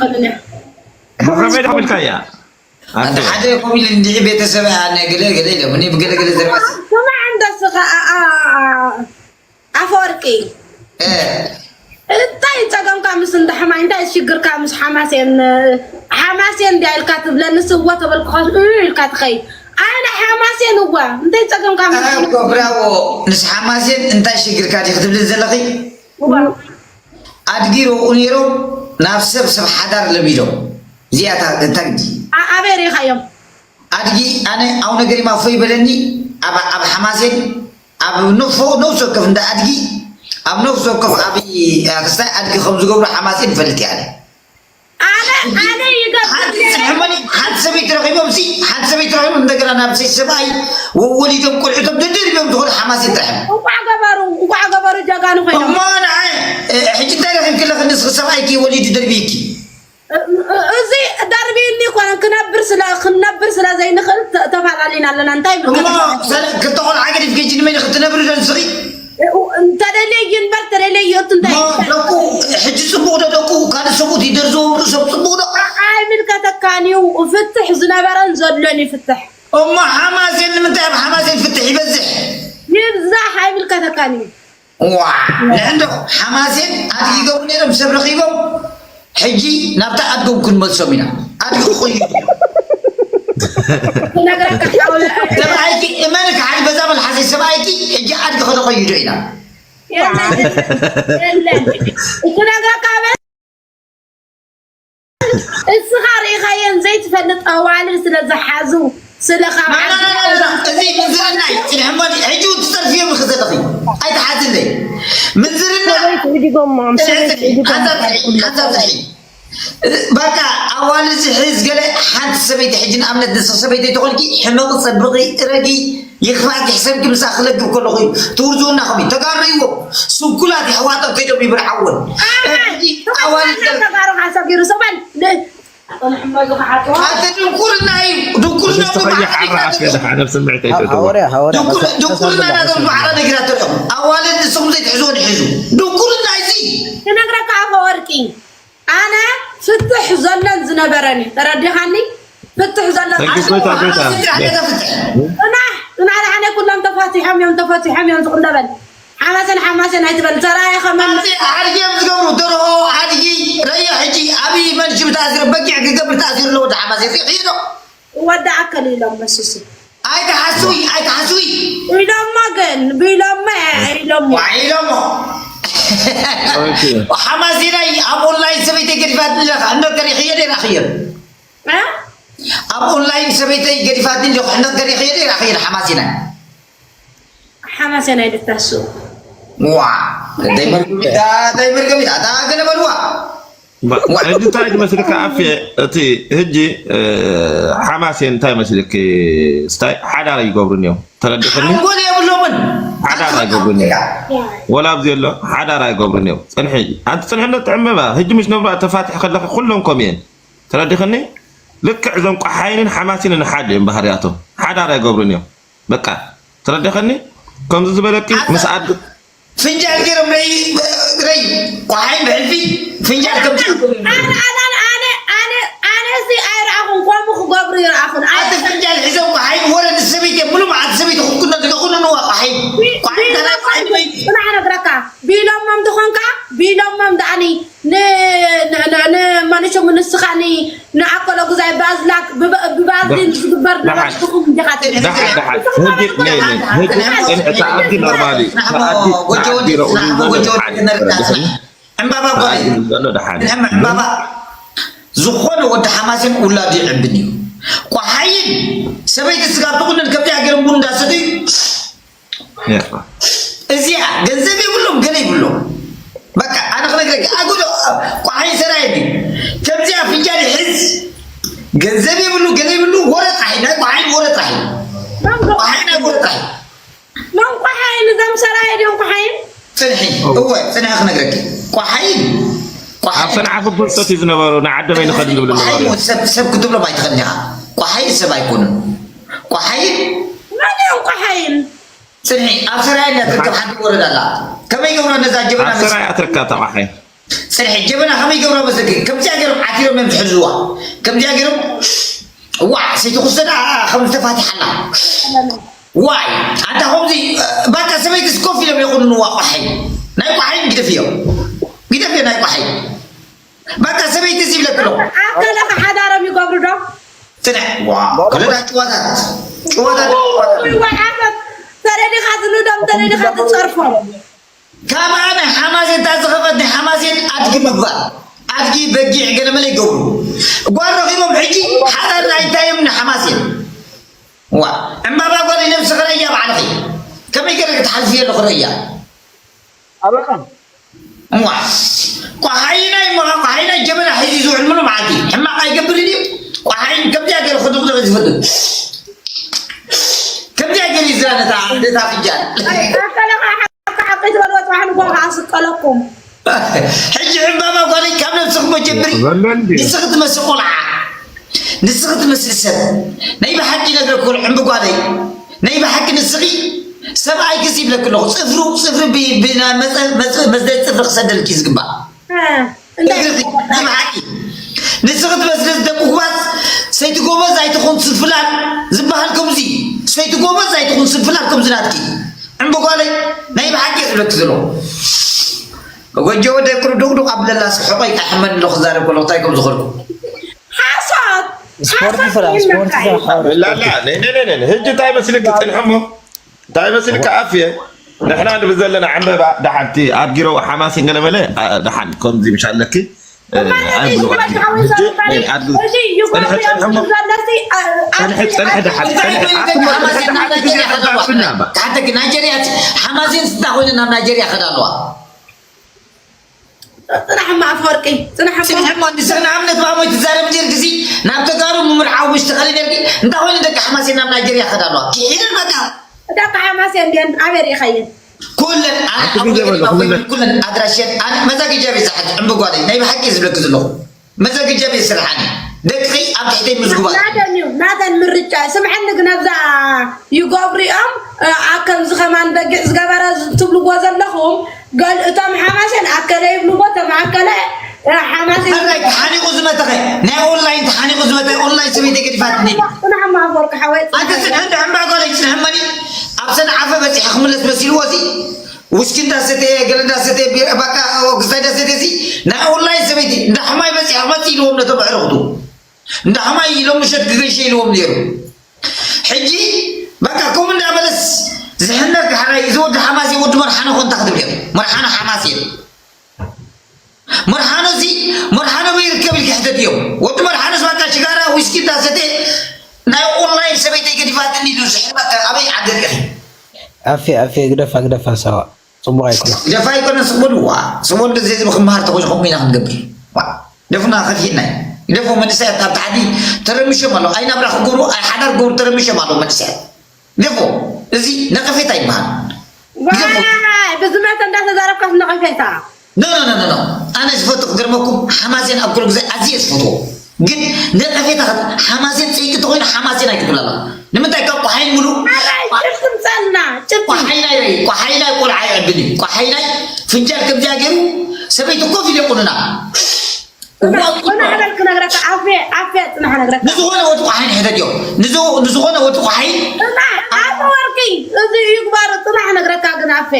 ከሉና። ብኸመይ ደኣ ኢልካያ? ኣንተ ሓደ ኮሚል እንዲህ ቤተሰብ ኣነ ገለ ገለ ኢሎም እኔ ብገለ ገለ ዘርባስ ስማዕ እንዳ ስኻ ኣፈወርቂ እንታይ ጸገምካ ምስ እንዳ ሓማይ እንታይ ሽግርካ ምስ ሓማሴን ሓማሴን እንዲያ ኢልካ ትብለኒ ስወ ተበልኩኻ ኢልካ ትኸይ ኣነ ሓማሴን እዋ እንታይ ጸገምካ ምስ ሓማሴን ብራዎ ምስ ሓማሴን እንታይ ሽግርካ ዲኺ ትብሊ ዘለኺ ኣድጊ ረብኡ ነይሮም ናብ ሰብ ሰብ ሓዳር ለሚዶም እዚኣታ እታ ግዲ ኣበይ ሪኻዮም ኣድጊ ኣነ ኣው ነገር ማፎ ይበለኒ ኣብ ኣብ ሓማሴን ኣብ ነፍሶ ነፍሲ ወከፍ እንዳ ኣድጊ ኣብ ነፍሲ ወከፍ ኣብ ክስታይ ኣድጊ ከም ዝገብሩ ሓማሴን ይፈልጥ እየ ኣነ ኣነ ኣነ ይገብር ሓንቲ ሰበይቲ ረኺቦም ሲ ሓንቲ ሰበይቲ ረኺቦም እንደገና ናብ ሰይ ሰብኣይ ወሊዶም ቆልዑቶም ደደሪቦም ዝኾኑ ሓማሴን ጥራሕ እንቋዕ ገበሩ እንቋዕ ገበሩ ጀጋኑ ኮይኖም እሞ ንዓይ ሕጂ እንታይ ረኺብክለኺ ንስኺ ሰብኣይኪ ወሊዱ ደርቢይኪ እዚ ደርቢኒ ኮነ ክነብር ስለ ክንነብር ስለ ዘይንኽእል ተፈላለዩና ኣለና እንታይ እሞ ክልተ ቆልዓ ገዲፍኪ ሕጂ ንመን ክትነብሪ ዶ ንስኺ እንተደልየ ይንበር ተደልየ ይእቱ እንታይ ደቁ ሕጂ ፅቡቅ ዶ ደቁ ካልእ ሰብኡት ይደርዝዎም ርእሶም ፅቡቅ ዶ ኣይምልከተካን እዩ ፍትሕ ዝነበረን ዘሎን እዩ ፍትሕ እሞ ሓማሴን ንምንታይ ኣብ ሓማሴን ፍትሕ ይበዝሕ ይብዛሕ ኣይምልከተካን እዩ ዋ ንዕንዶ ሓማሴን ኣድጊ ይገብሩ ነይሮም ሰብ ረኺቦም ሕጂ ናብታ ኣድጎም ክንመልሶም ኢና ኣድጊ ክኸይዱ ሰብኣይኪ እመኒ ክሓዲ በዛ መልሓሰይ ሰብኣይኪ ሕጂ ኣድጊ ከተኸይዶ ኢና ክነግረካ እስኻ ርኢኻየን ዘይትፈልጥ ኣዋልድ ስለ ዝሓዙ ስለ ካብ እዚ ምንዝርና እዩ ፅንሕ እሞ ሕጂ እውን ትፀርፍዮም ኢኺ ዘለኺ ኣይትሓዝለይ ምንዝርና በቃ ኣዋልድ ዝሕዝ ገለ ሓንቲ ሰበይቲ ሕጂ ንኣብነት ንስኺ ሰበይቲ ተኾንኪ ሕመቂ ፀብቂ እረጊ ይኽፋት ይሕሰብኪ ምሳኺ ክለግብ ከለኹ እዩ ትውርዝውና ኸም እዩ ተጋሩ ይዎ ስንኩላት የሕዋቶም ከይዶም ይብርዓወን ኣዋልድ ተጋሩ ሓሰብ ይሩ ሰበን ኣንተ ድንቁርና እዩ ድንቁርና ድንቁርና ናቶም ባዕላ ነጊራቶ እዮም ኣዋልድ ንስኹም ዘይትሕዝዎ ንሕዙ ድንቁርና እዚ ክነግረካ ኣፈወርቂ ኣነ ፍትሕ ዘለን ዝነበረን እዩ ተረዲኻኒ ፍትሕ ዘለን ጽናሕ ጽናሕ ደሓነ ኩሎም ተፋቲሖም እዮም ተፈቲሖም እዮም ዝቕለበል ሓማሰን ሓማሰን ኣይትበል ተራየ ከመን ኣቲ ዓርጊ እዮም ዝገብሩ ደርሆ ዓድጊ ረዮ ሕጂ ኣብይ መን ሽም ተኣሲሩ በጊዕ ክገብር ተኣሲሩ ኣለዎ ወዲ ሓማሴን ሪእኽዮ ዶ ወዲ ኣከል ኢሎም መሲሱ ኣይትሓስዊ ኣይትሓስዊ ኢሎሞ ግን ብኢሎሞ ኢሎሞ ዋዒ ኢሎሞ ሓማሴናይ ኣብ ኦንላይን ሰበይተይ ገዲፋትኒ ኢለ ክሕነቅ ከሪኽዮ ዶ ይራኽዮ ኣብ ኦንላይን ሰበይተይ ገዲፋትኒ ኢለ ክሕነቅ ከሪኽዮ ዶ ይራኽዮ ሓማሴናይ ሓማሴናይ ልታስኡ ዋ እንታይ መርገም እታ እንታይ መርገም እታ እታ ገለ በልዋ ሕጂ እንታይ ዝመስልካ ኣፌ እቲ ሕጂ ሓማሴን እንታይ መስልኪ ስታይ ሓዳር ይገብሩ እዮም ተረድኽኒ ሓንጎል የብሎምን ሓዳር ኣይገብሩን እዮም ወላ ኣብዚ ኣሎ ሓዳር ኣይገብሩን እዮም ፅንሒ ኣንቲ ፅንሕነት ጥዕመባ ሕጂ ምሽ ነብራ ተፋትሕ ከለኺ ኩሎም ከም እየን ተረድኽኒ ልክዕ እዞም ቋሓይንን ሓማሲንን ሓደ እዮም ባህርያቶም ሓዳር ኣይገብሩን እዮም በቃ ተረዲኸኒ ከምዚ ዝበለኪ ምስ ኣድ ፍንጃል ገይሮም ረይ ረይ ቋሓይ ብሕልፊ ፍንጃል ከም ኣነ ኣነ ኣነ ኣነ ኣነ ሲ ኣይረኣኹን ከምኡ ክገብሩ ይረኣኹን ኣይ ኣቲ ፍንጃል ሒዞም ቋሓይ ወረ ንሰበይቲ ሙሉ መዓት ሰበይቲ ክኩነ ዝለኹንንዋ ቋሓይ ቋሓይ ተናይ ቋሓይ ጽናሕ ነግረካ ቢሎሞም ትኾንካ ቢሎሞም ደኣኒ ንማንሾም ንስኻኒ ንኣከሎ ጉዛይ ባዝላክ ብባዝሊን ዝግበር ነበርኩም እንዲኻ ዕምባባ ጓል ዕምባባ ዝኾነ ወዲ ሓማሴን ውላዱ ይዕብን እዩ ቋሓይን ሰበይቲ ስጋብ ትቑንን ከምዚኣ ገይሮም ቡን እንዳሰተዩ እዚኣ ገንዘብ የብሎም ገለ ይብሎም በቃ ኣነ ክነግረካ ኣጉዶ ቋሓይ ሰራየ ድዩ ከምዚኣ ፍንጃል ይሕዝ ገንዘብ የብሉ ገለ ይብሉ ወረ ጣሒ ናይ ቋሓይ ወረ ጣሒ ቋሓይ ናይ ወረ ጣሒ መን ቋሓይ ንዞም ሰራየ ድዮም ቋሓይን ፅንሒ እወ ፅንሒ ክነግረኪ ቋሓይን ኣብ ሰንዓ ክብልጠት እዩ ዝነበሩ ንዓደመይ ንኸድ ዝብሉ ነበሩ ሰብ ክትብሎም ኣይትኸድኒ ኢኻ ቋሓይ ሰብ ኣይኮኑን ቋሓይን መን እዮም ቋሓይን ጽንሒ ኣብ ሰራይ እንዳትርከብ ሓንቲ ወረዳ ኣላ ከመይ ገብሮ ነዛ ጀበና ኣብ ሰራይ ኣትረካ ተቋሓይ ጽንሒ ጀበና ከመይ ይገብሮ መስለኪ? ከምዚኣ ገይሮም ዓቲሮም እዮም ዝሕዝዋ። ከምዚኣ ገይሮም፣ ዋ፣ ሰይቲ ኩስተ ደኣ ከም ዝተፋትሓላ። ዋይ፣ ኣንታ ከምዚ፣ ባቃ ሰበይትስ ኮፍ ኢሎም የቑንንዋ። ቋሓይ፣ ናይ ቋሓይ ግደፍዮ። ግደፍዮ ናይ ቋሓይ። ባቃ ሰበይቲ እዚ ይብለኪ ኣለኹ። ኣከለ ሓዳሮም ይገብሩ ዶ? ጽንሒ፣ ዋ፣ ከለዳ ጭዋታት። ጭዋታት። ወይ ዓመት ተረዲኻ ትልዶም፣ ተረዲኻ ትጸርፎም። ካብ ኣነ ሓማሴን እታ ዝኸፈት ናይ ሓማሴን ኣድጊ ምግባር። ኣድጊ፣ በጊዕ፣ ገለመለ ይገብሩ። ጓል ረኺቦም ሕጂ ሓዳር ኣይታዮም ንሓማሴን። ዋ፣ ዕምባባ ጓል ነብሲ ኽረያ ባዕልኺ። ከመይ ገለ ክትሓልፍዮ ኣለኹ ረያ? ኣበኻ? እዋ፣ ቋሓይናይ፣ ቋሓይናይ ጀበና ሒዙ ዝውዕል ምሉእ መዓልቲ። ሕማቕ ኣይገብርን እዩ። ቋሓይን ከምዚኣ ገይሩ ክድቕድቕ ዝፈቱ። ከምዚኣ ገይሩ ይዝራ ነታ፣ ነታ ፍንጃል። ኣይ፣ ኣከለኻ ሓቂ፣ ሓቂ ትበልዎ ጽባሕ ንግሆ ከኣ ስቀለኩም። ሕጂ ዕምባባ ጓለይ ካብ ነብስኺ መጀመሪ። ዘሎ እንድዩ። ንስኺ ትመስሊ ቆልዓ። ንስኺ ትመስሊ ሰብ። ናይ ብሓቂ ይነግረኪ ቆልዓ ዕምቢ ጓለይ። ናይ ብሓቂ ንስኺ ሰብኣይኪ ይብለኪ ኣለኹ። ጽፍሩ፣ ጽፍሪ ብ-፣ ብና-፣ መጸ-፣ መጸ-፣ መጽደሊ ጽፍሪ ክሰደልኪ ዝግባእ። እ፣ እንታይ እግርኺ፣ ናይ ብሓቂ። ንስኺ ትመስሊ ደቂ ኩባት ሰይቲ ጎበዝ ኣይትኹን ስንፍላል ዝበሃል ከምዚ። ሰይቲ ጎበዝ ኣይትኹን ስንፍላል ከምዚ ናትኪ። ዕምቢ ጓለይ፣ ናይ ብሓቂ ይብለኪ ዘለኹ። ጎጆ ወደ ቅርዱቅዱቅ ኣብለላ ስሕቆይ ካሕመን ኣለኹ ክዛረብ ከለኹ እንታይ ከም ዝኾንኩ። ሓሶት! ስፖርት ሓሶት ስራሕ፣ ስፖርት ይመካይ። ስራሕ ሓወረ። ላላ፣ ነይ፣ ነይ፣ ነይ፣ ነይ፣ ሕጂ እንታይ መስልኪ? ጽንሒ እሞ። እንታይ መስልኪ? ኣፍየ። ንሕና ንብል ዘለና ዕምበባ፣ ደሓንቲ፣ ኣድጊሮ፣ ሓማሴን ገለ መለ፣ ኣ፣ ደሓን፣ ከምዚ ምሽ ኣለኪ። እ፣ እማ ነዚ ኣይብሉ። ይግባእ ዝሓወይ ሕጂ፣ ሰው ነይ፣ ኣድጊ-፣ እዚ ይግባእ ጽንሒ፣ ጽንሒ እሞ። ዘለሲ፣ ኣ፣ ጽንሒ፣ ኣብ-፣ ጽንሒ፣ ኣብ-፣ ደሓን፣ እንታይ ጽንሒ። ኮይኑ ኣቱም ደቂ ሓማሴን ናብ ደሓን ናይጀርያ ከዳ ኣለዋ? ብና፣ ባ። ተሓተኪ ናይጀርያ፣ ሓማሴን ስታ ኮይኑ ናብ ናይጀርያ ከዳ ኣለዋ? ጽናሕማ ኣፈወርቂ፣ ጽናሕማ። ጽንሕማ ንስኺ ንኣብነት ብኣሞይ ትዛረቢ ኔርኪ፣ እዚ ናብ ተጋሩ ምምርዓው ምሽ ትኸሊ ኔርኪ፣ እንታይ ኮይኑ ደቂ ሓማሴን ናብ ናይጀርያ ከዳ ኣለዋ? ክሒደን በቃ። ደቂ ሓማሴን ድየን ኣበይ ርኢኻየን? ኩለን፣ ኣነ ኣቱም ኣሞይ ገበሉ፣ ገዲማ ኮይኑ ኩለን። ኩለን ኣድራሸን፣ ኣነ መዛግጃ ቤት ዝሓት ዕምቢ ጓለይ፣ ናይ ብሓቂ ዝብለኪ ዘለኹ። መዛግጃ ቤት ስርሓኒ። ደቅኺ ኣብ ትሕተይ ምዝጉባት። ናተን እዩ፣ ናተን ምርጫ። ስምዐኒ ግን ኣብዛ ይገብሩ እዮም፣ እ፣ ኣብ ከምዚ ከማን በጊዕ ዝገበረ ትብልዎ ዘለኹም፣ ገል-፣ እቶም ሓማሴን ኣከለ ይብልዎ፣ እቶም ኣከለ፣ እ፣ ሓማሴን ሕራይ ተሓኒቑ ዝመተኸ፣ ናይ ኦንላይን ተሓኒቑ ዝመተ፣ ኦንላይን ሰበይተይ ገዲፋትኒ። ጽናሕማ ኣፈወርቂ ሓወይ፣ ኣንተ ጽንሐ እንደ ዕምባ ጓለይ ጽንሐ እመኒ፣ ኣብ ሰንዓፈ በጺሐ ክምለስ መሲልዎ እዚ፣ ውስኪ እንዳሰተየ፣ ገለ እንዳሰተየ፣ ቢራ፣ በቃ፣ ክስታይ እንዳሰተየ እዚ፣ ናይ ኦንላይን ሰበይቲ፣ እንዳ ሕማይ በጺሐ ክመጽእ ኢልዎም ነቶም ኣዕሩኽቱ። እንዳ ሕማይ ኢሎም ምሸት ክገሸ ኢልዎም ነይሩ። ሕጂ በቃ ከምኡ እንዳበለስ ዝሕነር ዳሕራይ እዚ ወዲ ሓማሴን ወዲ መርሓኖ ኮንታ ክትብል እዮም። መርሓኖ ሓማሴን። መርሓኖ እዚ፣ መርሓኖ በይ ይርከብ ኢልካ ሕተት እዮም። ወዲ መርሓኖስ በቃ ሽጋራ ዊስኪ እንዳሰተ ናይ ኦንላይን ሰበይተይ ገዲፋትኒ ኢሉ ዝሕመቅ ኣበይ ዓዲ ርኢኺ? ኣፌ፣ ኣፌ፣ ግደፋ፣ ግደፋ፣ ሳዋ። ጽቡቕ ኣይኮነን። ግደፋ ኣይኮነን፣ ስቕ በሉ። ዋ፣ ስቕ በሉ፣ እዚ ህዝቢ ክመሃር ተኾይኑ ከምኡ ኢና ክንገብር። ዋ፣ ግደፉና፣ ከፊእናይ። ግደፉ፣ መንእሰያት ኣብ ታሕቲ ተረሚሾም ኣለዉ። ኣይ ናብራ ክገብሩ፣ ኣይ ሓዳር ክገብሩ ተረሚሾም ኣለዉ መንእሰያት። ግደፉ፣ እዚ ነቐፌታ ይበሃል። ግደፉ። ዋይ፣ ብዝመተ እንዳተዛረብካስ ነቐፌታ። ኖ፣ ኖ፣ ኖ፣ ኖ፣ ኖ። ኣነ ዝፈቱ ክገርመኩም፣ ሓማሴን ኣብ ኩሉ ግዜ ኣዝየ ዝፈትዎ። ግን ነቐፌታ ከ-፣ ሓማሴን ጽይቂ ተኾይኑ ሓማሴን ኣይትብሉ ኣለኹ። ንምንታይ ካብ ቋሓይን ሙሉ ኣራይ፣ ጭብጢ ምጻልና፣ ጭብጢ። ቋሓይናይ ረይ፣ ቋሓይናይ ቆልዓ ይዕብን እዩ። ቋሓይናይ ፍንጃል ከምዚኣ ገይሩ ሰበይቱ ኮፍ ኢሉ የቁንና። ጽናሕ፣ እዋ፣ ጽናሕ በል ክነግረካ፣ ኣፌ፣ ኣፌ፣ ጽናሕ ነግረካ። ንዝኾነ ወዲ ቋሓይን ሕተት እዮም። ንዝ-፣ ንዝኾነ ወዲ ቋሓይን ጽናሕ፣ ኣፈወርቂ፣ እዚ ይግባሩ፣ ጽናሕ ነግረካ ግን ኣፌ።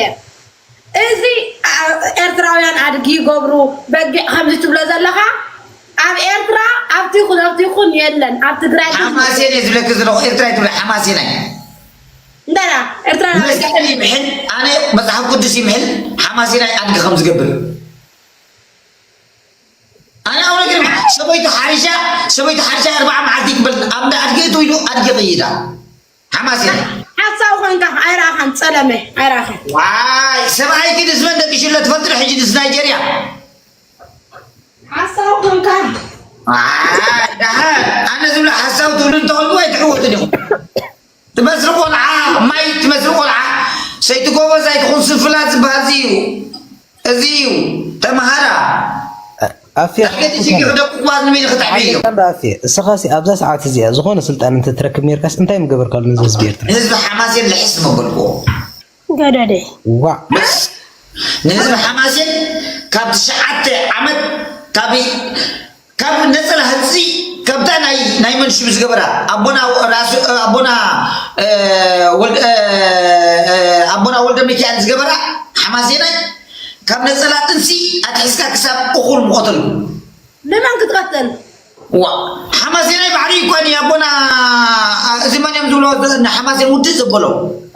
እዚ፣ ኣ-፣ ኤርትራውያን ኣድጊ ይገብሩ፣ በጊዕ ከምዚ ትብሎ ዘለኻ፣ ኣብ ኤርትራ ኣብቲ ይኹን ኣብቲ ይኹን የለን፣ ኣብ ትግራይ ግን ሓማሴን እየ ዝብለኪ ዘለኹ፣ ኤርትራ ኣይትብለ፣ ሓማሴናይ። እንደና፣ ኤርትራ መስቀል ይምሕል፣ ኣነ መጽሓፍ ቅዱስ ይምሕል፣ ሓማሴናይ ኣድጊ ከም ዝገብር። ኣነ ኣውነ ግን ሰበይቱ ሓሪሻ፣ ሰበይቱ ሓሪሻ ኣርባዓ መዓልቲ ይቅበል፣ ኣብ እንዳ ኣድጊ እትው ኢሉ ኣድጊ ይቅይዳ። ሓማሴን። ሓሳዊ ኮንካ ኣይረኣኻን፣ ጸለመ ኣይረኣኻን። ዋይ፣ ሰብኣይኪ ንስመን ደቂሽሎ ትፈልጢ ዶ? ሕጂ ንስ ናይጀርያ። ሓሳዊ ኮንካ። ዋይ፣ ደሓን፣ ኣነ ዝብሎ ሓሳዊ ትብሉ እንተኾንኩም ኣይትዕወቱን ኢኹም። ትመስሊ ቆልዓ፣ ማይ ትመስሊ ቆልዓ፣ ሰይቲ ጎበዝ ኣይትኹን ስንፍላት ዝበሃል እዚ እዩ። እዚ እዩ፣ ተምሃራ። ኣፍያ፣ ዳገት ሽግር ደቁ ኳዝ ንመን ክትዕብዮ? ኣፍያ፣ እስኻሲ ኣብዛ ሰዓት እዚኣ ዝኾነ ስልጣን እንተትረክብ ነይርካስ እንታይ ምገበርካሉ ነዚ ህዝቢ ኤርትራ? ንህዝቢ ሓማሴን ልሕስ መበልኩዎ። ገደደ። ዋ። ንህዝቢ ሓማሴን ካብ ትሽዓተ ዓመት ካብ ካብ ነፀላ ህንፂ ካብታ ናይ ናይ መንሽብ ዝገበራ ኣቦና ራሱ ኣቦና እ፣ ወልደ እ፣ እ፣ ኣቦና ወልደ ሚካኤል ዝገበራ ሓማሴናይ ካብ ነፀላ ጥንሲ ኣትሒዝካ ክሳብ እኹል ምቆተሉ ንመን ክትቀትል? ዋ ሓማሴናይ ባሕሪ ይኮን ኣቦና እዚ መን እዮም ዝብሎ ንሓማሴን ውድእ ዘበሎ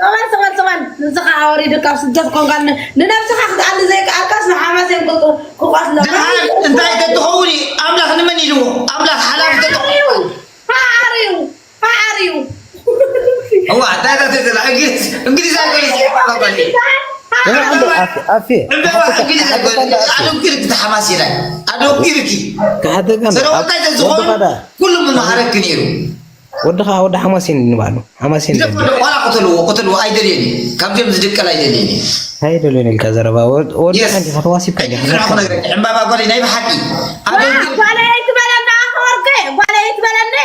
ሰዋን ሰዋን ሰዋን ንስኻ ኣወሪዱ ካብ ስደት ኮንካ ን- ንነብስኻ ክትኣሊ ዘይከኣልካስ ንሓማሴን ክቅ- ክቆስሎ ድሓር እንታይ ተትኸውን ኣምላኽ ንመን ኢልዎ ኣምላኽ ሓላፊ ተትኸውን ሃሪው ሃሪው እዋ እንታይ ተትዘላ እንግሊዝ እንግሊዝ ኣይኮነስ ኣፌ ዕምበባ እንግሊዝ ኣይኮነስ ኣደንቂርኪ ተሓማሲላይ ኣደንቂርኪ ክሓተካ ሰረወታይ ተዝኾኑ ወድኻ ዳ ኩሉ ምመሃረኪ ነይሩ ወድኻ ወዲ ሓማሴን ንባሉ ሓማሴን ግደፍ ወደ ኋላ ቅተልዎ ቅተልዎ ኣይደልየኒ ካብዚኦም ዝድቀል ኣይደልየኒ ኣይደልዮን ኢልካ ዘረባ ወድኻ Yes. እንዲኻ ተዋሲብካ እንዲኻ ሕራኹ ነገር ዕምባባ ጓለይ ናይ ብሓቂ ኣደንቂር ጓለይ ኣይትበለኒ ኣፈወርቂ ጓለይ ኣይትበለኒ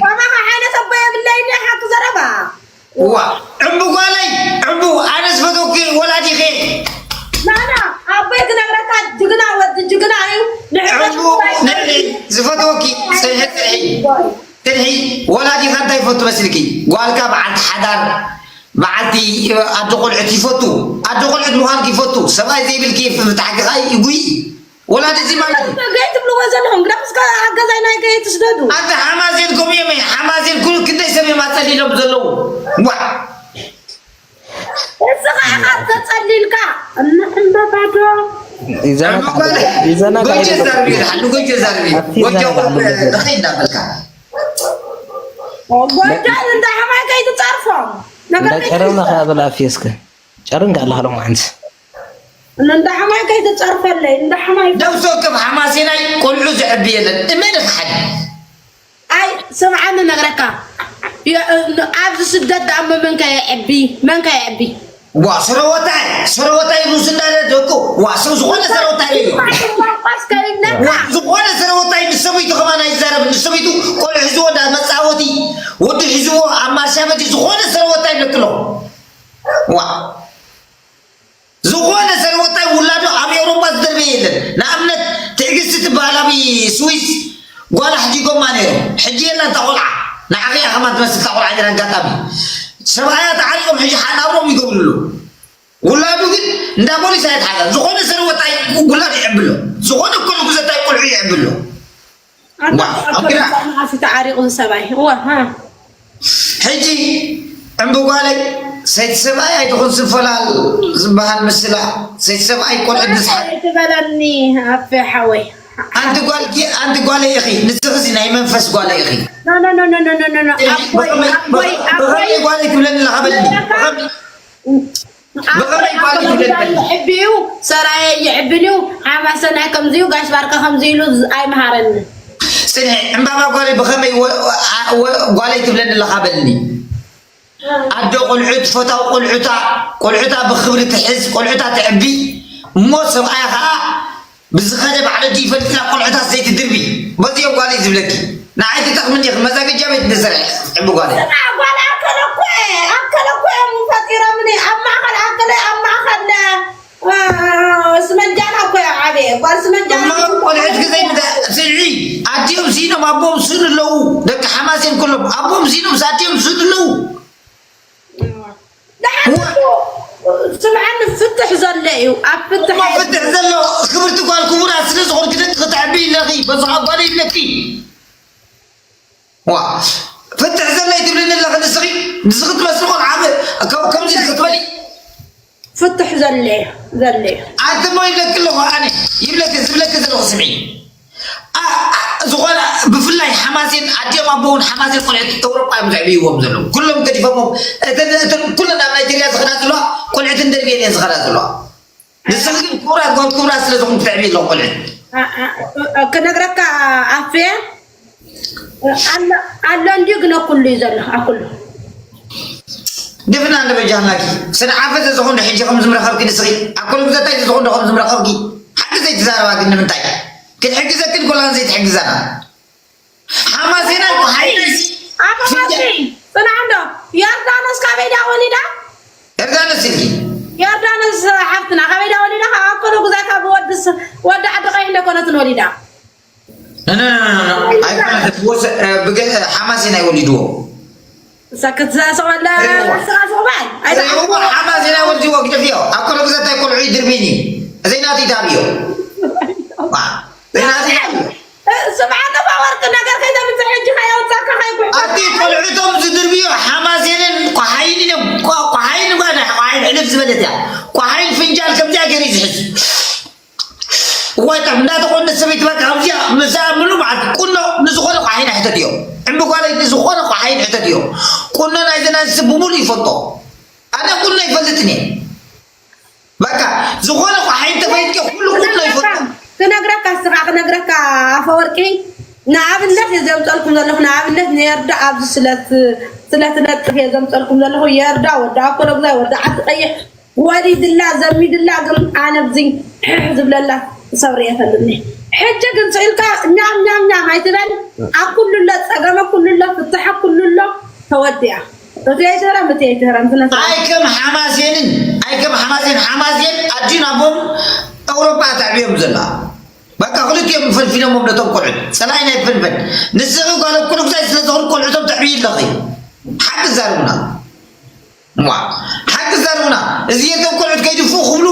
ከማኻ ዓይነት ኣቦ የብለይኒ ሓቂ ዘረባ ዋ ዕምቡ ጓለይ ዕምቡ ኣነ ዝፈተውኪ ወላዲኸ ናና ኣቦይ ክነግረካ ጅግና ወዲ ጅግና እዩ ንሕና ዕምቡ ንዕሊ ዝፈተወኪ ፅንሒ ፅንሒ ፅንሒ ወላዲኻ እንታይ ይፈቱ መስልኪ ጓልካ በዓልቲ ሓዳር በዓልቲ ኣደ ቆልዑት ይፈቱ ኣደ ቆልዑት ምዃንኪ ይፈቱ ሰብኣይ ዘይብልኪ ብታሕኪ ኸዓ ይጉይ ወላዲ እዚ ማለት እዩ ገይ ትብልዎ ዘለኹም ግዳ እስከ ኣገዛይ ናይ ገይ ትስደዱ ኣንተ ሓማዜን ከምኡ እዮም ሓማዜን ኩሉ ክንደይ ሰብ እዮም ኣፀሊሎም ዘለዉ ዋ እስኻ ኢኻ ተፀሊልካ እንዕምበባ ዶ ይዘናጋዕ ይዘናጋዕ ጎጆ ዛርቢ ይልሓሉ ጎጆ ዛርቢ ኣብቲ ጎጆ ይዘናጋዕ ርኸይ እንዳበልካ ጎጆ እንዳ ሓማይ ከይትፀርፎም ነገር እንዳጨረምና ከኣ በል ኣፍየስከ ጨርም ከኣ ኣለኻ ሎማዓንቲ እንዳ ሓማይ ከይትፀርፈለይ እንዳ ሓማይ ነብሲ ወከፍ ሓማሴናይ ቆልዑ ዘዕቢ የለን እመን ሓደ ኣይ ስምዓኒ ነግረካ የ- እ- ኣብዚ ስደት ደኣ መን ከ የዕቢ መን ከ የዕቢ ዋ ሰረወታይ ሰረወታይ ሩስ እንዳለ ደቁ ዋ ሰው ዝኾነ ሰረወታይ እዩ ቋንቋስ ከይብለካ ዋ ዝኾነ ሰረወታይ ንሰበይቱ ከማን ኣይዛረብ ንሰበይቱ ቆልዑ ሒዝዎ እንዳ መፃወቲ ወዲ ሒዝዎ ኣብ ማርሻ መዲ ዝኾነ ሰረወታይ ይብለክሎ ዋ ዝኾነ ሰረወታይ ውላዱ ኣብ ኤውሮጳ ዝደርበየ የለን ንኣብነት ትዕግስቲ ትበሃል ኣብ ስዊስ ጓላ ሕጂጎማ ነይሮም ሕጂ የላ እታ ቆልዓ ንዓኺ እያ ከማን ትመስል እታ ቆልዓ ነይራ ኣጋጣሚ ሰብኣያ ተዓሪቖም ሕጂ ሓናብሮም ይገብሩሉ ውላዱ ግን እንዳ ፖሊስ ኣይትሓዛ ዝኾነ ሰረወታይ ውላድ ይዕብሎ ዝኾነ እኮ ንጉዘታይ ቆልዑ ይዕብሎ ኣፊ ተዓሪቑ ዝሰብኣይ እወ ሃ ሕጂ ዕምቢ ጓለይ ሰይቲ ሰብኣይ ኣይትኹን ስንፈላል ዝበሃል ምስላ ሰይቲ ሰብኣይ ቆልዑ ንስሓ ትበለኒ ኣፌ ሓወይ ኣንቲ ጓልኪ ኣንቲ ጓለይ ኢኺ ንስኺ ናይ መንፈስ ጓለይ ኢኺ ኖ ኖ ኖ ኖ ኖ ኖ ኖ ኣቦይ ኣቦይ ኣቦይ ብኸመይ ጓለይ ትብለኒ ኣለኻ በልኒ ብኸመይ ብኸመይ ጓል ይብለኒ? ይዕብዩ ሰራየ ይዕብልዩ ሓማሰናይ ከምዚዩ ጋሽ ባርካ ከምዚ ኢሉ ኣይምሃረኒ ፅንሒ ዕምባባ ጓለይ ብኸመይ ወ- ወ- ጓለይ ትብለኒ ኣለኻ በልኒ ኣዶ ቆልዑት ፈታው ቆልዑታ ቆልዑታ ብክብሪ ትሕዝ ቆልዑታ ትዕቢ እሞ ሰብኣያ ከዓ ብዝኸደ ባዕለቱ ይፈልጥላ ቆልዑታት ዘይትድርቢ በዚኦም ጓለይ ዝብለኪ ንዓይ ትጠቕምኒ ኢኺ መዛገጃ ቤት ንስርሒ ዕቢ ጓለይ ጓል ኣከለ እኮ እየ ኣከለ እኮ እዮም ፈጢሮምኒ ኣብ ማእኸል ኣከለ ኣብ ማእኸል ስመጃና እኮ እዮም ዓብየ ጓል ስመጃና እሞ ቆልዑት ግዘይ ስዒ ኣዲኦም ሲኖም ኣቦም ስእኑ ኣለዉ ደቂ ሓማሴን ኩሎም ኣቦም ሲኖም ኣዲኦም ስእኑ ኣለዉ ስምዓኒ ፍትሕ ዘሎ እዩ ኣብ ፍትሕ ፍትሕ ዘሎ ክብርቲ ጓል ክቡራት ስለ ዝኾንኪ ደቂ ክትዕቢ ኣለኺ በዚ ካብ ጓል ይብለኪ ዋ ፍትሕ ዘለይ ትብልኒ ኣለኺ ንስኺ ንስኺ ትመስሊ ቆልዓ ከ- ከምዚ ክትበሊ ፍትሕ ዘለ ዘለ ኣንተ ሞ ይብለኪ ኣለኹ ኣነ ይብለኪ ዝብለኪ ዘለኹ ስምዒ ኣ- ኣ- ዝኾነ ብፍላይ ሓማሴን ኣዲኦም ኣቦውን ሓማሴን ቆልዕት ኤውሮጳ እዮም ዘዕብይዎም ዘለዉ ኩሎም ገዲፎሞም እተን እተን ኩለን ኣብ ናይጀርያ ዝኸዳ ዘለዋ ቆልዕት እንደርቤን እየን ዝኸዳ ዘለዋ ንስኺ ግን ክቡራት ጓል ክቡራት ስለ ዝኾንኩ ተዕብይ ኣለኹ ቆልዕት ክነግረካ ኣፌ ኣሎ ኣሎ እንድዩ ግን ኣኩሉ እዩ ዘሎ ኣኩሉ ድፍና እንደ በጃህናኪ ስነ ዓፈ ዘዝኾን ሕጂ ከም ዝምረኸብኪ ንስኺ ኣኮሎ ብዘታይ ዘዝኾን ዶ ከም ዝምረኸብኪ ሓቂ ዘይትዛረባ ግን ንምንታይ ክንሕግዘክን ኮላን ዘይትሕግዘና ሓማሴና እኮ ሓይልሲ ኣቦ ጽናዕ እንዶ ዮርዳኖስ ካበይ ዳ ወሊዳ ዮርዳኖስ ኢልኪ ዮርዳኖስ ሓፍትና ካበይ ዳ ወሊዳ? ካብ ኣኮሎ ጉዛይ ካብ ወዲ ስ-፣ ወዲ ዓዲ ቀይሕ እንደ ኮነትን ወሊዳ። ኣይኮነትን። ወሰ-፣ እ፣ ብገ-፣ ሓማሴን ኣይወሊድዎ። ሰክት ዘሰወላ ስራ ሰባይ። ኣይ እዋ ሓማሴን ኣይወሊድዎ። ግደፍዮ። ኣኮሎ ጉዛይ ታይ ቆልዑ ይድርቢኒ። ዘይናት ይዳብዮ። ዋ። ዘይናት ይዳብዮ። ስምዓ፣ ጠፋ ወርቂ ነገር ከይተምጽእ ሕጂ ከየውጻካ ከይጉሕ። ኣቲ ቆልዑቶም ዝድርብዮ ሓማሴንን ኳሓይንን እዮም። ኳ-፣ ኳሓይን ጓና ኳሓይን ሕልፍ ዝበለት እያ። ኳሓይን ፍንጃል ከምዚኣ ገይሩ እዩ ዝሕዝ። ዋይታ እንዳተኾነ ሰበይቲ በቃ ከምዚኣ ምሳኣ ምሉ መዓልቲ ቁኖ ንዝኾነ ኳሓይን ኣይሕተትዮ። እምቢ ጓለይ ንዝኾነ ኳሓይን ሕተትዮ። ቁኖ ናይዚ ናይዚ ብምሉ ይፈልጦ። ኣነ ቁኖ ይፈልጥን እየ። በቃ ዝኾነ ኳሓይን ተፈይጥኪ ኩሉ ቁኖ ይፈልጦ። ክነግረካ እስኻ ክነግረካ ኣፈወርቂ፣ ንኣብነት እየ ዘምፀልኩም ዘለኹ። ንኣብነት ንየርዳ ኣብዚ ስለት ስለትነጥፍ እየ ዘምፀልኩም ዘለኹ። የርዳ ወዲ ኣኮሎጉዛይ ወዲ ዓዲ ቀይሕ ወሊድላ ዘሚድላ፣ ግን ኣነ ኣብዚ ዝብለላ ሰብሪ የፈልኒ። ሕጂ ግን ስኢልካ ኛም ኛም ኛም ኣይትበል። ኣብ ኩሉ ኣሎ ጸገመ ኩሉ ኣሎ ፍትሐ ኩሉ ኣሎ ተወዲኣ። እቲ ኣይትህረም እቲ ኣይትህረም ስነ ስርዓት። ኣይከም ሓማሴንን ኣይከም ሓማሴን ሓማሴን ኣዲን ኣቦም ኤውሮጳ ተዕብዮም ዘላ። በቃ ክልቲኦም ፈንፊኖሞም ነቶም ቆልዑት። ጸላኢ ናይ ፈንፈን። ንስኺ ጓል ኣኮሎጉዛይ ስለ ዝኾኑ ቆልዑቶም ተዕብዪ ኣለኺ። ሓቂ ዛርቡና። ዋ፣ ሓቂ ዛርቡና። እዚ የቶም ቆልዑት ከይድፉ ክብሉ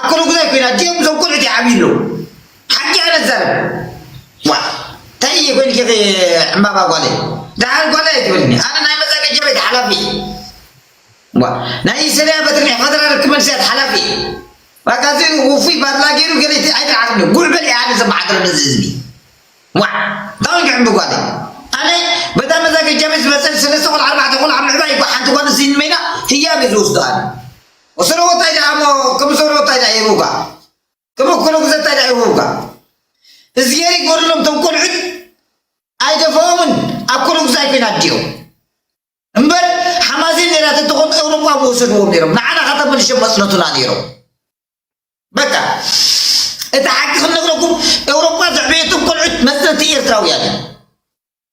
ኣኮሎጉዛይ ኮይና። ድዮም እዞም ቆልዑት ይዓብዩ ኣለዉ። ሓቂ ኣነ ዛርብ። ዋ፣ እንታይ እየ ኮይንኪ ዕምባባ ጓለይ? ደሓር ጓለይ ኣይትበልኒ። ኣነ ናይ መዛገጃ ቤት ሓላፊ። ዋ፣ ናይ ሰልያ በትሪ ናይ ፈደራል ክመልስያት ሓላፊ። በቃ እዚ ውፉይ ባድላ ገይሩ ገለ እቲ ኣይተዓርኒ። ጉዕ በል እያ ኣነ ዘመሓድር ነዚ ህዝቢ። ዋ፣ እንታይ ክዕምቢ ጓለይ? ኣነ በታ መዛገጃ ቤት ዝመፀ ሰለስተ ቆልዓ ኣርባዕተ ቆልዓ ምዕባይ እኮ ሓንቲ ጓል ኣንስተይቲ መይና ህያብ እየ ዝወስዶ ኣነ። ወሰዶ ወታይ ደኣ እሞ ከም ሰዶ ወታይ ደኣ ይህቡካ? ከም ኣኮሎጉዛይ እንታይ ደኣ ይህቡካ? እዝጌር ይጎድሎም እቶም ቆልዑት ኣይደፈኦምን ኣኮሎጉዛይ ኮይና ኣዲኦም። እምበር ሓማሴን ነይራ ተትኾን ኤውሮጳ ምወሰድዎም ነይሮም። ንዓና ከተመልሸ መጽነቱና ነይሮም። በቃ እቲ ሓቂ ክንነግረኩም ኤውሮጳ ዘዕበየቶም ቆልዑት መጽነቲ ኤርትራውያን እዮም።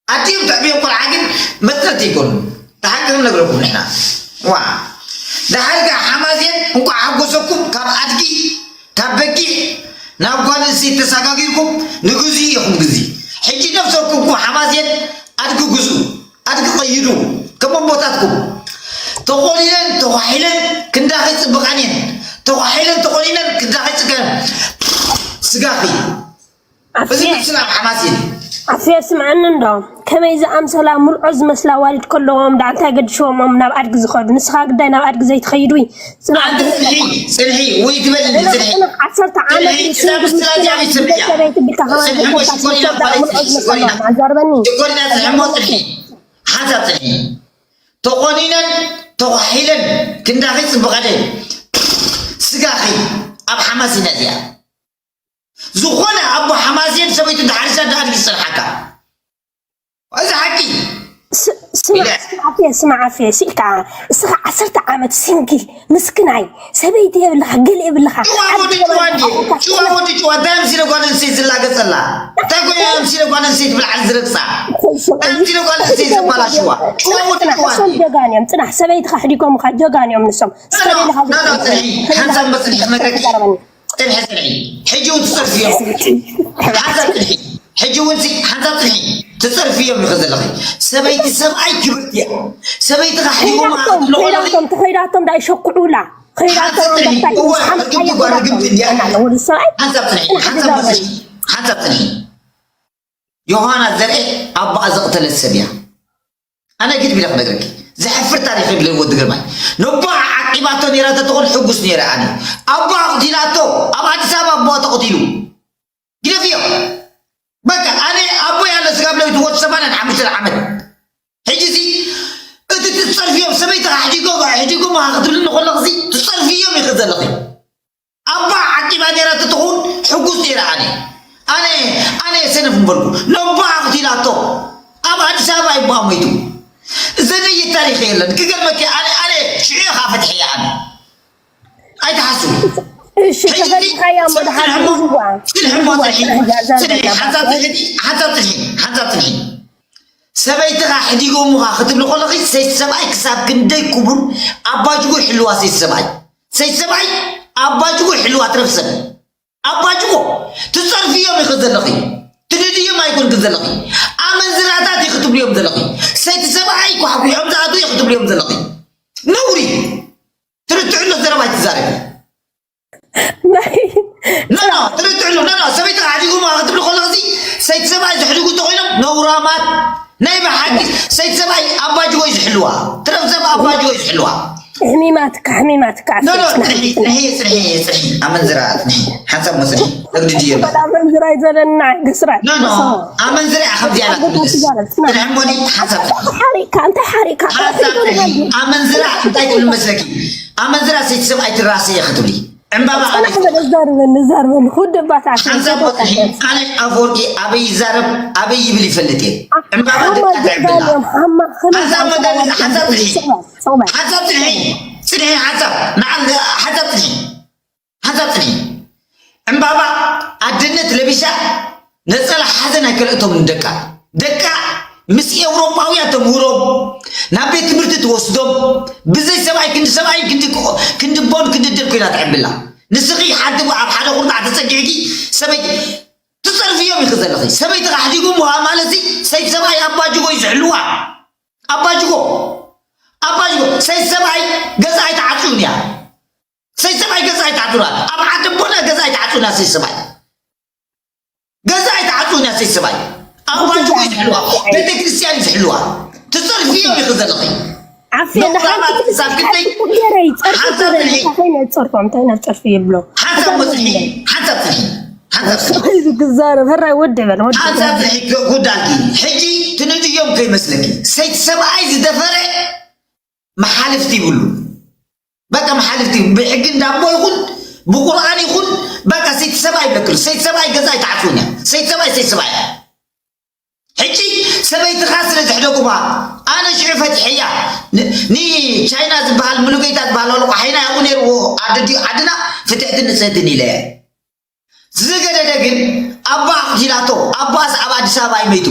ኣዲኦም ተዕብዮም ቆልዓ ግን መጽነቲ ይኮኑ። እቲ ሓቂ ክንነግረኩም ንሕና። ዋ፣ ደሓር ከኣ ሓማሴን እንቋዕ ሓጎሰኩም። ካብ ኣድጊ ካብ በጊዕ ናብ ጓል ኣንስተይቲ ተሰጋጊርኩም ንግዙ ኢኹም ግዙ። ሕጂ ነብሰኩም እኮ ሓማሴን ኣድጊ ግዙ፣ ኣድጊ ቀይዱ። ከም ኣቦታትኩም ተቆኒነን ተኳሒለን ክንዳኺ ጽብቓን እየን። ተኳሒለን ተቆኒነን ክንዳኺ ጽገን ስጋኺ። እዚ ኣፍየ ምስላ ሓማሴን ኣፍየ ስምዐኒ እንዶ። ከመይ ዝኣምሰላ ምርዖ ዝመስላ ኣዋልድ ከለዎም ደኣ እንታይ ገድሽዎም እዮም ናብ ኣድጊ ዝኸዱ? ንስኻ ግዳይ ናብ ኣድጊ ዘይትኸይድ ውይ። ጽናሕ ኣንቲ ጽንሒ፣ ጽንሒ፣ ወይ ትበልኒ፣ ጽንሒ። ጽናሕ ዓሰርተ ዓመት ጽንሒ፣ እዩ እዛ ምስላ እዚኣ ቤት ሰብ እያ። ሰበይቲ ቢልካ ከማን ጽንሒ እሞ ዘይኮንካ ሽኮሪና፣ ሽኮሪና። ምርዖ ዝመስላ ሽኮሪና፣ ኣዛርበኒ። ሽኮሪና፣ ጽንሒ እሞ ጽንሒ። ሓንሳብ ጽንሒ። ተቆኒነን፣ ተኳሒለን፣ ክንዳኺ ጽብቐደይ። ስጋኺ ኣብ ሓማሲና እዚኣ። ዝኾነ ኣቦ ሓማሴን ሰበይቱ እንተሓሪሳ እንዳ ኣድጊ ዝጸንሓካ። እዚ ሓቂ። ስ-፣ ስማዕ፣ ኢለ። ስማዕ ኣፍየ፣ ስማዕ ኣፍየ፣ ስኢልካ እስኻ ዓሰርተ ዓመት ሲንግል ምስክናይ ሰበይቲ የብልኻ፣ ገለ የብልኻ። ጭዋ ወዲ ጭዋ እንዴ? ጭዋ ወዲ ጭዋ። እንታይ ኣምሲለ ጓል ኣንስተይቲ ዝላገጸላ? እንታይ ኮይኑ ኣምሲለ ጓል ኣንስተይቲ ብላዕሊ ዝረግጻ? እንታይ ኣምሲለ ጓል ኣንስተይቲ ዘባላሽዋ? ጭዋ ወዲ ጭዋ ጽናሕ፣ እንዴ? እሶም ጀጋን እዮም። ጽናሕ፣ ሰበይትኻ ኣሕዲጎምኻ ጀጋን እዮም ንሶም። እስከ ና፣ ና፣ ሌላ ና፣ ና፣ ጽንሒ። ሓንሳብ መጽንሒ ክነግረኪ። ተዛረበኒ። ጽንሒ፣ ጽንሒ። ሕጂ እውን ትጸርፊ እዮም። ሓንሳብ ጽንሒ። ሕጂ እውን ሲ ሓንሳብ ጽንሒ። ትጸርፊ እዮም ኢኺ ዘለኺ። ሰበይቲ ሰብኣይ ክብርቲ እያ። ሰበይትኻ ሕዲጎም ከይዳቶም፣ ከይዳቶም፣ ተኸይዳቶም ዳይ ሸኩዑላ። ከይዳቶም ሓንሳብ ጽንሒ። እምበርታይ እወ፣ ሓንቲ ርግምቲ እያ ጓል ርግምቲ እንዲያ። ወዲ ሰብኣይ። ሓንሳብ ጽንሒ። ሓንሳብ ጽንሒ። ሓንሳብ ጽንሒ። ዮሃና ዘርኤ ኣባኣ ዘቕተለት ሰብ እያ። ኣነ ግድብ ኢለ ክነግረኪ። ዘሕፍር ታሪኽ ይብለ ወዲ ግርማይ። ነቦኣ ዓቂባቶ ነይራ ተትኾን ሕጉስ ነይረ ኣነ። ኣቦኣ ኣቕቲላቶ። ኣብ ኣዲስ ኣበባ ኣቦኣ ተቐቲሉ። ግደፍዮ። በቃ ኣነ ኣቦይ ኣሎ ስጋብ ለዊት ወዲ ሰማንያን ሓሙሽተን ዓመት። ሕጂ እዚ እቲ ትጸርፍዮም ሰበይትኻ ኣሕዲጎ-፣ ኣሕዲጎምኻ ክትብልኒ ከለኽሲ ትጸርፍዮም ኢኺ ዘለኺ። ኣባ ዓቂባ ነይራ ተትኸውን ሕጉስ ነይረ ኣነ። ኣነ፣ ኣነ ሰነፍ ምበልኩ። ነባ ኣቕቲላቶ። ኣብ ኣዲስ ኣበባ ይባ ሞይቱ። ዘደይ ታሪኽ የለን። ክገርመኪ ኣነ፣ ኣነ ሽዑ ኢኻ ፈትሐያ ኣነ። ኣይትሓስቡ። እሺ፣ ሕጂ ከፈትካያ እሞ ሰብ ደሓን ጽንሕሞ፣ ዝዋ። ጽንሕሞ ዝዋ፣ ጽንሒ። ጽንሒ፣ ጽንሒ፣ ሓንሳብ ጽንሒ፣ ሓንሳብ ጽንሒ፣ ሓንሳብ ጽንሒ። ሰበይትኻ ሕዲጎምኻ ክትብሊ ከለኺ ሰይቲ ሰብኣይ ክሳብ ክንደይ ክቡር ኣባጅጎ ይሕልዋ ሰይቲ ሰብኣይ። ሰይቲ ሰብኣይ ኣባጅጎ ይሕልዋ ትረፍ ሰብ ኣባጅጎ ትጸርፍዮም ኢኺ ዘለኺ ትድድዮም ኣይኮንክን ዘለኺ ኣመንዝራታት ኢኺ ትብልዮም ዘለኺ ሰይቲ ሰብኣይ ኳሕኩሖም ዝኣትዉ ኢኺ ትብልዮም ዘለኺ ነውሪ ትርትዕሎ ዘረባ ኣይትዛረቢ ናይ ኖ ኖ ትርትዕሎ ኖ ኖ ሰበይቲ ኣሕዲጉማ ክትብሊ ከለኺ ሰይቲ ሰብኣይ ዘሕድጉ እንተኾይኖም ነውራማት ናይ ብሓቂ ሰይቲ ሰብኣይ ኣባጅጎ እዩ ዝሕልዋ ትረፍ ሰብ ኣባጅጎ እዩ ዝሕልዋ ሕሚማትካ ሕሚማትካ ኖ ኖ ጽንሒ ጽንሒ ጽንሒ ጽንሒ ኣመንዝራ ጽንሒ ሓንሳብ ሞ ጽንሒ ተግድድዮ ኣሎ ኣመንዝራ እዩ ዘለና ግስራት ኖ ኖ ኣመንዝራ እያ ከምዚኣ ኢላ ትምልስ ጽንሒ ሞኒ ሓንሳብ ጽንሒ ሓሪካ እንታይ ሓሪካ ሓንሳብ ጽንሒ ኣመንዝራ እንታይ ትብል መስለኪ ኣመንዝራ ሰይቲ ሰብ ኣይትራሰ እየ ክትብሊ ዕምባባ ኣበይ ዛርበን ዛርበን ሁድ ባታ ሓንሳብ ሞ ጽንሒ ኣነ ኣፈወርቂ ኣበይ ይዛረብ ኣበይ ይብል ይፈልጥ እየ ዕምባባ ደቃ ትዕብላ ሓንሳብ መጋል ሓንሳብ ጽንሒ ሓንሳብ ጽንሒ ጽንሒ ሓንሳብ ንዓ ሓንሳብ ጽንሒ ሓንሳብ ጽንሒ ዕምባባ ኣደነት ለቢሳ ነጸላ ሓዘን ኣይከልእቶምን ደቃ ደቃ ምስ ኤውሮጳውያን ተምህሮም ናብ ቤት ትምህርቲ ትወስዶም ብዘይ ሰብኣይ ክንዲ ሰብኣይ ክንዲ ክንዲ ቦን ክንዲ ደር ኮይና ትዕብላ ንስኺ ሓንቲ ኣብ ሓደ ቁርጣዕ ተጸጊዕኪ ሰበይቲ ትጸርፍዮም ኢኺ ዘለኺ ሰበይቲ ካሕዲጉም ውሃ ማለት ሰይቲ ሰብኣይ ኣባጅጎ እዩ ዝሕልዋ ኣባጅጎ ኣባጅጎ ሰይቲ ሰብኣይ ገዛ ኣይተዓፅዩን እያ ሰይቲ ሰብኣይ ገዛ ኣይተዓፅዩና ኣብ ዓዲ ቦና ገዛ ኣይተዓፅዩና ሰይቲ ሰብኣይ ገዛ ኣይተዓፅዩን እያ ሰይቲ ሰብኣይ ኣባጅጎ እዩ ዝሕልዋ ቤተክርስትያን እዩ ዝሕልዋ ትፀርፍዮም ኢኺ ዘለኺ ዓፍያ ነውራማት ክሳብ ክንደይ ሓንሳብ ትንሒ ጸርፎም እንታይ ናብ ጸርፊ ይብሎ ሓንሳብ መፅሒ ሓንሳብ ትንሒ ሓንሳብ ትንሒ እዚ ክዛረብ ህራይ ወዲ በል ወዲ ሓንሳብ ትንሒ ጉዳልኪ ሕጂ ትንድዮም ከይመስለኪ ሰይቲ ሰብኣይ ዝደፈረ መሓልፍቲ ይብሉ በቃ መሓልፍቲ ብሕጊ እንዳቦ ይኹን ብቁርኣን ይኹን በቃ ሰይቲ ሰብኣይ ይብለክሉ ሰይቲ ሰብኣይ ገዛ ኣይተዓፅውን እያ ሰይቲ ሰብኣይ ሰይቲ ሰብኣይ እያ ሕጂ ሰበይትኻ ስለ ዘሕደጉማ ኣነ ሽዑ ፈትሐያ ንቻይና ዝበሃል ሙሉጌታ ዝበሃል ኣሉ ቋሓይና ያቑ ነይርዎ ኣደዲኡ ዓድና ፍትሕትን ንፅህትን ኢለ ዝገደደ ግን ኣቦኣ ኣቕቲላቶ ኣቦኣስ ኣብ ኣዲስ ኣበባ ይመይቱ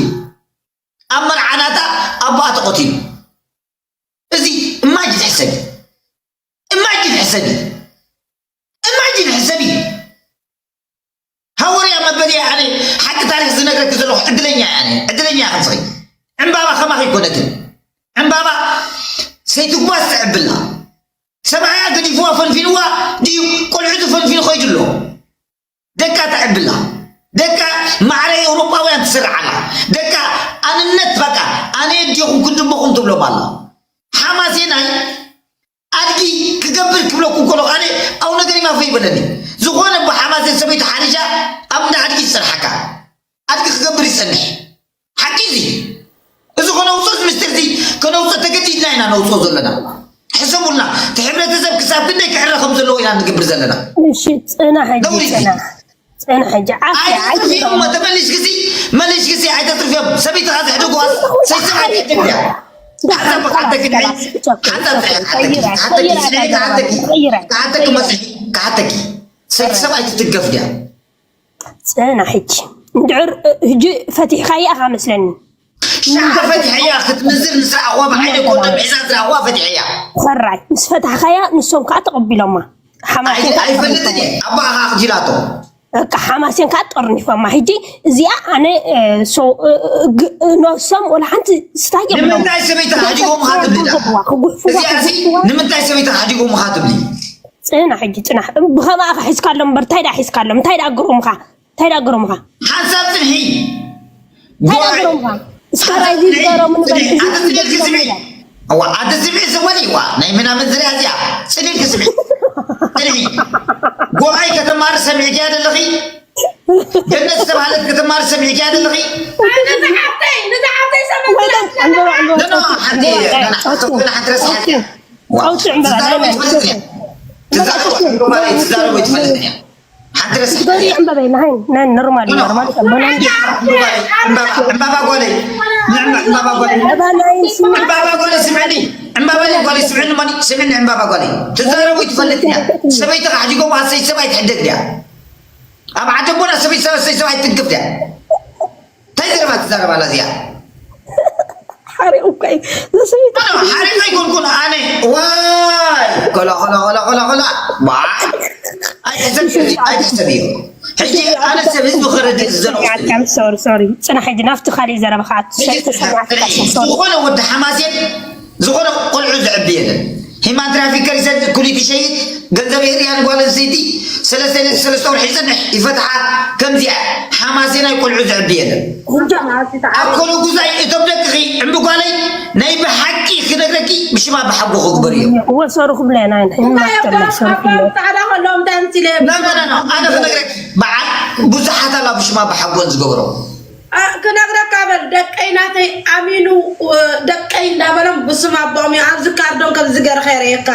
ኣብ መርዓናታ ኣቦኣ ተቐቲሉ እዚ እማጅን ሕሰቢ እማጅን ሕሰቢ እማጅን ሕሰቢ ሃወርያ መበል ኣነ ሓቂ ታሪክ ዝነግረክ ዘለኹ ዕድለኛ ኣነ ዕድለኛ ከምስኺ ዕምባባ ከማኺ ይኮነትን ዕምባባ ሰይትጓዝ ትዕብላ ሰብኣያ ገዲፍዋ ፈንፊንዋ ድዩ ቆልዑቱ ፈንፊኑ ኸይዱ ኣሎ ደቃ ተዕብላ ደቃ ማዕረ ኤውሮጳውያን ትስርዓላ ደቃ ኣንነት በቃ ኣነ ድኹም ክንድመኹም ትብሎም ኣላ ሓማሴናይ ኣድጊ ክገብር ክብለኩም ከሎ ካነ ኣብ ነገር ይማፈ ይበለኒ ዝኾነ ብሓማሴን ሰበይቲ ሓሪሻ ኣብ እንዳ ኣድጊ ዝሰርሓካ ኣድጊ ክገብር ይጸንሕ ሓቂ እዚ እዚ ከነውፅኦ ምስጢር እዚ ከነውፅኦ ተገዲድና ኢና ነውፅኦ ዘለና ሕሰቡልና እቲ ሕብረተሰብ ክሳብ ክንደይ ክዕረ ከም ዘለዎ ኢና ንገብር ዘለና እሺ ጽናሕ ሕጂ ነውሪ እዚ ጽናሕ ጽናሕ ሕጂ ዓፍያ ኣይተጥርፍዮም ተመሊስክሲ መሊስክሲ ኣይተጥርፍዮም ሰበይትኻ ዘሕደጉዋስ ሰይሰብ ኣይተጥርፍያ ሓሳብ ክሓተኪ ሓሳብ ክሓተኪ ክሓተኪ መፅሒ ክሓተኪ ሰይሰብ ኣይትትገፍ ድያ ጽና ሕጂ እንድዕር ሕጂ ፈቲሕካያ ኢኻ መስለኒ ሻዕ ፈቲሐያ ክትምዝር ንስራሕዋ ብሓይለ ኮንዶም ሒዛ ዝራሕዋ ፈቲሐያ ሕራይ ምስ ፈታሕካያ ንሶም ከዓ ተቐቢሎማ ሓማሴን ከዓ ኣይፈልጥን እየ ኣባኻ ኣኽጂላቶ በቃ ሓማሴን ከዓ ጠርኒፎማ ሕጂ እዚኣ ኣነ ነሶም ወላ ሓንቲ ስታይ የብሎም ንምንታይ ሰበይትኻ ሓዲጎምኻ ትብሊ ዳ ክጉሕፍዋ እዚኣሲ ክጉሕፍዋ ንምንታይ ሰበይትኻ ሓዲጎምኻ ትብሊ ጽና ሕጂ ጽና ብኸማኣ ሒዝካሎም እምበር እንታይ ዳ ሒዝካሎም እንታይ ዳ ኣግሮምኻ እንታይ ዳ ኣግሮምኻ ሓንሳብ ጽንሒ እንታይ ዳ ኣግሮምኻ እስከ ራይዚ ዝገሮም ንበል ኣንተ ጽንሒ ስምዒ እዋ ኣንተ ስምዒ ስወል እዋ ናይ ምናምን ዝርያ እዚኣ ጽንሒ ስምዒ ጽንሒ ጎባይ ከተማር ሰሚዕኪያ ዘለኺ ገነት ዝተባህለት ከተማር ሰሚዕኪያ ዘለኺ ንዝሓፍተይ ንዝሓፍተይ ሰመላ ደኖ ሓንቲ ሓንቲ ረስሓት ኣውፅዕ እምበራ ትዛረቡ ትፈልጥ እያ ሓንቲ ረስሓት ገሪ ዕምበበይ ናይ ናይ ኖርማል ኖርማል ቀበና ዕምባባ ጓለይ ዕምባባ ጓለይ ዕምበባ ናይ ስማ ዕምባባ ጓለይ ስምዕኒ ዕምባባ ጓለይ ስምዕኒ ማኒ ስምዕኒ ዕምባባ ጓለይ ትዛረቡ ትፈልጥ እያ ሰበይቲ ካሕዲጎም ኣሰይ ሰብኣይ ትሕደግ ድያ ኣብ ዓደ ቦና ሰበይቲ ሰበይ ሰብኣይ ትንክፍ ድያ እንታይ ዘረባ ትዛረባላ እዚኣ ሓሪቑ ሓሪፍ ኣይኮንኩን ኣነ። ዋይ፣ ኮላ፣ ኮላ፣ ኮላ፣ ኮላ፣ ኮላ። ባዕ። ኣይሕሰብ፣ ኣይሕሰብ እዩ። ሕጂ ኣነ ሰብ ህዝቢ ክረድእ ዝዘለኹ። ሶሪ፣ ሶሪ፣ ሶሪ። ጽናሕ፣ ሕጂ ናብቲ ካልእ ዘረባኻ ኣት-፣ ሕጂ ተሰማዕካ፣ ጽናሕ፣ ሶሪ። ዝኾነ ወዲ ሓማሴን፣ ዝኾነ ቆልዑ ዘዕቢ የለን። ሂማን ትራፊከር ይሰድ፣ ኩሊት ይሸይጥ፣ ገንዘብ የርእያ ንጓል ኣንስተይቲ፣ ሰለስተ፣ ሰለስተ ወርሒ ይጸንሕ፣ ይፈትሓ። ከምዚኣ ሓማሴናይ ቆልዑ ዘዕቢ የለን። ኣብ ኮሎ ጉዛይ እቶም ደቅኺ ዕምቢ ጓለይ ናይ ብሓቂ ክነግረኪ ብሽማ ብሓጎ ክግበር እዮም። እወ፣ ሶሪ ክብለና ኢና። እንታይ እዮም ማስተር፣ ሶሪ ክብለና። ጻዕዳ ከለዎም እንታይ ኣምሲለ? ና፣ ና፣ ና፣ ና፣ ኣነ ክነግረኪ በዓል ብዙሓት ኣላ ብሽማ ብሓጎን ዝገብሮ። ኣ፣ ክነግረካ በል፣ ደቀይ ናተይ ኣሚኑ፣ እ፣ ደቀይ እንዳበሎም ብስም ኣቦኦም እዮም። ኣብዚ ካርዶም ከምዚ ገርኸ የርእየካ።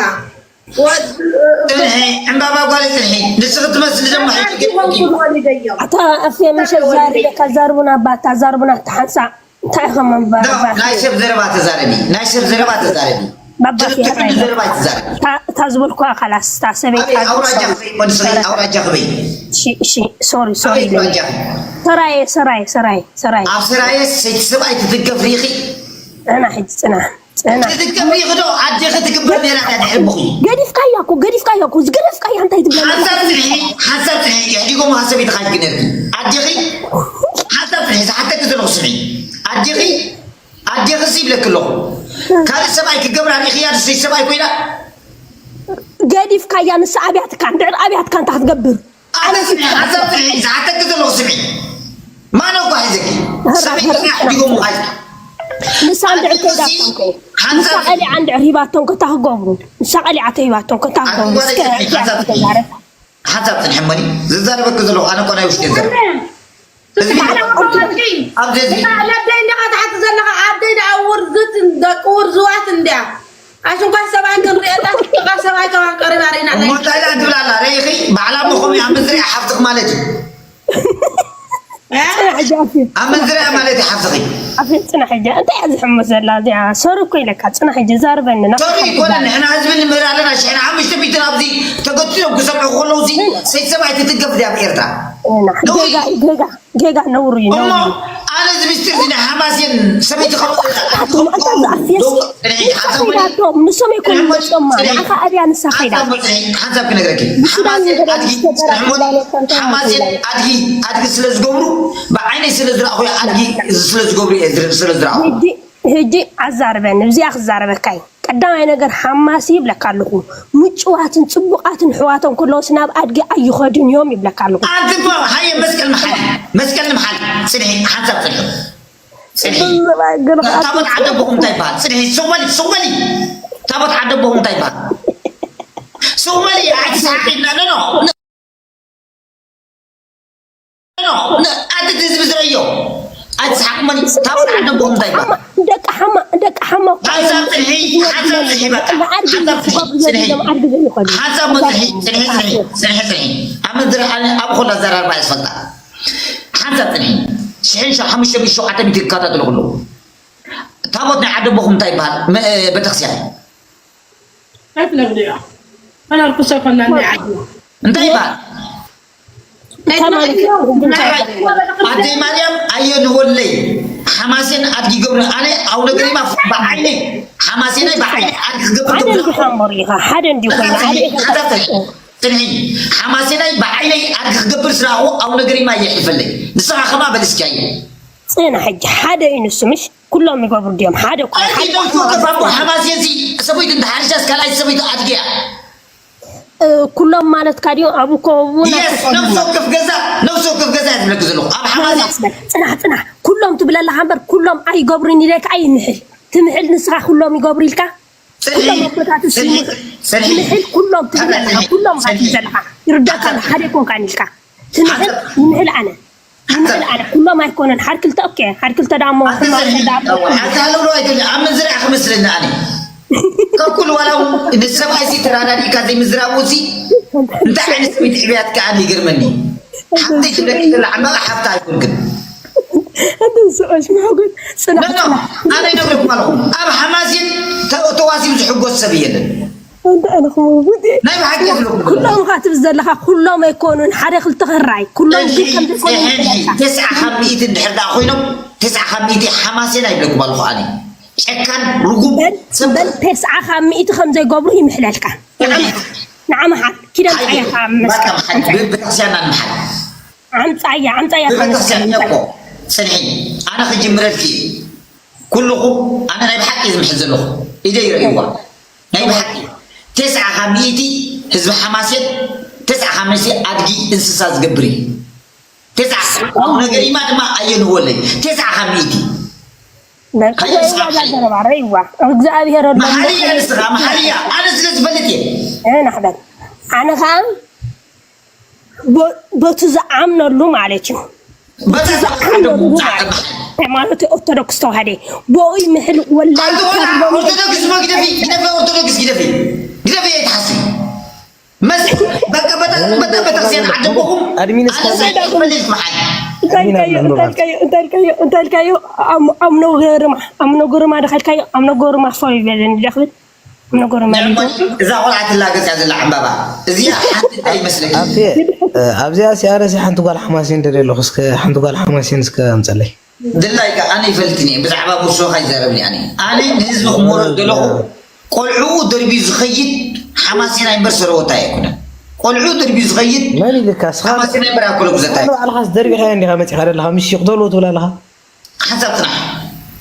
ወድ-፣ እ፣ ጽንሒ፣ ዕምባባ ጓል ጽንሒ። ንስኺ ትመስሊ ደሞ ሕጂ ወድ-፣ ወድ-፣ ወሊደዮም። ኣታ ኣፍየ ምሸት ዛሪበካ ዛርቡና ኣባ፣ ኣታ ዛርቡና ኣታ ሓንሳእ። እንታይ ኢኻ መንባር ዶ፣ ኣባ? ናይ ሰብ ዘረባ ተዛረቢ፣ ናይ ሰብ ዘረባ ተዛረቢ። ባባ ትኽክል ፊያታ እዩ። ዘረባ ተዛረቢ። እታ፣ እታ ዝበልኩዋ ካላስ፣ እታ ሰበይቲ ኣበይ፣ ኣውራጃ ክበይ፣ ወዲ ሰበይቲ፣ ኣውራጃ ክበይ። እሺ፣ እሺ፣ ሶሪ፣ ሶሪ ኣበይ ኢለ። ኣውራጃ ክበይ? ሰራየ፣ ሰራየ፣ ሰራየ፣ ሰራየ። ኣብ ሰራየ ሰይቲ ሰብኣይ ትትገፍ ሪኺ? ጽና ሕጂ፣ ጽና፣ ጽና። ትትገፍ ሪኺ ዶ? ኣዴኺ ትግበር ነይራ እያ ድሕሪ ብኹ። ገዲፍካያ እኮ፣ ገዲፍካያ እኮ፣ ዝገደፍካያ እንታይ ትብለኒ? ሓንሳብ ጽንሒ፣ ሓንሳብ ጽንሒ፣ የሕዲጎም ሃሰብ ይትኻጅ ነርኪ። ኣዴኺ፣ ሓንሳብ ጽንሒ፣ ዝሓተኪ ዘለኹ ስምዒ። ኣዴኺ፣ ኣዴኽሲ ይብለኪ ኣለኹ። ካልእ ሰብኣይ ክገብራ ርኢኽያ? ንሰይ ሰብኣይ ኮይና? ገዲፍካያ ንሳ ኣብያትካ፣ እንድሕር ኣብያትካ እንታይ ክትገብር? ኣነ ስምዒ፣ ሓንሳብ ጽንሒ፣ ዝሓተኪ ዘለኹ ስምዒ። ማን እኳ ሒዘኪ? ሰበይቲ ሕዲጎም ሒዝኪ። ንሳ እንድሕር ኣዴኽሲ ከይዳቶም ከ? ሓንሳብ ንሳ ቀሊዓ እንድሕር ሂባቶም ከ እንታይ ክገብሩ? ንሳ ቀሊዓ ተሂባቶም ከ እንታይ ክገብሩ? ኣዴኽሲ እስከ ሓንሳብ ጽንሒ። ተዛረብ። ሓንሳብ ጽንሒ እሞኒ፣ ዝዛረበኪ ዘለኹ ኣነ እኮ ናይ ውሽጢ ዘረባ። እዚ ኣነ እኮ ኣልኪ፣ ኣብዚ፣ እዚ፣ ነደይ እንዲኻ ትሓቲ ዘለኻ፣ ኣደይ ደኣ ውርዝት፣ ደቂ ውርዝዋት እንድያ። ኣሽንኳይ ሰብኣይ ክንሪኤላ፣ ጥቓ ሰብኣይ ከማን ቀሪባ ርኢና እሞ እንታይ ደኣ ትብል ኣላ? ርኢኺ፣ ባዕላ እሞ ከምኡ እያ፣ ኣብ መዝርያ ሓፍትኽ ማለት እዩ። እ? ጽናሕ ሕጂ ኣፍየ። ኣብ መዝርያ ማለት እዩ ሓፍትኺ። ኣፍየ ጽናሕ ሕጂ። እንታይ እያ ዝሕምስ ዘላ እዚኣ? ሶሪ እኮ ኢለካ፣ ጽናሕ ሕጂ፣ ዛርበኒ፣ ናብታ ሶሪ ሓቂ ይኮነ፣ ዛረብ። ንሕና ህዝቢ ንምህር ኣለና፣ ሽሕን ሓሙሽተ ሚእትን ኣብዚ ተገቲሮም ክሰምዑ ከለዉ ሲ፣ ሰይቲ ሰብኣይ ትትገፍ ድያ ኣብ ኤርትራ? ና፣ ጌጋ፣ ጌጋ፣ ጌጋ፣ ነውሪ እዩ፣ እሞ ነውሪ እዩ። ኣነ እዚ ምስጢር እዚ ናይ ሓማሴን ሰበይቲ ከም ኣቶም ኣታ ዝኣፍየስ ዶ-፣ ጽንሒ፣ ንሳ ሓንሳብ ኸይዳቶም፣ ንሶም ኣይኮኑን ጽንሒ፣ መጾማ፣ ጽንሒ፣ ንዓኻ ኣብያ ንሳ ኸይዳ። ሓንሳብ ጽንሒ፣ ሓንሳብ ክነግረኪ። ንሱዳን ሓማሴን ዝገደል ኣድጊ፣ ዝተበርዐ ጽንሒ፣ እምባለ ከምታ ሓማሴን ትብላለች። ኣድጊ፣ ኣድጊ ስለ ዝገብሩ፣ ብዓይነይ ስለ ዝረኣኹ፣ ኣድጊ ስለ ዝገብሩ እየ ዝር-፣ ስለ ዝረኣኹ። ሕጂ፣ ሕጂ ኣዛርበኒ፣ ብዚኣ ክዛረበካ እየ። ቀዳማይ ነገር ሓማሲ ይብለካ ኣለኹ። ምጭዋትን ጽቡቓትን ኣሕዋቶም ከለውስ ናብ ኣድጊ ኣይኸዱን እዮም ይብለካ ኣለኹ። ኣንቲ እኮ ሃየ መስቀል ምሓል፣ መስቀል ንምሓል። ጽንሒ፣ ሓንሳብ ጽንሒ። ጽንሒ። ብዝባይ ግን ታቦት ዓዲ ኣቦኹም እንታይ ይበሃል? ጽንሒ፣ ሱቕ በሊ፣ ሱቕ በሊ። ታቦት ዓዲ ኣቦኹም እንታይ ይበሃል? ሱቕ በሊ፣ ኣይትስሓቂ፣ ኖ፣ ኖ፣ ኖ። ኖ፣ ኖ፣ ኣቲ ህዝቢ ዝረዮ። ኣይትስሓቅ፣ መን ታቦት ዓዲ ኣቦኹም እንታይ ይበሃል? ሓማ፣ ደቂ ሓማ፣ ደቂ ሓማ እኮ ሓንሳብ እዮም። ጽንሒ፣ ሓንሳብ ጽንሒ፣ በቃ። ንዓዲ ሓንሳብ ጽንሒ፣ ዝገብሩ ጽንሒ። ዘለዎም ዓዲ ዘይኮኑ። ሓንሳብ እሞ ጽንሒ፣ ጽንሒ፣ ጽንሒ፣ ጽንሒ፣ ጽንሒ። ኣብ ምድሪ ዓለም ኣብ ኹላ ኣዘራርባ እየ ዝፈልጣ። ሓንሳብ ጽንሒ። ሽሕን ሸ-፣ ሓሙሽተ ሚእቲ ሸውዓተ ሚእቲ ይከታተሉ ኣለዉ። ታቦት ናይ ዓዲ ኣቦኹም እንታይ ይበሃል? መ-፣ ቤተክርስትያን። ኣይትነግሪያ። ኣነ ርኩስ ኣይኮናን ናይ ዓድና። እንታይ ይበሃል? እንታይ ማለት እዩ? ኣደይ ማርያም ኣየ ንወለይ ሓማሴን ኣድጊ ገብረ ኣነ ኣቡነ ገሪማ ብዓይነይ ሓማሴናይ ብዓይነይ ኣድጊ ክገብር ሓደ ገብረ እንዲኻ እምበር ኢኻ፣ ሓደ እንዲኾይኑ፣ ሓደ ኢኻ። ሓንሳብ ጽንሒ፣ ጽንሒ። ሓማሴናይ ብዓይነይ ኣድጊ ክገብር ስራኹ ኣቡነ ገሪማ እየ ይሕልፈለይ። ንስኻ ከማ በል እስኪ ኣየ። ጽና ሕጂ፣ ሓደ እዩ ንሱ፣ ምሽ? ኩሎም ይገብሩ ድዮም? ሓደ እኮ ኣይ፣ ሓ-፣ ነፍሲ ወከፍ ኣቦ ሓማሴን ሲ ሰበይቱ እንተሓሪሻስ ካልኣይ ሰበይቱ ኣድጊ እያ። እ፣ ኩሎም ማለትካ ድዮም? ኣብ እኮ እውን የስ፣ ኣትኾኑ። ነፍሲ ወከፍ ገዛ፣ ነፍሲ ወከፍ ገዛ እየ ዝብለኪ ዘለኹ። ኣብ ሓማሴን ጽናሕ፣ ጽናሕ፣ ጽናሕ። ኩሎም ትብል ኣለኻ እምበር ኩሎም ኣይገብሩን ኢለካ ኣይንሕል። ትምሕል ንስኻ ኩሎም ይገብሩ ኢልካ? ጽንሒ፣ ኩሎም ኣቦታት ጽንሒ፣ ይስሙ-፣ ጽንሒ። ትምሕል ኩሎም ትብል ኣለኻ። ጽንሒ፣ ኩሎም ኢኻ ጽንሒ። ትብል ዘለኻ። ይርዳእካ ኣሎ። ሓደ ኣይኮንካን ኢልካ። ትምሕል፣ ሓንሳብ ይምሕል ኣነ። ይምሕል ኣነ። ኩሎም ኣይኮነን። ሓድ ክልተ ኦኬ። ሓድ ክልተ ዳሞ፣ ኣንተ ኩሎም ጽንሒ፣ ዳሞ። ኣዋ፣ ኣንተ ሃለውለው ኣይትብል። ኣብ ምዝራዕ ክመስለኒ ኣነ። ካብ ኩሉ ዋላ እውን ንሰብኣይ ሲ ተራዳዲእካ ዘይምዝራቡ ሲ እንታይ ዓይነት ስሚት ዕብያት ከኣ ይገርመኒ። ሓፍተይ ትብለኪ ዘላ ዕምባባ ሓፍታ ኣይኮንክን። ኣንተ ስቆሽ መሕጎት ጽናሕ፣ ኖ፣ ኖ፣ ጽናሕ። ኣነ ይነግረኩም ኣለኹ። ኣብ ሓማሴን ተ-፣ ተዋሲቡ ዝሕጎስ ሰብ የለን። ኣንተ ኣነ ክመውት እየ። ናይ ብሓቂ እየ ዝብለኩም ዘለኹ። ኩሎም ኢኻ ትብል ዘለኻ፣ ኩሎም ኣይኮኑን፣ ሓደ ክልተ ክራይ፣ ኩሎም ግን ጽንሒ፣ ከም ዘይኮኑ ጽንሒ፣ ይፍለጥ። ተስዓ ካብ ሚእቲ እንድሕር ደኣ ኮይኖም፣ ተስዓ ካብ ሚእቲ ሓማሴን ኣይብለኩም ኣለኹ ኣነ። ጨካን ርጉም በል ሰብ በል ተስዓ ካብ ሚእቲ ከም ዘይገብሩ ይምሕለልካ። ንዓ መሓል ኪዳን ሓቂ ፃያ ካብ በቃ መስቀል መሓል ብብተክስያና ንመሓል ዓምፃያ ዓምፃያ ካብ ብቤተክርስትያን መስቀል እኮ ጽንሒ ኣነ ክጅምረልኪ ኩልኹም ኣነ ናይ ብሓቂ ዝምሕዝ ዘለኹ ኢደ ይረእይዋ ናይ ብሓቂ ተስዓ ካብ ሚእቲ ህዝቢ ሓማሴን ተስዓ ካብ ሚእቲ ኣድጊ እንስሳ ዝገብር እዩ ተስዓ ኣብ ነገሪማ ድማ ኣየንህወለይ ተስዓ ካብ ሚእቲ ዘረባ ረይዋ እግዚኣብሔር ኣሎ መሓሪ እያ ንስኻ መሓሪ እያ ኣነ ስለ ዝፈልጥ እየ ናሕበል ኣነ ከዓ ቦ- በቱ ዝዓምነሉ ማለት እዩ በታ ዝዓምነሉ ማለት እዩ ሃይማኖት ኦርቶዶክስ ተዋህደ ብኡ ይምሕል ወላይ ኣንተ ወላ ኦርቶዶክስ ሞ ግደፊ ግደፊ ኦርቶዶክስ ግደፊ ግደፊ ኣይትሓስቢ መስ በቃ በታ በታ ቤተክርስትያን ዓደቦኹም ኣድሚን እስከ ኣነ ሳይፈልጥ መሓል እንታይ ኢልካዮ እንታይ ኢልካዮ እንታይ ኢልካዮ እንታይ ኢልካዮ ኣም- ኣምኖ ገርማ ኣምኖ ገርማ ደኸልካዮ ኣምኖ ገርማ ፎይ በለኒ ደኽብል ኣምኖ ገርማ እዛ ቆልዓ ትላገጽ እያ ዘላ ዕምባባ እዚኣ ሓንቲ እንታይ ይመስለኪ ኣብቲ ኣብዚኣ ሲኣረሲ ሓንቲ ጓል ሓማሴን ደልየ ኣለኹ እስከ ሓንቲ ጓል ሓማሴን እስከ ኣምፀለይ ድላይ ከ ኣነ ይፈልጥን እየ ብዛዕባ ሙርሶኻ ይዛረብኒ ኣነ ኣነ ንህዝቢ ክመሮ ዘለኹ ቆልዕኡ ደርብዩ ዝኸይድ ሓማሴን ኣይምበር ሰረወታ ኣይኮነን ቆልዕኡ ደርብዩ ዝኸይድ መን ኢልካ እስኻ ሓማሴን ኣይምበር ኣኮለ ጉዘታ ባዕልኻስ ደርቢኻዮ እንዲኻ መፂኻ ዘለኻ ምሽ ይቕተልዎ ትብል ኣለኻ ሓንሳብ ፅናሕ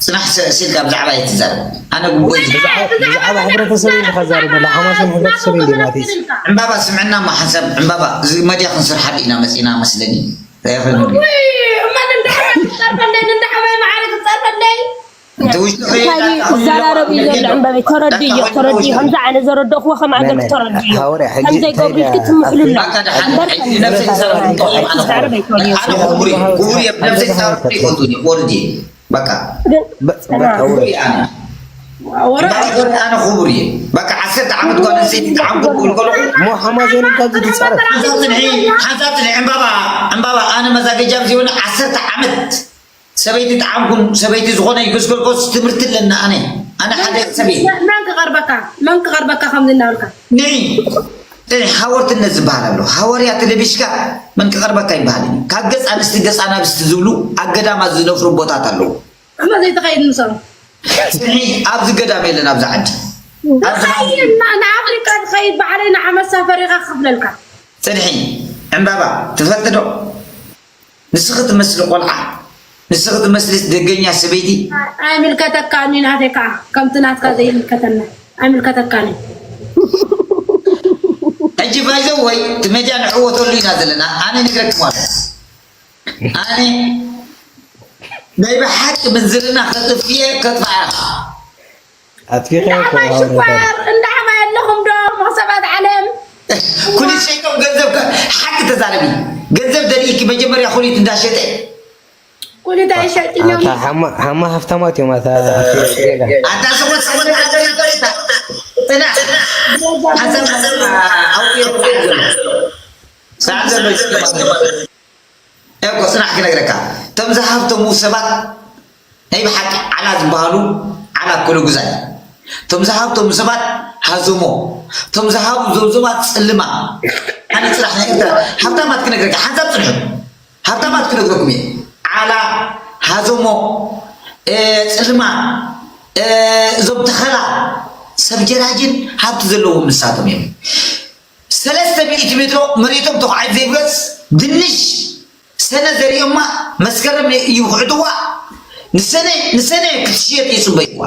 ፅናሕ ስ- ሲልካ ብዛዕባ እየ ትዛረብ ኣነ ጉቦይ ዝብል ብዛዕባ ሕብረተሰብ ኢኻ ዛረብ ዘላ ሓማሴን ሕብረተሰብ እንዲ ናተይስ ዕምባባ ስምዕና ማ ሓንሳብ ዕምባባ እዚ መድያ ክንስርሓሉ ኢና መፂና መስለኒ እንታይ ይኽእል እመን እንዳሕመ ትፀርፈለይ እንዳሕመ ማዕረ ትፀርፈለይ እንተ ውሽጢ እንታይ ከይዳ ይዘራረብ እዩ ዘሎ ዕምበበይ ተረድዮ ተረድዮ ከምዚ ዓይነት ዘረደእኩዎ ከም ኣገር ተረድዮ ሃወርያ ሕጂ ከምዘይ ገብሩ ኢልኪ ትምሕሉ ኣሎ በቃ ደሓን ነብሰይ ሳብር ይጠቕም ኣነ ክቡር እየ ክቡር እየ ነብሰይ ሳብር ይፈቱ እየ ወርድ እየ በቃ በቃ ክቡር እየ ኣነ ወረ በቃ ወርድ ኣነ ክቡር እየ በቃ ዓሰርተ ዓመት ጓል ኣንስተይቲ ጠዓምኩ ክብል ከለኹ እሞ ሓማሴን ካብዚ ትፃረፍ ሓንሳብ ፅንሒ ሓንሳብ ፅንሒ ዕምባባ ዕምባባ ኣነ መዛገጃ ብዘይብሉ ዓሰርተ ዓመት ሰበይቲ ጠዓምኩን ሰበይቲ ዝኾነ ይገዝገልኮስ ትምህርቲ ኣለና ኣነ ኣነ ሓደ ሰብ እየ መን ክቐርበካ መን ክቐርበካ ከምዚ እናበልካ ንዒ ጥሪ ሓወርትነት ዝበሃል ኣሎ። ሃወርያ ተለቢሽካ መን ክቐርበካ ይበሃል እዩ። ካብ ገፅ ኣንስቲ ገፅ ኣናብስቲ ዝብሉ ኣብ ገዳማት ዝነፍሩ ቦታት ኣለዉ። እሞ ዘይትኸይድ ምሶም ፅንሒ ኣብዚ ገዳም የለን ኣብዚ ዓዲ። ኣብዚ ዝኸይድ ና- ንኣፍሪቃ ዝኸይድ ባዕለይ ንዓ መሳፈሪኻ ክኽፍለልካ ፅንሒ ዕምባባ ትፈልጢ ዶ? ንስኺ ትመስሊ ቆልዓ ንስኺ ትመስሊ ደገኛ ሰበይቲ ኣይምልከተካን እዩ ናተይ ከዓ ከምቲ ናትካ ዘይምልከተና ኣይምልከተካን እዩ ሕጂ ባይዘወይ እቲ መድያ ንዕወተሉ ኢና ዘለና ኣነ ነግረክም ኣሎ ኣነ ናይ ብሓቂ ምንዝርና ከጥፍየ ከጥፍኣ ኣጥፊኸ እንዳሕማይ ሽኳር እንዳሕማይ ኣለኹም ዶ መኽሰባት ዓለም ኩሊት ሸይጦም ገንዘብ ከ- ሓቂ ተዛረቢ ገንዘብ ደልይኪ መጀመርያ ኩሊት እንዳሸጠ ኩሊት ኣይሸጥን እዮም ኣታ ሓማ ሓማ ሃፍታማት እዮም ኣታ ጌጋ ኣታ ሰቦት ሰቦት ኣገሪታ ጥና ሓሳብ ሓሳብ ኣውቂ ሰዓት ዘሎ ይስከማል እኮ ጽናሕ ክነግረካ እቶም ዝሃብተሙ ሰባት ናይ ብሓቂ ዓላ ዝበሃሉ ዓላ ኩሉ ግዛይ እቶም ዝሃብተሙ ሰባት ሃዞሞ እቶም ዝሃቡ ዘብዞባት ጽልማ ኣነ ጽራሕ ናይ ኤርትራ ሃብታማት ክነግረካ ሓንሳብ ጽንሑ ሃብታማት ክነግረኩም እየ ዓላ ሃዞሞ ጽልማ እዞም ተኸላ ሰብ ጀራጅን ሃብቲ ዘለዎም ንሳቶም እዮም ሰለስተ ሚእቲ ሜትሮ መሬቶም ተኳዒት ዘይብገስ ድንሽ ሰነ ዘሪኦማ መስከረም ይውክዕትዋ ንሰነ ንሰነ ክትሽየጥ ይፅበይዋ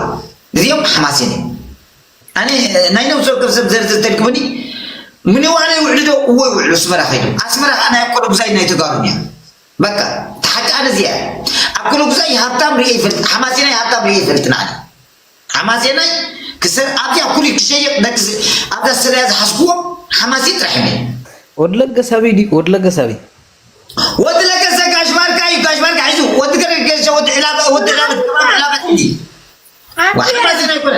እዚኦም ሓማሴን እዮም ኣነ ናይ ነብሲ ወከፍ ሰብ ዘርዝር ተልክብኒ ምንዋነ ይውዕሉ ዶ እዎ ይውዕሉ ኣስመራ ከይዱ ኣስመራ ከዓ ናይ ኣኮሎ ጉዛይ ናይ ተጋሩን እያ በቃ እቲ ሓቂ ኣነ እዚኣ እያ ኣኮሎ ጉዛይ ሃብታም ርየ ይፈልጥ ሓማሴናይ ሃብታም ርየ ይፈልጥ ንዓኒ ሓማሴናይ ክሰር ኣብዚኣ ኩሉ ክሸየጥ ደቂ ኣብዛ ሰለያ ዝሓዝክዎም ሓማሴን ጥራሕ እየ ወዲ ለገሳበይ ድዩ ወዲ ለገሳበይ ወዲ ለገሰ ጋሽ ባርካ እዩ ጋሽ ባርካ ሒዙ ወዲ ገረገሰ ወዲ ዕላበ ወዲ ዕላበ ዕላበ እንዲ ሓማሴን ኣይኮነ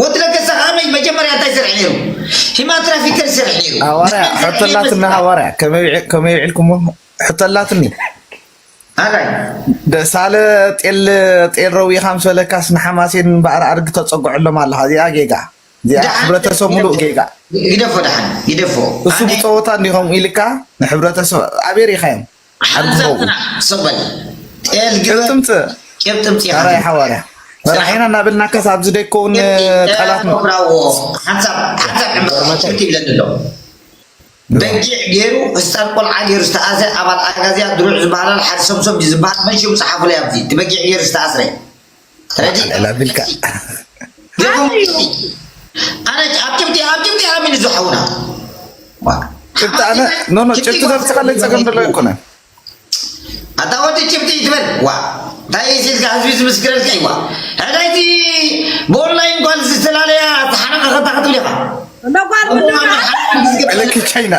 ወዲ ለገሰ ከመይ መጀመርያ እንታይ ይሰርሕ ነይሩ ሂማን ትራፊከር ይሰርሕ ነይሩ ሃዋርያ ሕቶላትና ሃዋርያ ከመይ ውዒ- ከመይ ውዒልኩሞ ሕቶላትኒ ኣራይ ደሳለ ጤል ጤል ረዊኻ ምስ በለካስ ንሓማሴን እምበኣር ኣድጊ ተፀግዐሎም ኣለኻ እዚኣ ጌጋ እዚኣ ደሓን ሕብረተሰብ ሙሉእ ጌጋ ግደፎ ደሓን ግደፎ እሱ ብፀወታ እንዲኹም ኢልካ ንሕብረተሰብ ኣበይ ሪኻዮም ኣድጊ ሓንሳብ ኸውን ጥራሕ ሰበል ጤል ግበ ቅብጥምፅ ቄብ ጥምፂ ኣራይ ሓዋርያ መራሒና እናበልናካስ ኣብዚ ደይከውን ቃላት ነው። ብራዎ ሓንሳብ ሓንሳብ ዕምበባ ሽቲ ይብለኒ ኣሎ። በጊዕ ገይሩ ህፃን ቆልዓ ገይሩ ዝተኣዘ ኣባል ኣጋዚያ ድሩዕ ዝበሃላል ሓደ ሰምሶም እዩ ዝበሃል መን ሽሙ ፀሓፉለይ ኣብዚ እቲ በጊዕ ገይሩ ዝተኣስረ ረዲ ላቢልካ ገርኩም ኣነ ኣብ ጭብጢ ኣብ ጭብጢ ኣሚኑ ዝሓውና ጭብጢ ኣነ ኖ ኖ ጭብጢ ዘምፅኻለይ ፀገም ዘሎ ኣይኮነን ኣታ ወዲ ጭብጢ ይትበል ዋ እንታይ ኢልካ ህዝቢ ዝምስክረልካ ይዋ ሕዳይቲ ብኦንላይን ጓል ዝተፈላለያ ተሓነቐኸታ ክትብል ኢኻ መጓል ለኪ ቻይና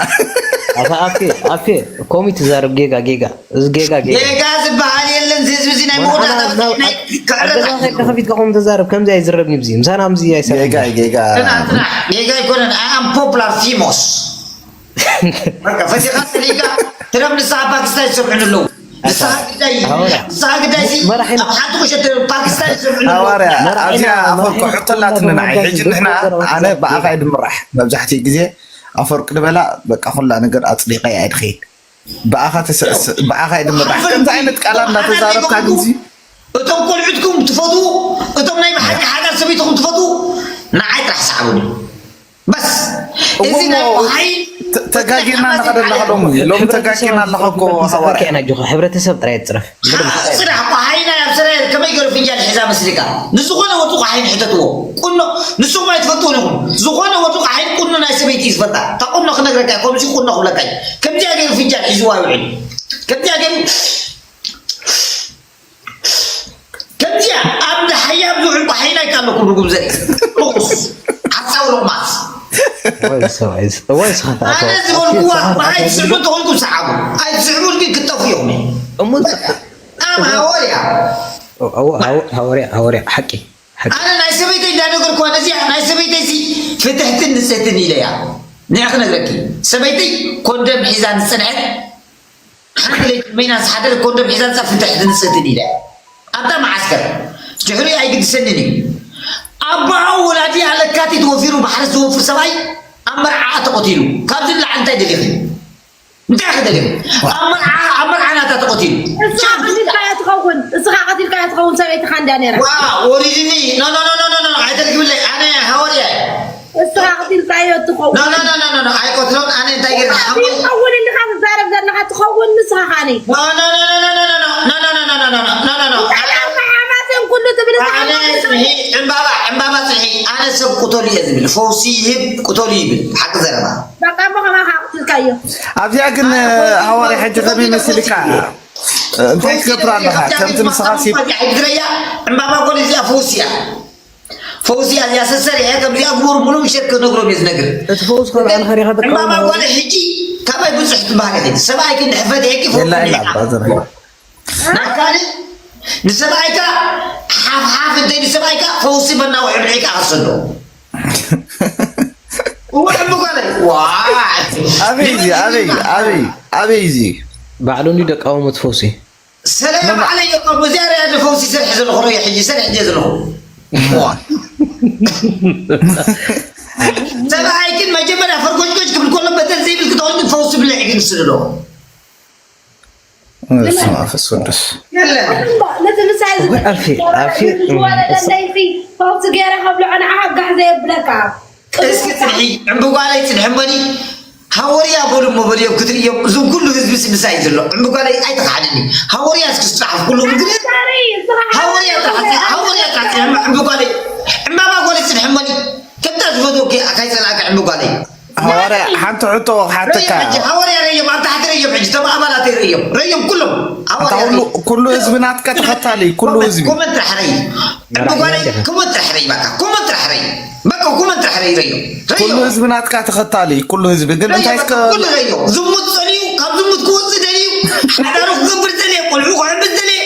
ኣፈ ኣፌ ኣፌ ኮሚ ትዛረብ ጌጋ ጌጋ እዚ ጌጋ ጌጋ ጌጋ ዝበሃል የለን እዚ ህዝቢ እዚ ናይ መወዳእታ ናይ ክዕረታ ኣገዛ ከይድካ ከፊትካ ኮሚ ተዛረብ ከምዚ ኣይዝረብን እዩ እዚ ምሳና ምዚ ኣይሰራን ጌጋ ጌጋ ጌጋ ኣይኮነን ኣም ፖፕላር ፊሞስ በቃ ፈቲኻ ጸሊእካ ትረም ንስኻ ፓኪስታን ይሰርሑን ኣለዉ ንስኻ ግዳይ ንስኻ ግዳይ ሲ ኣብ ሓንቲ ቁሸት ፓኪስታን ይሰርሑን ኣለዉ ሃዋርያ ኣብዚኣ ኣፈርቂ ሕቶ ኣላትኒ ንዓይ ሕጂ ንሕና ኣነ ብኣኻ እየ ድምራሕ መብዛሕትኡ ግዜ ኣፈርቂ ድበላ በቃ ኩላ ነገር ኣፅሊቐ እየ ድኸይድ ብኣኻ ተሰእስእ ብኣኻ እየ ድምራሕ ከምዚ ዓይነት ቃላት እንዳተዛረብካ ግንዚ እቶም ቆልዑትኩም ትፈትዉ እቶም ናይ ብሓቂ ሓዳር ሰበይትኹም ትፈትዉ ንዓይ ጥራሕ ሰዓቡኒ በስ እዚ ናይ ቆሃይ ተጋጊና ኣለኻ ደለኻ ሎሚ ሎሚ ተጋጊና ኣለኻ እኮ ሃዋርያ ሕብረተሰብ ጥራይ ትፅረፍ ፅራሕ ቆሃይ ናይ ኣብ ስራኤል ከመይ ገይሩ ፍንጃል ሒዛ መስሊካ ንዝኾነ ወጡ ቆሃይ ንሕተትዎ ቁኖ ንስኹም ኣይትፈልጥውን ኢኹም ዝኾነ ወጡ ቆሃይ ቁኖ ናይ ሰበይቲ እዩ ዝፈልጣ እታ ቁኖ ክነግረካ ከምዚ ቁኖ ክብለካ ከምዚኣ ገይሩ ፍንጃል ሒዝዋ ይውዕል ከምዚኣ ገይሩ ከምዚኣ ኣብ ደሓያ ብዙሕ እኳ ሓይና ይካለኩም ርጉም ዘርኢ ርኩስ ሓሳዊ ሎማስ ወይ ሰብኣይ ወይ ስኻታ ኣነ ዝበልኩዋ ኣይትስዕቡ ተኾንኩም ሰዓቡ ኣይትስዕቡ ግን ክጠፉ እዮም እሞ ኣም ሃወርያ ሃወርያ ሃወርያ ሓቂ ሓቂ ኣነ ናይ ሰበይተይ እንዳነገርኩዋ ነዚኣ ናይ ሰበይተይ ሲ ፍትሕትን ንፅህትን ኢለያ ንዕ ክነግረኪ ሰበይተይ ኮንደም ሒዛ ዝፀንሐት ሓንቲ ለይቲ መይና ዝሓደረ ኮንዶም ሒዛ ንፃ ፍትሕ ትንፅህትን ኢለ ኣብታ መዓስከር ድሕሪ ኣይግድሰንን እዩ ኣቦኣ ወላዲ ኣለካቲት ወፊሩ ባሕሪ ዝወፍር ሰብኣይ ኣብ መርዓ ተቆቲሉ ካብዚ ንላዕሊ እንታይ ደሊኺ እንታይ ክደሊኺ ኣብ መርዓ ኣብ መርዓ ናታ ተቆቲሉ እስኻ ቀቲልካዮ ትኸውን እስኻ ቀቲልካዮ ትኸውን ሰበይትኻ እንድያ ነይራ ዋ ወሪድኒ ኖ ኖ ኖ ኖ ኖ ኣይተርግብለይ ኣነ ሃወርያ እየ እስኻ ቀቲልካዮ ትኸውን ኖ ኖ ኖ ኖ ኖ ኣይቆትሎን ኣነ እንታይ ገይረ ሓሙይ ትኸውን እንዲኻ ትዛረብ ዘለኻ ትኸውን ንስኻ ካኒ ኖ ኖ ኖ ኖ ኖ ኖ ኖ ኖ ኖ ኖ ኖ ኖ ኖ ኖ ኖ ኖ ሓማሴን ኩሉ ትብል ኣነ ጽንሒ ዕምባባ ዕምባባ ጽንሒ ኣነ ሰብ ቅተሉ እየ ዝብል ፈውሲ ይህብ ቅተሉ ይብል ሓቂ ዘረባ በቃ እሞ ከማኻ ቀቲልካዮ ኣብዚኣ ግን ሃዋርያ ሕጂ ከመይ መሲልካ እንታይ ትገብር ኣለኻ ከምቲ ንስኻ ሲ ዝረያ ዕምባባ ጓል እዚኣ ፈውሲ እያ ፈውሲ እያ እዚኣ ሰሰር እያ ከምዚኣ ግበሩ ብሎ ምሸት ክነግሮም እየ ዝነግር እቲ ፈውስ ካብ ባዕልኻ ዲኻ ዕምባባ ተቃውሞ ጓል ሕጂ ካባይ ብዙሕ ትበሃል ኢኺ ሰብኣይ ክንድሕፈት ኢኺ የላ ኢላ ፈውሲ ብራዘር ናካሊ ንሰብኣይካ ሓፍሓፍ እንተይ ንሰብኣይካ ፈውሲ መናውሒ ብልዒካ ኣሰዶ እወ ዕምጓለይ ዋይ ኣበይ እዚ ኣበይ ኣበይ ኣበይ እዚ ባዕሉ እንዲ ደቃወሞ ትፈውሲ ሰለያ ባዕለይ የቆም እዚኣ ርያ ፈውሲ ሰርሒ ዘለኹ ርየ ሕጂ ሰርሒ ድየ ዘለኹ ሰብኣይ ግን መጀመርያ ፈርጎጭጎጭ ክብል ከሎ በደል ዘይብል ክትኸውን ግን ፈውሲ ብልዒ ግን ስልዶ ስማ ፈስ ቅዱስ የለን ነቲ ምሳይ ኣልፊ ኣልፊ ዝወለደ ለይቲ ፈውሲ ገይረ ከብልዖ ንዓኻ ጋሕ ዘየብለካ እስኪ ፅንሒ ዕምብጓለይ ፅንሒ እሞኒ ሃወርያ በሉ እሞ በልዮም ክትርእዮም እዞም ኩሉ ህዝቢ ስምሳይ ዘሎ ዕምብጓለይ ኣይተኻዕደኒ ሃወርያ እስኪ ዝፅሓፍ ኩሉ ግን ሃወርያ ጥራሕ ሃወርያ ጥራሕ ፅንሒ ዕምብጓለይ ዕምባባ ጓለይ ፅንሒ እሞኒ ከምታ ዝፈትወኪ ካይፀላእካ ዕምብጓለይ ሃዋርያ ሓንቲ ሕቶ ክሓተካ ረዮም ሕጂ ሃዋርያ ረዮም ኣብ ታሕቲ ረዮም ሕጂ ተም ኣባላት ረዮም ረዮም ኩሎም ኣታ ኩሉ ኩሉ ህዝቢ ናትካ ተኸታሊ ኩሉ ህዝቢ ኮመንት ጥራሕ ረይ ዕምብጓለይ ኮመንት ጥራሕ ረይ በቃ ኮመንት ጥራሕ ረይ በቃ ኮመንት ጥራሕ ረይ ረዮም ኩሉ ረዮም ህዝቢ ናትካ ተኸታሊ ኩሉ ህዝቢ ግን እንታይ እስከ ኩሉ ረዮ ዝሙት ጸልዩ ካብ ዝሙት ክወጽእ ደልዩ ሓዳሩ ክገብር ደልየ ቆልዑ ክሕብስ ደልየ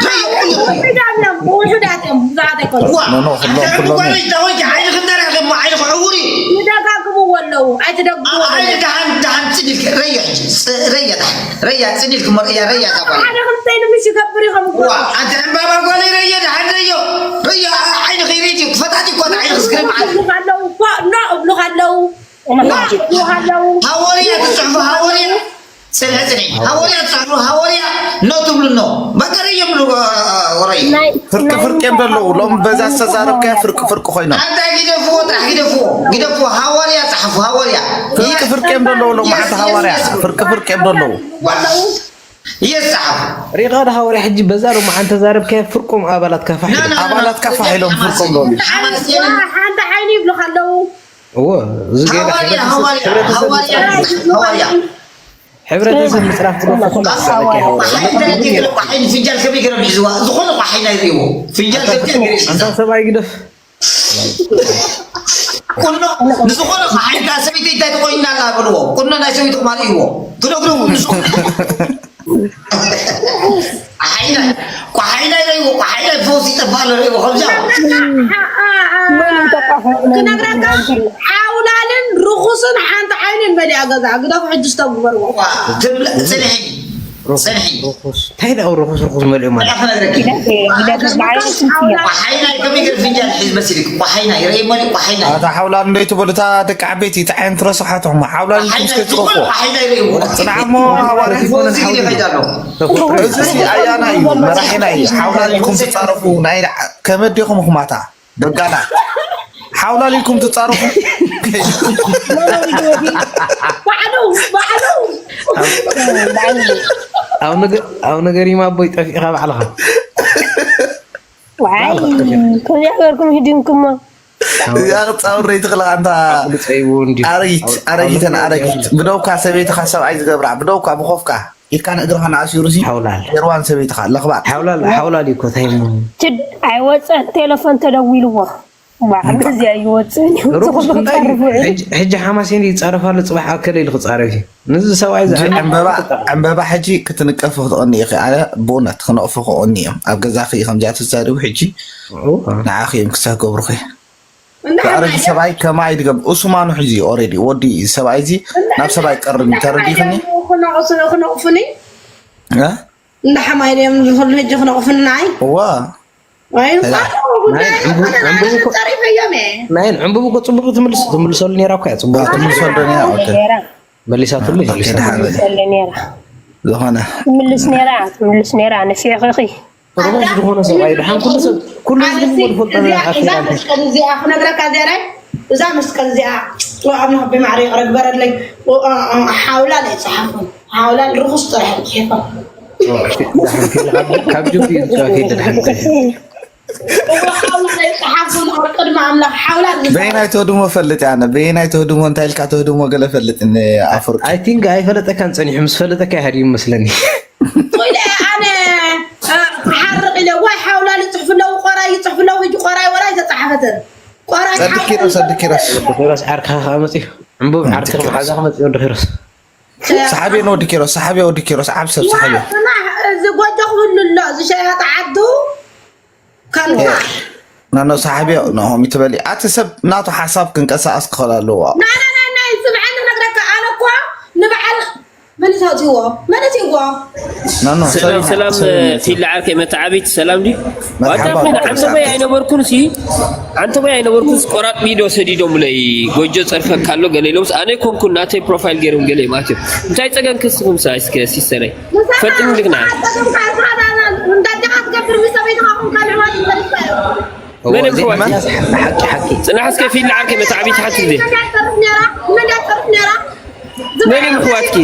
ረዮ ኩሉ ረዮ ውሑዳት እዮም ውሑዳት እዮም ብዙሓት ኣይኮኑ ዋ ኖ፣ ኖ፣ ኩሎም፣ ኩሎም እዮም። ዳወይ ዓይኒ ክንደረክ እሞ ዓይኒ ክዕውር እዩ ይደጋግምዎ ኣለዉ ኣይትደግምዎ ዓይኒ ደሃን ደሃን ጽኒልክ ረዮ ሕጂ ጽ- ረያ ደሃን ረያ ጽኒልክ እሞ ረያ ረያ ዛጓል ሓደ ክልተይን ምሽ ይገብር ይኸውን ዋ ኣንቲ ዕምባባ ጓለይ ረዮ ደሃን ረዮ ረዮ ዓይኒ ከይረይት እዩ ክፈጣጥ እኮ ዓይኒ ክስክረ ማለት እብሉኻ ኣለዉ ኖ እብሉኻ ኣለዉ እብሉኻ ኣለዉ ሃወርያ ትጽሕፉ ሃወርያ ጽንሒ፣ ጽንሒ። ሃወርያ ትጻሕፉ፣ ሃወርያ ኖ ትብሉ፣ ኖ። በቃ ረየምሉ፣ አ፣ ወረይ። ናይ፣ ፍርቂ ናይ ፍርቂ እዮም ዘለዉ። ሎም በዛ ዝተዛረብካዮ ፍርቂ ፍርቂ ኮይኖም። ኣንታ ግደፍዎ፣ ጥራሕ ግደፍዎ። ግደፍዎ፣ ሃወርያ ጻሕፉ፣ ሃወርያ። ፍርቂ ፍርቂ እዮም ዘለዉ፣ ሎም ሓንቲ ሃወርያ። ፍርቂ ፍርቂ እዮም ዘለዉ። ወላው፣ የጻሕፉ። ሪኻ ዶ ሃወርያ ሕጂ በዛ ሎም ሓንቲ ተዛረብካዮ ፍርቆም ኣባላት ካፋ ና፣ ሒዶም። ና፣ ና፣ ኣባላት ና፣ ካፋ ሒዶም ፍርቆም ሎም። ሓንቲ ዓይኒ ይብሉኻ ኣለዉ። እዎ፣ እዚ ገለ ሃዋርያ፣ ሃዋርያ፣ ሕብረተሰብ ሃዋርያ፣ ይጻረፍ። ሃዋርያ። ሕብረተሰብ ምጽራፍ ዝደፍእ ኩሉ ኣሳለኪ ሃዋርያ። ቋሓይ እንተ ነቲ ገለ ቋሓይ ንፍንጃል ከመይ ገይሮም ሒዝዋ? ዝኾነ ቋሓይ ናይ ርእይዎ። ፍንጃል ከብቲ ገይሩ ሒዝዋ። ኣንታ ሰብኣይ ግደፍ። ቁኖ ንዝኾነ ቋሓይ እንታ ሰበይቲ እንታይ ተቆይና ኣላ በልዎ። ቁኖ ናይ ሰበይቲ ቁማር እይዎ። ትነግሩ ንሱ። ቋሓይና፣ ቋሓይና ኢለይዎ፣ ቋሓይና ፈውሲ ይጠፋ ኣሎ ኢለይዎ፣ ከምዚኣ። ክነግረካ፣ ሓውላልን ርኹስን ሓንቲ ዓይንን መሊኣ ገዛ ግደፉ፣ ሕጂ ዝተግበርዎ። ዋ፣ ትብለ-፣ ጽንሒ፣ ጽንሒ። ርኹስ። እንታይ ደኣ ርኹስ፣ ርኹስ መሊኦም ማለት? ክነግረኪ። ግደፍ፣ ግደፍ፣ በዓል ሓውላ። ቋሓይና ከመይ ገይሩ ፍንጃል ሒዝ መሲልክ? ቋሓይና፣ ይረኢ መሊኡ ቋሓይና። ኣታ ሓውላ እንዶ ይትበሉ፣ እታ ደቂ ዓበይቲ፣ እታ ዓይነት ረሳሓትኹም። ሓውላ ኢልኩም እስከ ትረኽቦ። ቋሓይና ይረኢዎ። ጽንዓ እሞ፣ ኣዋርድ ፈውሲ ይኾነን ይኸይድ ኣሎ። እዚ ሲ ኣያና እዩ፣ መራሒና እዩ። ሓውላ ኢልኩም ትጻረፉ፣ ናይ ከመይ ዲኹም ኹማታ? በጋና። ሓውላ ኢልኩም ትጻረፉ። ባዕሉ፣ ባዕሉ። ኣብ ነገር፣ ኣብ ነገር ይማቦይ ጠፊእኻ ባዕልኻ። ዋይ፣ ባዕልኻ ጠፊእኻ። ከዚኣ ገርኩም ሂዲምኩሞ። እዚኣ ክትጻወት ዘይትኽእል ኣንታ ኣፍልጦ ይብሉ እንድዩ። ኣረጊት፣ ኣረጊተን ኣረጊት። ብደውካ ሰበይትኻ ሰብኣይ ዝገብራ፣ ብደውካ ብኾፍካ ኢድካ ንእግርኻ ንኣሲሩሲ ሓውላል። ሄርዋን ሰበይትኻ ለኽባጥ። ሓውላል፣ ሓውላል እዩ እኮ፣ እንታይ እሞ? ትድ-፣ ኣይወጸን፣ ቴሌፎን ተደዊልዎ። ባዕሉ እዚኣ ይወጽን እዩ። ርኩስ ዝኾነ ጉዳይ እዩ። ክጻረፍ ውዒሉ። ሕጂ፣ ሕጂ ሓማሴን ይጻረፍ ኣሎ፣ ጽባሕ ኣከለ ኢሉ ክጻረፍ እዩ። ንዚ ሰብኣይ እዚ ሕጂ ዕምበባ፣ ዕምበባ ሕጂ ክትንቀፊ ክትቐኒ ኢኺ። ኣነ ብእውነት ክነቕፉ ክቐኒ እዮም። ኣብ ገዛኺ ከምዚኣ ትዛረቡ ሕጂ እዋ። ንዓኺ እዮም ክሳብ ገብሩኺ። እንዳ ተኣረጊ ሓማሴን ሰብኣይ ከማይ ድገም። እሱ ማኑ ሕጂ ኦሬዲ ወዲ ሰብኣይ እዚ እንዳ ናብ ሰብኣይ ቀርብ እንዳ ተረዲኽኒ? ሓማሴን ክነቕሱ-፣ ክነቕፉኒ? እ? እንዳ ሓማይ ድዮም ዝኽሉ ሕጂ ክነቕፉኒ ንዓይ? እዋ። ኣይ፣ ሄላ። እንኳን ጉዳይ ናይ ዕንቡ-፣ ዝኾነ ዕንቡቡ እኮ፣ ጸሪፈዮም እየ። ናይ ዕንቡቡ እኮ ጽቡቕ ትምልስ-፣ ትምልሰሉ ነይራ እኮ እያ፣ ጽቡቕ ዋ፣ ትምልሰሉ ነይራ፣ ኦኬ። ነይራ። መሊሳትሉ ኦኬ፣ ይልሰሉ። ደሓን በል። ትምልሰሉ ነይራ። ዝኾነ። ትምልስ ነይራ፣ ትምልስ ነይራ፣ ንፊዕኺ። ርኹስ ዝኾነ ሰብኣይ፣ ደሓን ኩሉ ሰብ፣ ኩሉ ህዝቢ ኣነሲ ዝፈልጦ እዚኣ፣ ኣኺላ እዛ እንታይ? መስቀል እዚኣ ክነግረካ እዚኣ ናይ፣ እዛ መስቀል እዚኣ፣ ኦ፣ ኣምላኽ ብማዕረ ይቕረ ግበረለይ። ኦ፣ ኦ፣ ኦ፣ ሓውላ ናይ ጸሓፉ። ሓውላን ርኹስ ጥራሕ እዩ ጽሒፎም። ኦ፣ እሺ፣ ደሓን ፊልም ካብ፣ ካብ ጁፒ እዩ ዝጸሓፍ፣ ደሓን። እዎ፣ ሓውላ ናይ ጸሓፉ፣ ኣብ ቅድሚ ኣምላኽ ሓውላ ዝጸሓፍ። በየናይ ተህድሞ ፈልጥ ኣነ? በየናይ ተህድሞ፣ እንታይ ኢልካ ተህድሞ ገለ ፈልጥ ን-፣ ኣፍርቂ። I think ኣይፈለጠካን ጸኒሑ፣ ምስ ፈለጠካ ይሃድዩ መስለኒ። ኢለ ኣነ፣ እ፣ ክሓርቕ ኢለ፣ ዋይ፣ ሓውላ ይጽሕፉ ኣለዉ፣ ቆራይ ይጽሕፉ ኣለዉ፣ ሕጂ ቆራይ ወላ ኣይተጻሓፈትን። ቆራይ ጸድቅ ሓውላ ኪሮስ፣ ጸድቅ ኪሮስ። ኪሮስ ዓርክኻ ከኣ መጺኡ። ዕንቡብ ዓርክኻ መሓዛ ከመጺኡ ወዲ ኪሮስ። ሰሓብዮ ንወዲ ኪሮስ፣ ሰሓብዮ ወዲ ኪሮስ፣ ዓብ ሰብ ሰሓብዮ። ዋ፣ ጽናሕ፣ እዚ ጎጆ ክህሉ ኣሎ፣ እዚ ሸያጢ ዓዱ ከንፋ። እ፣ ናኖ ሰሓብዮ፣ ኖሆም ይትበሊ። ኣቲ ሰብ ናቱ ሓሳብ ክንቀሳቐስ ክኽእል ኣለዎ። ናይ፣ ናይ፣ ናይ፣ ናይ፣ ስምዐኒ ክነግረካ፣ ኣነ እኮ ንበዓል መን እዩ ኣውጺእዎ? መን ኣውጺእዎ? ናኖ፣ ሰላም፣ ሰሊና፣ ሰላም፣ ሰሊና፣ ፊላ ዓርከይ መተዓቢት፣ ሰላም ድዩ? መርሓባ፣ ዋታ ኮይና፣ ዓንተ ሰላም። በይ ኣይነበርኩን ሲ፣ ዓንተ በይ ኣይነበርኩን ሲ፣ ቆራጥ ቪድዮ ሰዲዶምለይ፣ ጎጆ ጸርፈካ ኣሎ ገለ ኢሎምስ፣ ኣነ ኣይኮንኩን፣ ናተይ ፕሮፋይል ገይሮም ገለ ማለት እዩ። እንታይ ጸገም ክስኹም ሳ፣ እስከ ሲስተረይ? ፈጥን ድግና። እንዳጃኻ ትገብር ምስ ሰበይትኻ ኹን ካልእ ማለት ይፈልጥ እዩ። መን እዮም ኣሕዋትኪ? ሓቂ፣ ሓቂ። ጽናሕ እስከ ፊል ዓርከይ መተዓቢት ሓንቲ ግዜ። መን እያ ትጸርፍ ነይራ? መን እያ ትጸርፍ ነይራ? መን እዮም ኣሕዋትኪ?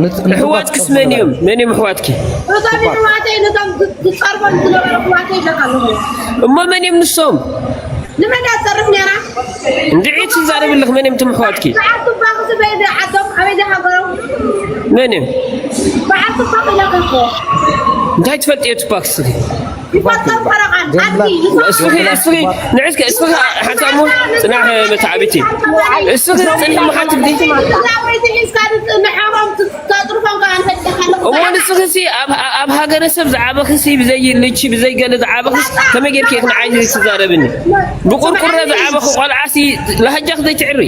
ንት-፣ ንት-፣ ኣሕዋትክስ መን እዮም? መን እዮም ኣሕዋትኪ? እቶም ኣሕዋተይ፣ ነቶም ዝ-፣ ዝጸርፎም ዝነበሩ ኣሕዋተይ ኢለካ ኣለኹ። እሞ መን እዮም ንሶም? ንመን እያ ትጸርፍ ነይራ? እንድዒ ትዛረቢ ኣለኺ፣ መን እዮም እቶም ኣሕዋትኪ? በዓል ቱፓክ ዝበይ ዓዶም ኣበይ ዝሃገሮም? መን እዮም? በዓል ቱፓክ ኢለካ እኮ። እንታይ ትፈልጥዮ ቱፓክ እስኺ? ይፈልጦም ፈረቓን፣ ዓዲ ይፈልጦም። እስኺ፣ እስኺ፣ ንዕስከ፣ እስኺ ሓንሳብ እሞ ጽናሕ መተዓቢቲ። እስኺ ጽንሒ እሞ ሓንቲ ግዜ። እዛ ወይቲ ሒዝካ ንጽንሓ ከም ት-፣ ተጥርፎም ከኣ ንፈልጠካ ኣለኹ። እሞ ንስኺ ሲ ኣብ፣ ኣብ ሃገረሰብ ዝዓበኺ ሲ ብዘይ ልቺ፣ ብዘይ ገለ ዝዓበኺ ሲ ከመይ ጌርኪ ኢኺ ንዓይ ትዛረብኒ? ብቁርቁረ ዝዓበኺ ቆልዓ ሲ ላህጃኺ ዘይትዕሪ?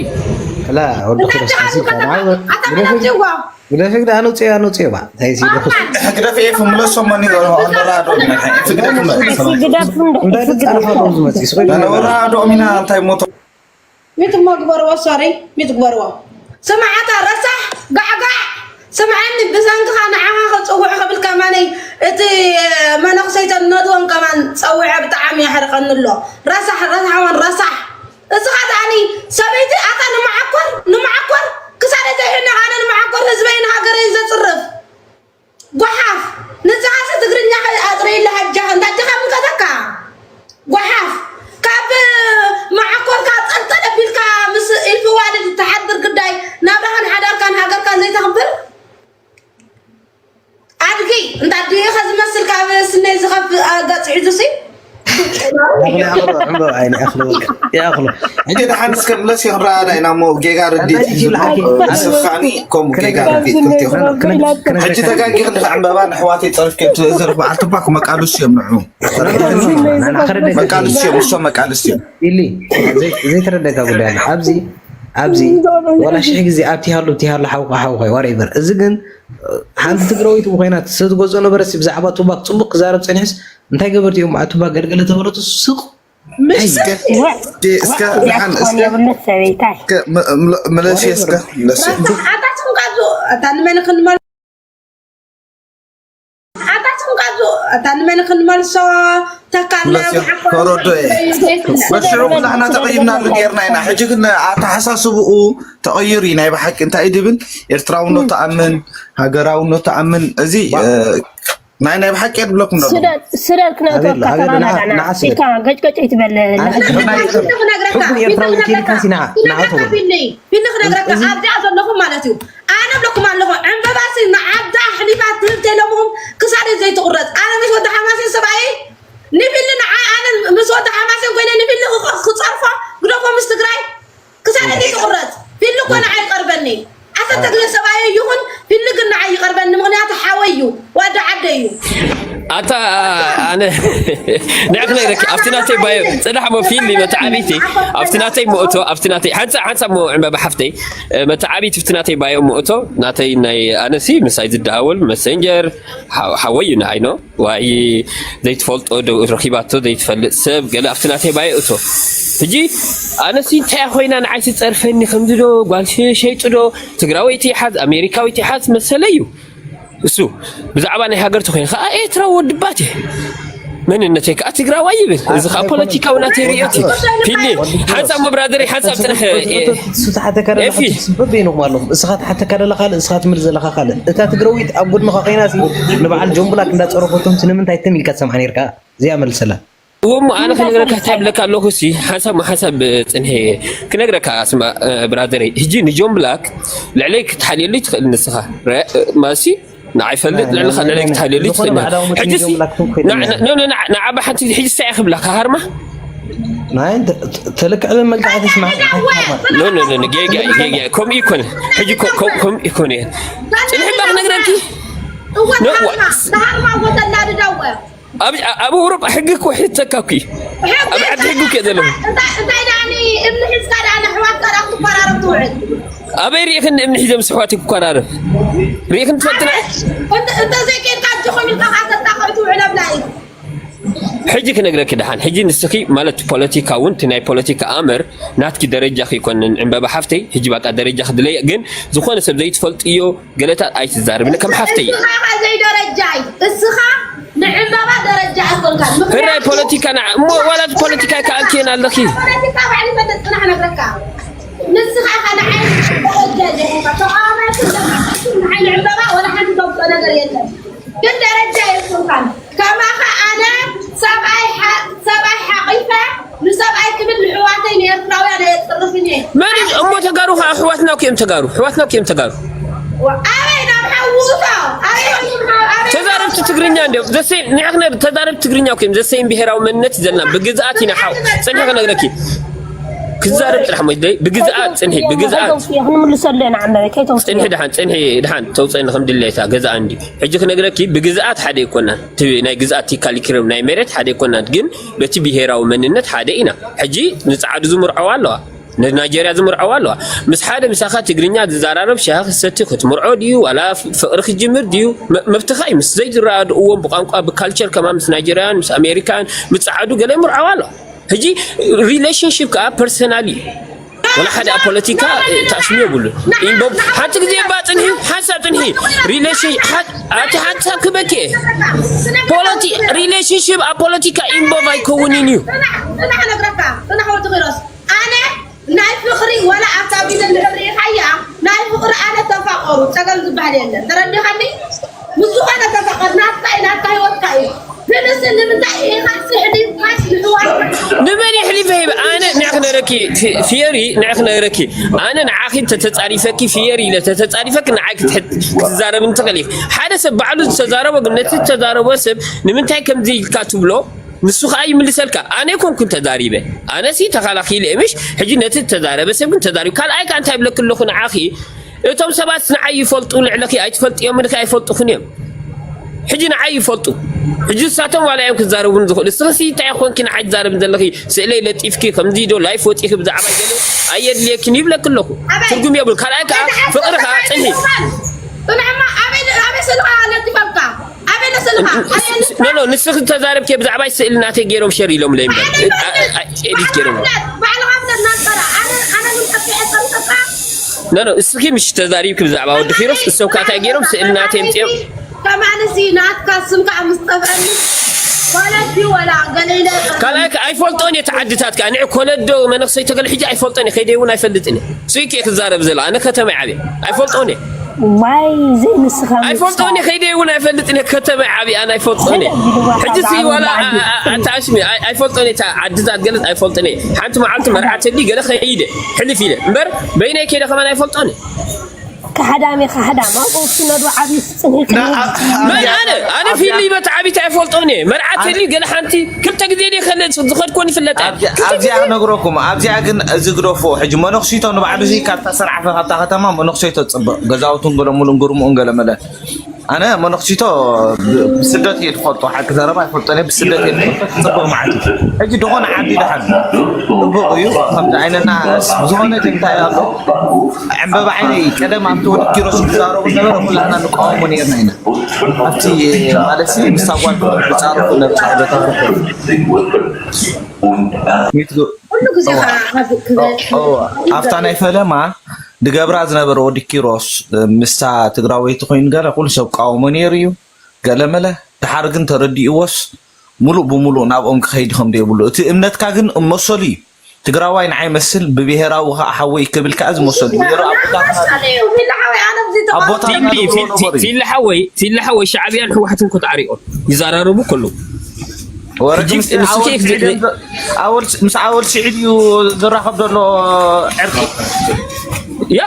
ላ፣ ወዲ ክርስቶስ ይባላል። ኣታ መን ኣምጺእዋ? ግደፊ ግዳ ኣነውፅዮ፣ ኣነውፅዮ ባ። እንታይ ሲ ርኹስ? ግደፊ ኤፍ ምለሶ መን ይገርሆ፣ ኣንደራ ዶ፣ ግደፍ እንዶ፣ እንዳለ ግደፍ ጻርፋ እንዶ። ዶ ዝመጽእ፣ ስቕ ኢሉ ነውራ ዶ ሚና እንታይ ሞቶ? ሚት እሞ ግበርዎ፣ ሶሪ፣ ሚት ግበርዎ። ስምዓታ ረሳሕ ጋዕጋዕ። ስምዓኒ፣ ብሰንክኻ ንዓኻ ክጽውዕ ክብል ከማነይ እቲ መነኽሰይተን ነድወን ከማን ጸዊዐ ብጣዕሚ የሕርቐኒ ኣሎ። ረሳሕ፣ ረሳሕ ወን ረሳሕ። እስኻ ደኣኒ ሰበይቲ ኣታ ንመዓኮር፣ ንመዓኮር ክሳደ ዘይሕነቕ ኣነ ንመዓኮር ህዝበይን ሃገረይን ዘጽርፍ። ጓሓፍ፣ ንስኻሲ ትግርኛ ኣጽርይለ ሓጃኻ፣ እንዳ ኣዴኻ ምንቀተካ። ጓሓፍ፣ ካብ መዓኮርካ ጠልጠል ኣቢልካ ምስ ኢልፊ ዋልድ ትሓድር ግዳይ ናብራኻን ሓዳርካን ሃገርካን ዘይተኽብር ኣድጊ፣ እንዳ ኣዴኻ ዝመስል ካብ ስነይ ዝኸፍ ገጽ ሒዙሲ። ይኣኽሎ፣ ዕምበባ ዓይኒ ይኣኽሎ፣ በቃ ይኣኽሎ። ሕጂ ደሓን እስከ ምለስ ይኽረኣና ኢና እሞ ጌጋ ርድኢት እዩ ዝብሎ። ንስኻኒ ከምኡ ጌጋ ርድኢት ክልቴኹም። ሕጂ ተጋጊ ክልተ ዕምበባ ንኣሕዋተይ ጸሪፍኪ ትዘርፍ በዓል ቱፓክ መቃልሱ እዮም ንዑ። መቃልሱ እዮም፣ እሶም መቃልሱ እዮም። ኢሊ፣ ዘይ-፣ ዘይተረደካ ጉዳይ ኣሎ። ኣብዚ፣ ኣብዚ ዋላ ሽሕ ግዜ ኣብቲ ሃሉ፣ ኣብቲ ሃሉ ሓውኻ ሓውኻ እዩ፣ whatever። እዚ ግን ሓንቲ ትግራወይቲ ኮይና ዝተገዝኦ ነበረሲ ብዛዕባ ቱባክ ጽቡቅ ክዛረብ ጸኒሕስ እንታይ ገበርቲ እዮም ኣቱባ ገልገለ ተበለቱ ስቕ ምስቲ እስከ ደሓን እስከ የብለት ሰበይታይ እስከ መ- መ- መለሲ እስከ መለሲ ኣታትኩም ካብዚ ኣታ ንመን ክንመል ኣታትኩም ካብዚ ኣታ ንመን ክንመልሶ ተካለ መለሲ ተረዶ እየ። በሽዑ ኩላሕና ተቐይምናሉ ጌርና ኢና። ሕጂ ግን ኣተሓሳስብኡ ተቐይሩ እዩ። ናይ ብሓቂ እንታይ እዩ ድብል ኤርትራውነት ተኣምን፣ ሃገራውነት ተኣምን። እዚ እ፣ ናይ ናይ ብሓቂ የድብለኩም ዶ ስደድ ስደድ ክነእትወካ ኣቤላ፣ ኣቤላ፣ ተባና ንዓ- ዳና ንዓ ስደድ። ኢልካ ገጭገጭ ኣይትበል። ኣነ ሕጂ ናይ ፊልም ክነግረካ ሕቡን ኤርትራዊ ፊልም ኬድካ ሲ ንዓ ንዓ ክነግረካ ትብል። ፊልም ፊልም ክነግረካ እዚ ኣብዚኣ ዘለኹም ማለት እዩ። ኣነ ብለኩም ኣለኹ ዕምበባሲ ንዓዳ ኣሕሊፋ ትህብ ተለምኹም ክሳደ ዘይትቑረፅ ኣነ ምስ ወዲ ሓማሴን ሰብኣየይ ንፊሊ ንዓ ኣነ ምስ ወዲ ሓማሴን ኮይነ ንፊሊ ክፀርፎ ግደፎ ምስ ትግራይ ክሳደ ዘይትቑረፅ ፊሊ እኮ ንዓ ይቐርበኒ ኣሰተ ግዜ ሰብኣየ ይኹን ፊሊ ግን ንዓ ይቐርበኒ ምኽንያቱ ሓወይ እዩ ወዲ ዓደ እዩ። ኣታ ኣነ ንዕ ክነግረኪ ኣብቲ ናተይ ባዮ ፅናሕ ሞ ፊሊ መተዓቢቲ ኣብቲ ናተይ ሞእቶ ኣብቲ ናተይ ሓንሳ ሓንሳ ሞ ዕምበባ ሓፍተይ መተዓቢቲ ኣብቲ ናተይ ባዮ ሞእቶ ናተይ ናይ ኣነሲ ምሳይ ዝደሃወል መሰንጀር ሓወይ እዩ ንዓይ ነው ዋይ ዘይትፈልጦ ዶ ረኺባቶ ዘይትፈልጥ ሰብ ገለ ኣብቲ ናተይ ባዮ እቶ ሕጂ ኣነሲ እንታይ ኮይና ንዓይ ትፀርፈኒ ከምዚ ዶ ጓል ሸይጡ ዶ ትግራወይቲ ሓዝ ኣሜሪካዊት ሓዝ መሰለ እዩ እሱ ብዛዕባ ናይ ሃገር ተኮይነ ከዓ ኤርትራዊ ወድባት እየ መንነተይ ከዓ ትግራዋይ ይብል እዚ ከዓ ፖለቲካዊ ናተይ ርእዮት እዩ ፊሊ ሓንሳብ መብራደሪ ሓንሳብ ፅንሐ እሱ ተሓተካ ደለካ ኤፊ ትስበብ በይንኹም ኣለኹም እስኻ ተሓተካ ደለካ ካልእ እስኻ ትምል ዘለካ ካልእ እታ ትግራዊት ኣብ ጎድንኻ ኮይና ሲ ንበዓል ጆምብላክ እንዳፀረፈቶም ሲ ንምንታይ ትም ኢልካ ትሰምዓ ነርካ እዚኣ መልሰላ እዎ እሞ ኣነ ክነግረካ እንታይ ብለካ ኣለኹ ሲ ሓንሳብ ሓንሳብ ፅንሐ ክነግረካ ስማ ብራደረይ ሕጂ ንጆን ብላክ ልዕለይ ክትሓልየሉ ይትኽእል ንስኻ ማሲ ንዓይ ፈልጥ ልዕልኻ ልዕለይ ክትሓልየሉ ይትኽእል ሕጂ ንዓባ ሓንቲ ሕጂ ሳይ ክብላ ካሃርማ ናይ ተልክዕ ብመልክዕ ተስማዕ ጌጋ ጌጋ ከምኡ ይኮነ ሕጂ ከምኡ ይኮነ ፅንሕ ባ ክነግረኪ እዋ ንሃርማ ወተላድዳወ ኣብ ኣውሮጳ ሕጊ እኮ ሕተካ እኮ እዩ ኣብ ዓዲ ሕጊ እኮ ዘለኹ እንታይ ደኣ እምኒ ሒዝካ ደኣ ንኣሕዋትካ ደኣ ክትቆራረብ ትውዕል ኣበይ ርኢኽኒ እምኒ ሒዘ ምስ ኣሕዋተይ ክቆራረብ ርኢኽኒ ትፈልጥና እንተዘይኬድካ ኣጆኹም ኢልካ ከዓ ተጣቕዑ ትውዕል ኣብላ እዩ ሕጂ ክነግረኪ ደሓን ሕጂ ንስኺ ማለት ፖለቲካ እውን እቲ ናይ ፖለቲካ ኣምር ናትኪ ደረጃኺ ይኮንን ዕምበባ ሓፍተይ ሕጂ ባቃ ደረጃኺ ድለየ ግን ዝኾነ ሰብ ዘይትፈልጥዮ ገለታት ኣይትዛረብኒ ከም ሓፍተይ እስኻ ዘይደረጃይ እስኻ ንዕምበባ ደረጃ ኣይኮንካን ሕራይ ፖለቲካ ንዓ እሞ ዋላ ፖለቲካ ይከኣልክየን ኣለኺ ፖለቲካ ባዕሊ ፈለጥ ፅናሕ ነግረካ ንስኻ ኢኻ ንዓይ ደረጃ ዘይኮንካ ተቃዋማይ ንዓይ ንዕምበባ ወላ ሓንቲ ዘውፅኦ ነገር የለን ግን ደረጃ የስንካን ከማኻ ኣነ ሰብኣይ ሓ- ሰብኣይ ሓቒፈ ንሰብኣይ ክብል ንሕዋተይ ንኤርትራውያን ኣየፅርፍን እየ መን እዩ እሞ ተጋሩ ከዓ ኣሕዋትና እኮ እዮም ተጋሩ ኣሕዋትና እኮ እዮም ተጋሩ ኣበይ ናብ ሓውቶ ኣበይ ናብ ሓው- ኣበይ ተዛረብቲ ትግርኛ እንዲዮም ዘሰይ ንዕኽነ ተዛረብቲ ትግርኛ እኮ እዮም ዘሰይን ብሄራዊ መንነት እዩ ዘለና ብግዝኣት ኢና ሓው ፅንሒ ክነግረኪ ክዛረብ ፅራሕ ሞይ ደይ ብግዝኣት ፅንሒ ብግዝኣት ክንምልሰሉ ኢና ዕምበበ ከይተውፅእ ፅንሒ ድሓን ፅንሒ ድሓን ተውፀኒ ከም ድሌታ ገዛኣ እንዲ ሕጂ ክነግረኪ ብግዝኣት ሓደ ይኮናን እቲ ናይ ግዝኣት ቲካል ይክረብ ናይ መሬት ሓደ ይኮናን ግን በቲ ብሄራዊ መንነት ሓደ ኢና ሕጂ ንፃዓዱ ዝምርዐዋ ኣለዋ ንናይጀርያ ዝምርዐዋ ኣለዋ ምስ ሓደ ምሳኻ ትግርኛ ዝዘራረብ ሻሂ ክሰቲ ክትምርዖ ድዩ ዋላ ፍቅሪ ክጅምር ድዩ መ- መብትኻ እዩ ምስ ዘይዝረኣድእዎም ብቋንቋ ብካልቸር ከማ ምስ ናይጀርያን ምስ ኣሜሪካን ምስ ፃዓዱ ገለ ይምርዐዋ ኣለዋ ሕጂ ሪሌሽንሽፕ ከዓ ፐርሰናል እዩ ወላ ሓደ ኣብ ፖለቲካ ተኣስሚ የብሉን። ኢንቦብ ሓንቲ ግዜ እባ ጽንሒ፣ ሓንሳብ ጽንሒ። ሪሌሽን ኣቲ ሓንሳብ ክበኪ ፖለቲ ሪሌሽንሽፕ ኣብ ፖለቲካ ኢንቦብ ኣይከውንን እዩ። ኣነ ናይ ፍቕሪ ወላ ኣብታ ቢለ ንድሕር ሪኢኻያ ናይ ፍቕሪ ኣነ ተፋቐሩ ጸገም ዝበሃል የለን። ተረዲኻኒ? ምስ ዝኾነ ተፋቐር ናትካ እዩ ናትካ ህይወትካ እዩ። ግን እስ ንምንታይ ኢኻ ስሕሊፍካስ ንሕዋት? ንመን ይሕሊፈ ሂበ ኣነ ንዕ ክነግረኪ ፊየሪ ንዕ ክነግረኪ ኣነ ንዓኺ ተተጻሪፈኪ ፊየሪ ኢለ ተተጻሪፈኪ ንዓይ ክትዛረብ እንትኽእል ኢኺ። ሓደ ሰብ ባዕሉ ዝተዛረቦ ግን ነቲ ዝተዛረቦ ሰብ ንምንታይ ከምዚ ኢልካ ትብሎ ንሱ ከዓ ይምልሰልካ። ኣነ ኣይኮንኩን ተዛሪበ ኣነሲ ተኻላኺለ ምሽ ሕጂ ነቲ ተዛረበ ሰብ ግን ተዛሪቡ ካልኣይ ከዓ እንታይ ብለክ ኣለኹ ንዓኺ እቶም ሰባት ንዓይ ይፈልጡ ልዕለኺ ኣይትፈልጥዮም ምንኺ ኣይፈልጡኽን እዮም። ሕጂ ንዓይ ይፈልጡ ሕጂ ንሳቶም ዋላ እዮም ክዛረቡን ዝኽእሉ እስኽሲ እንታይ ኮንኪ ንዓይ ትዛረብ ዘለኺ ስእለይ ለጢፍኪ ከምዚ ዶ ላይፍ ወፂኺ ብዛዕባ ገለ ኣየድልየኪን ይብለክ ኣለኹ። ትርጉም የብሉ ካልኣይ ከዓ ፍቕሪ ከዓ ፅንሒ ጽንሕማ ኣበይ ኣበይ ስልኻ ለጢፈልካ ኣበይ ለስልኻ ኣበይ ኖ ኖ ንስኺ ተዛረብኪ ብዛዕባይ ስእሊ ናተይ ገይሮም ሸር ኢሎም ለይ እምበር ኤዲት ገይሮም ባዕልኻ ፍለጥ ናትካ ኣነ ኣነ ምን ከፊዐ ጸምተካ ኖ ኖ እስኺ ምሽ ተዛሪብኪ ብዛዕባ ወዲ ኪሮስ እሶም ካታ ገይሮም ስእሊ ናተይ ምጽኦም ከማንዚ ናትካ ስም ከዓ ምስ ጠፍአኒ ኮለድ ወላ ገለ ኢለ ካልኣይ ከ- ኣይፈልጦን እየ ተዓድታት ከ ንዕ ኮለዶ መነክሰይ ተገለ ሕጂ ኣይፈልጦን እየ ከይደ እውን ኣይፈልጥን እየ ሱይክ እየ ክዛረብ ዘለ ኣነ ከተማ ዓብየ ኣይፈልጦን እየ ዋይ ዘይንስኻ ኣይፈልጦን እየ ከይደ እውን ኣይፈልጥን እየ ከተማ ዓብየ ኣነ ኣይፈልጦን እየ ሕጂ ሲ ዋላ ኣታሽሚ ኣይፈልጦን እየ ዓድታት ገለ ኣይፈልጦን እየ ሓንቲ መዓልቲ መርዓተሊ ገለ ከይደ ሕልፍ ኢለ እምበር በይነይ ከይደ ከማን ኣይፈልጦን እየ ካሕዳም ኢኻ ሓዳም ኣብኡ ክነዱ ዓብዩ ስፅን መን ኣነ ኣነ ፊሊ በቲ ዓቢት ኣይፈልጦን እየ መርዓት ህሊ ገለ ሓንቲ ክልተ ግዜ ደ ከለ ዝኸድኮን ይፍለጠ ኣብዚኣ ክነግረኩም ኣብዚኣ ግን እዚ ግደፎ ሕጂ መነክሲቶ ንባዕሉ እዚ ካብታ ሰርዓፈ ካብታ ከተማ መነክሲቶ ፅብቅ ገዛውቱን ገለ ሙሉን ግርምኡን ገለ መለ ኣነ መነክሲቶ ብስደት እየ ዝፈልጦ ሓቂ ዘረባ ኣይፈልጦን እየ ብስደት እየ ዝፈልጦ ፅብቅ ማለት እዩ ሕጂ ዝኾነ ዓዲ ድሓን ፅቡቅ እዩ ከምዚ ዓይነና ዝኾነ እንታይ ኣሎ ዕምበባ ዓይነይ ቀደም ኣብቲ ወዲ ኪሮስ ክዛረቡ ነበረ ኩላትና ንቃወሞ ነርና ኢና ኣብቲ ማለት ሲ ምስታ ጓል ዝፃረፉ ነብፃ በታ ኩሉ ግዜ ኣብታ ናይ ፈለማ ድገብራ ዝነበረ ወዲ ኪሮስ ምስታ ትግራወይቲ ኮይኑ ገለ ኩሉ ሰብ ቃወሞ ነይሩ እዩ ገለመለ ድሓር ግን ተረዲእዎስ ሙሉእ ብሙሉእ ናብኦም ክኸይድ ከም ዘይብሉ እቲ እምነትካ ግን መሰሉ እዩ ትግራዋይ ንዓይ መስል ብብሄራዊ ከዓ ሓወይ ክብል ከዓ ዝመሰሉ ነሩ ኣቦታትና ኣቦታትና ዝብሎ ነበሩ ፊሊ ሓወይ ፊሊ ሓወይ ሻዕብያን ህወሓትን ኮትዓሪቆም ይዘራረቡ ከለዉ ወረቂ ምስ ዓወል ስዒድ እዩ ዝራኸብ ዘሎ ዕርቂ ያ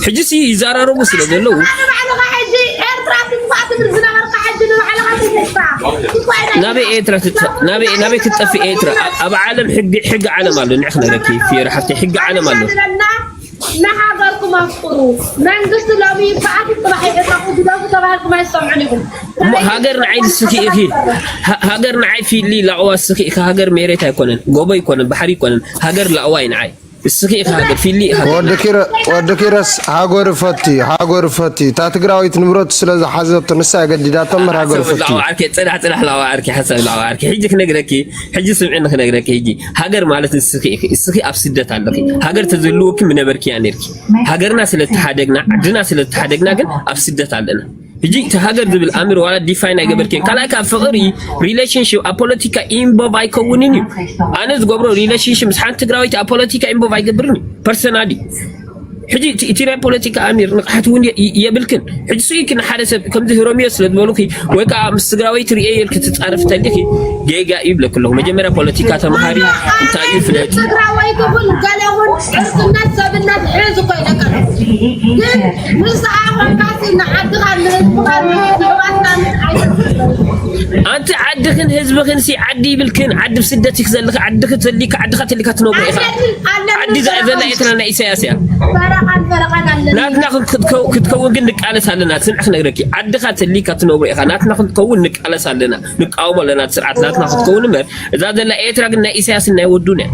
ሕጂ ሲ ይዘራረቡ ስለ ዘለዉ ንባዕልኻ ሕጂ ኤርትራ ትጥፋእ ትብል ዝነበርካ ሕጂ ንባዕልኻ ትጥፋእ ናበይ ኤርትራ ትጥፋእ ናበይ ናበይ ክትጠፍእ ኤርትራ ኣብ ዓለም ሕጊ ሕጊ ዓለም ኣሎ ንዕ ክነግረኪ ፊየር ሓፍቲ ሕጊ ዓለም ኣሎ ንሃገርኩም ኣፍቅሩ መንግስቲ ሎሚ ይበኣት ፅባሕ ይዕጠቁ ግደፉ ተባሂልኩም ኣይሰምዑን ኢኹም ሃገር ንዓይ ንስኺ ኢኺ ሃገር ንዓይ ፊሊ ላቕዋ እስኺ ኢኺ ሃገር ሜሬት ኣይኮነን ጎቦ ኣይኮነን ባሕሪ ኣይኮነን ሃገር ላቕዋ እዩ ንዓይ እስኺ ኢኺ ሃገር ፊሊ ኢኺ ሃገር ወዲ ኪረ- ወዲ ኪረስ ሃገር ፈቲ ሃገር ፈቲ እታ ትግራዊት ንብረት ስለ ዝሓዘቶ ንሳ የገዲዳቶ እምበር ሃገር ፈቲ ላዋ ዓርኪ ጽናሕ ጽናሕ ላዋ ዓርኪ ሓሳብ ላዋ ዓርኪ ሕጂ ክነግረኪ ሕጂ ስምዒ ንክነግረኪ ሕጂ ሃገር ማለት ንስኺ ኢኺ እስኺ ኣብ ስደት ኣለኺ ሃገር ተዘልወኪ ምነበርኪያ ነርኪ ሃገርና ስለ ተሓደግና ዓድና ስለ ተሓደግና ግን ኣብ ስደት ኣለና ሕጂ እቲ ሃገር ዝብል ኣምር ዋላ ዲፋይን ኣይገበርክን ካልኣይ ካብ ፍቕሪ ሪሌሽንሽፕ ኣብ ፖለቲካ ኢንቦቭ ኣይከውንን እዩ ኣነ ዝገብሮ ሪሌሽንሽፕ ምስ ሓንቲ ትግራዊት ኣብ ፖለቲካ ኢንቦቭ ኣይገብርን እዩ ፐርሰናሊ ሕጂ እቲ ናይ ፖለቲካ ኣሚር ንቕሓት እውን የብልክን ሕጂ ስኢኪ ንሓደ ሰብ ከምዚ ህሮምዮ ስለ ዝበሉኪ ወይ ከዓ ምስ ትግራወይቲ ርእየ ኢልኪ ትፃረፍ ተሊኪ ጌጋ እዩ ይብለኪ ኣለኹ መጀመርያ ፖለቲካ ተምሃሪ እንታይ እዩ ፍለጥ ትግራወይቲ እውን ገለ እውን ዕርክነት ሰብነት ሕዝ እኮ ይደቀ ግን ምስኣ ኮንካሲ ንዓድኻ ንህዝብኻ ንህዝብኻን ኣይተስስር ኣንቲ ዓድኽን ህዝብኽን ሲ ዓዲ ይብልክን ዓዲ ብስደት ይክ ዘለኺ ዓድኺ ተሊካ ዓድኻ ተሊካ ትነብሮ ኢኻ ዓዲ ዘላ ኤርትራ ናይ ኢሳያስ እያ ናትና ክትከውን ግን ንቃለስ ኣለና ስምዕ ክነግረኪ ዓድኻ ተሊካ ትነብሮ ኢኻ ናትና ክትከውን ንቃለስ ኣለና ንቃወሞ ኣለና ስርዓት ናትና ክትከውን እምበር እዛ ዘላ ኤርትራ ግን ናይ ኢሳያስን ናይ ወዱን እያ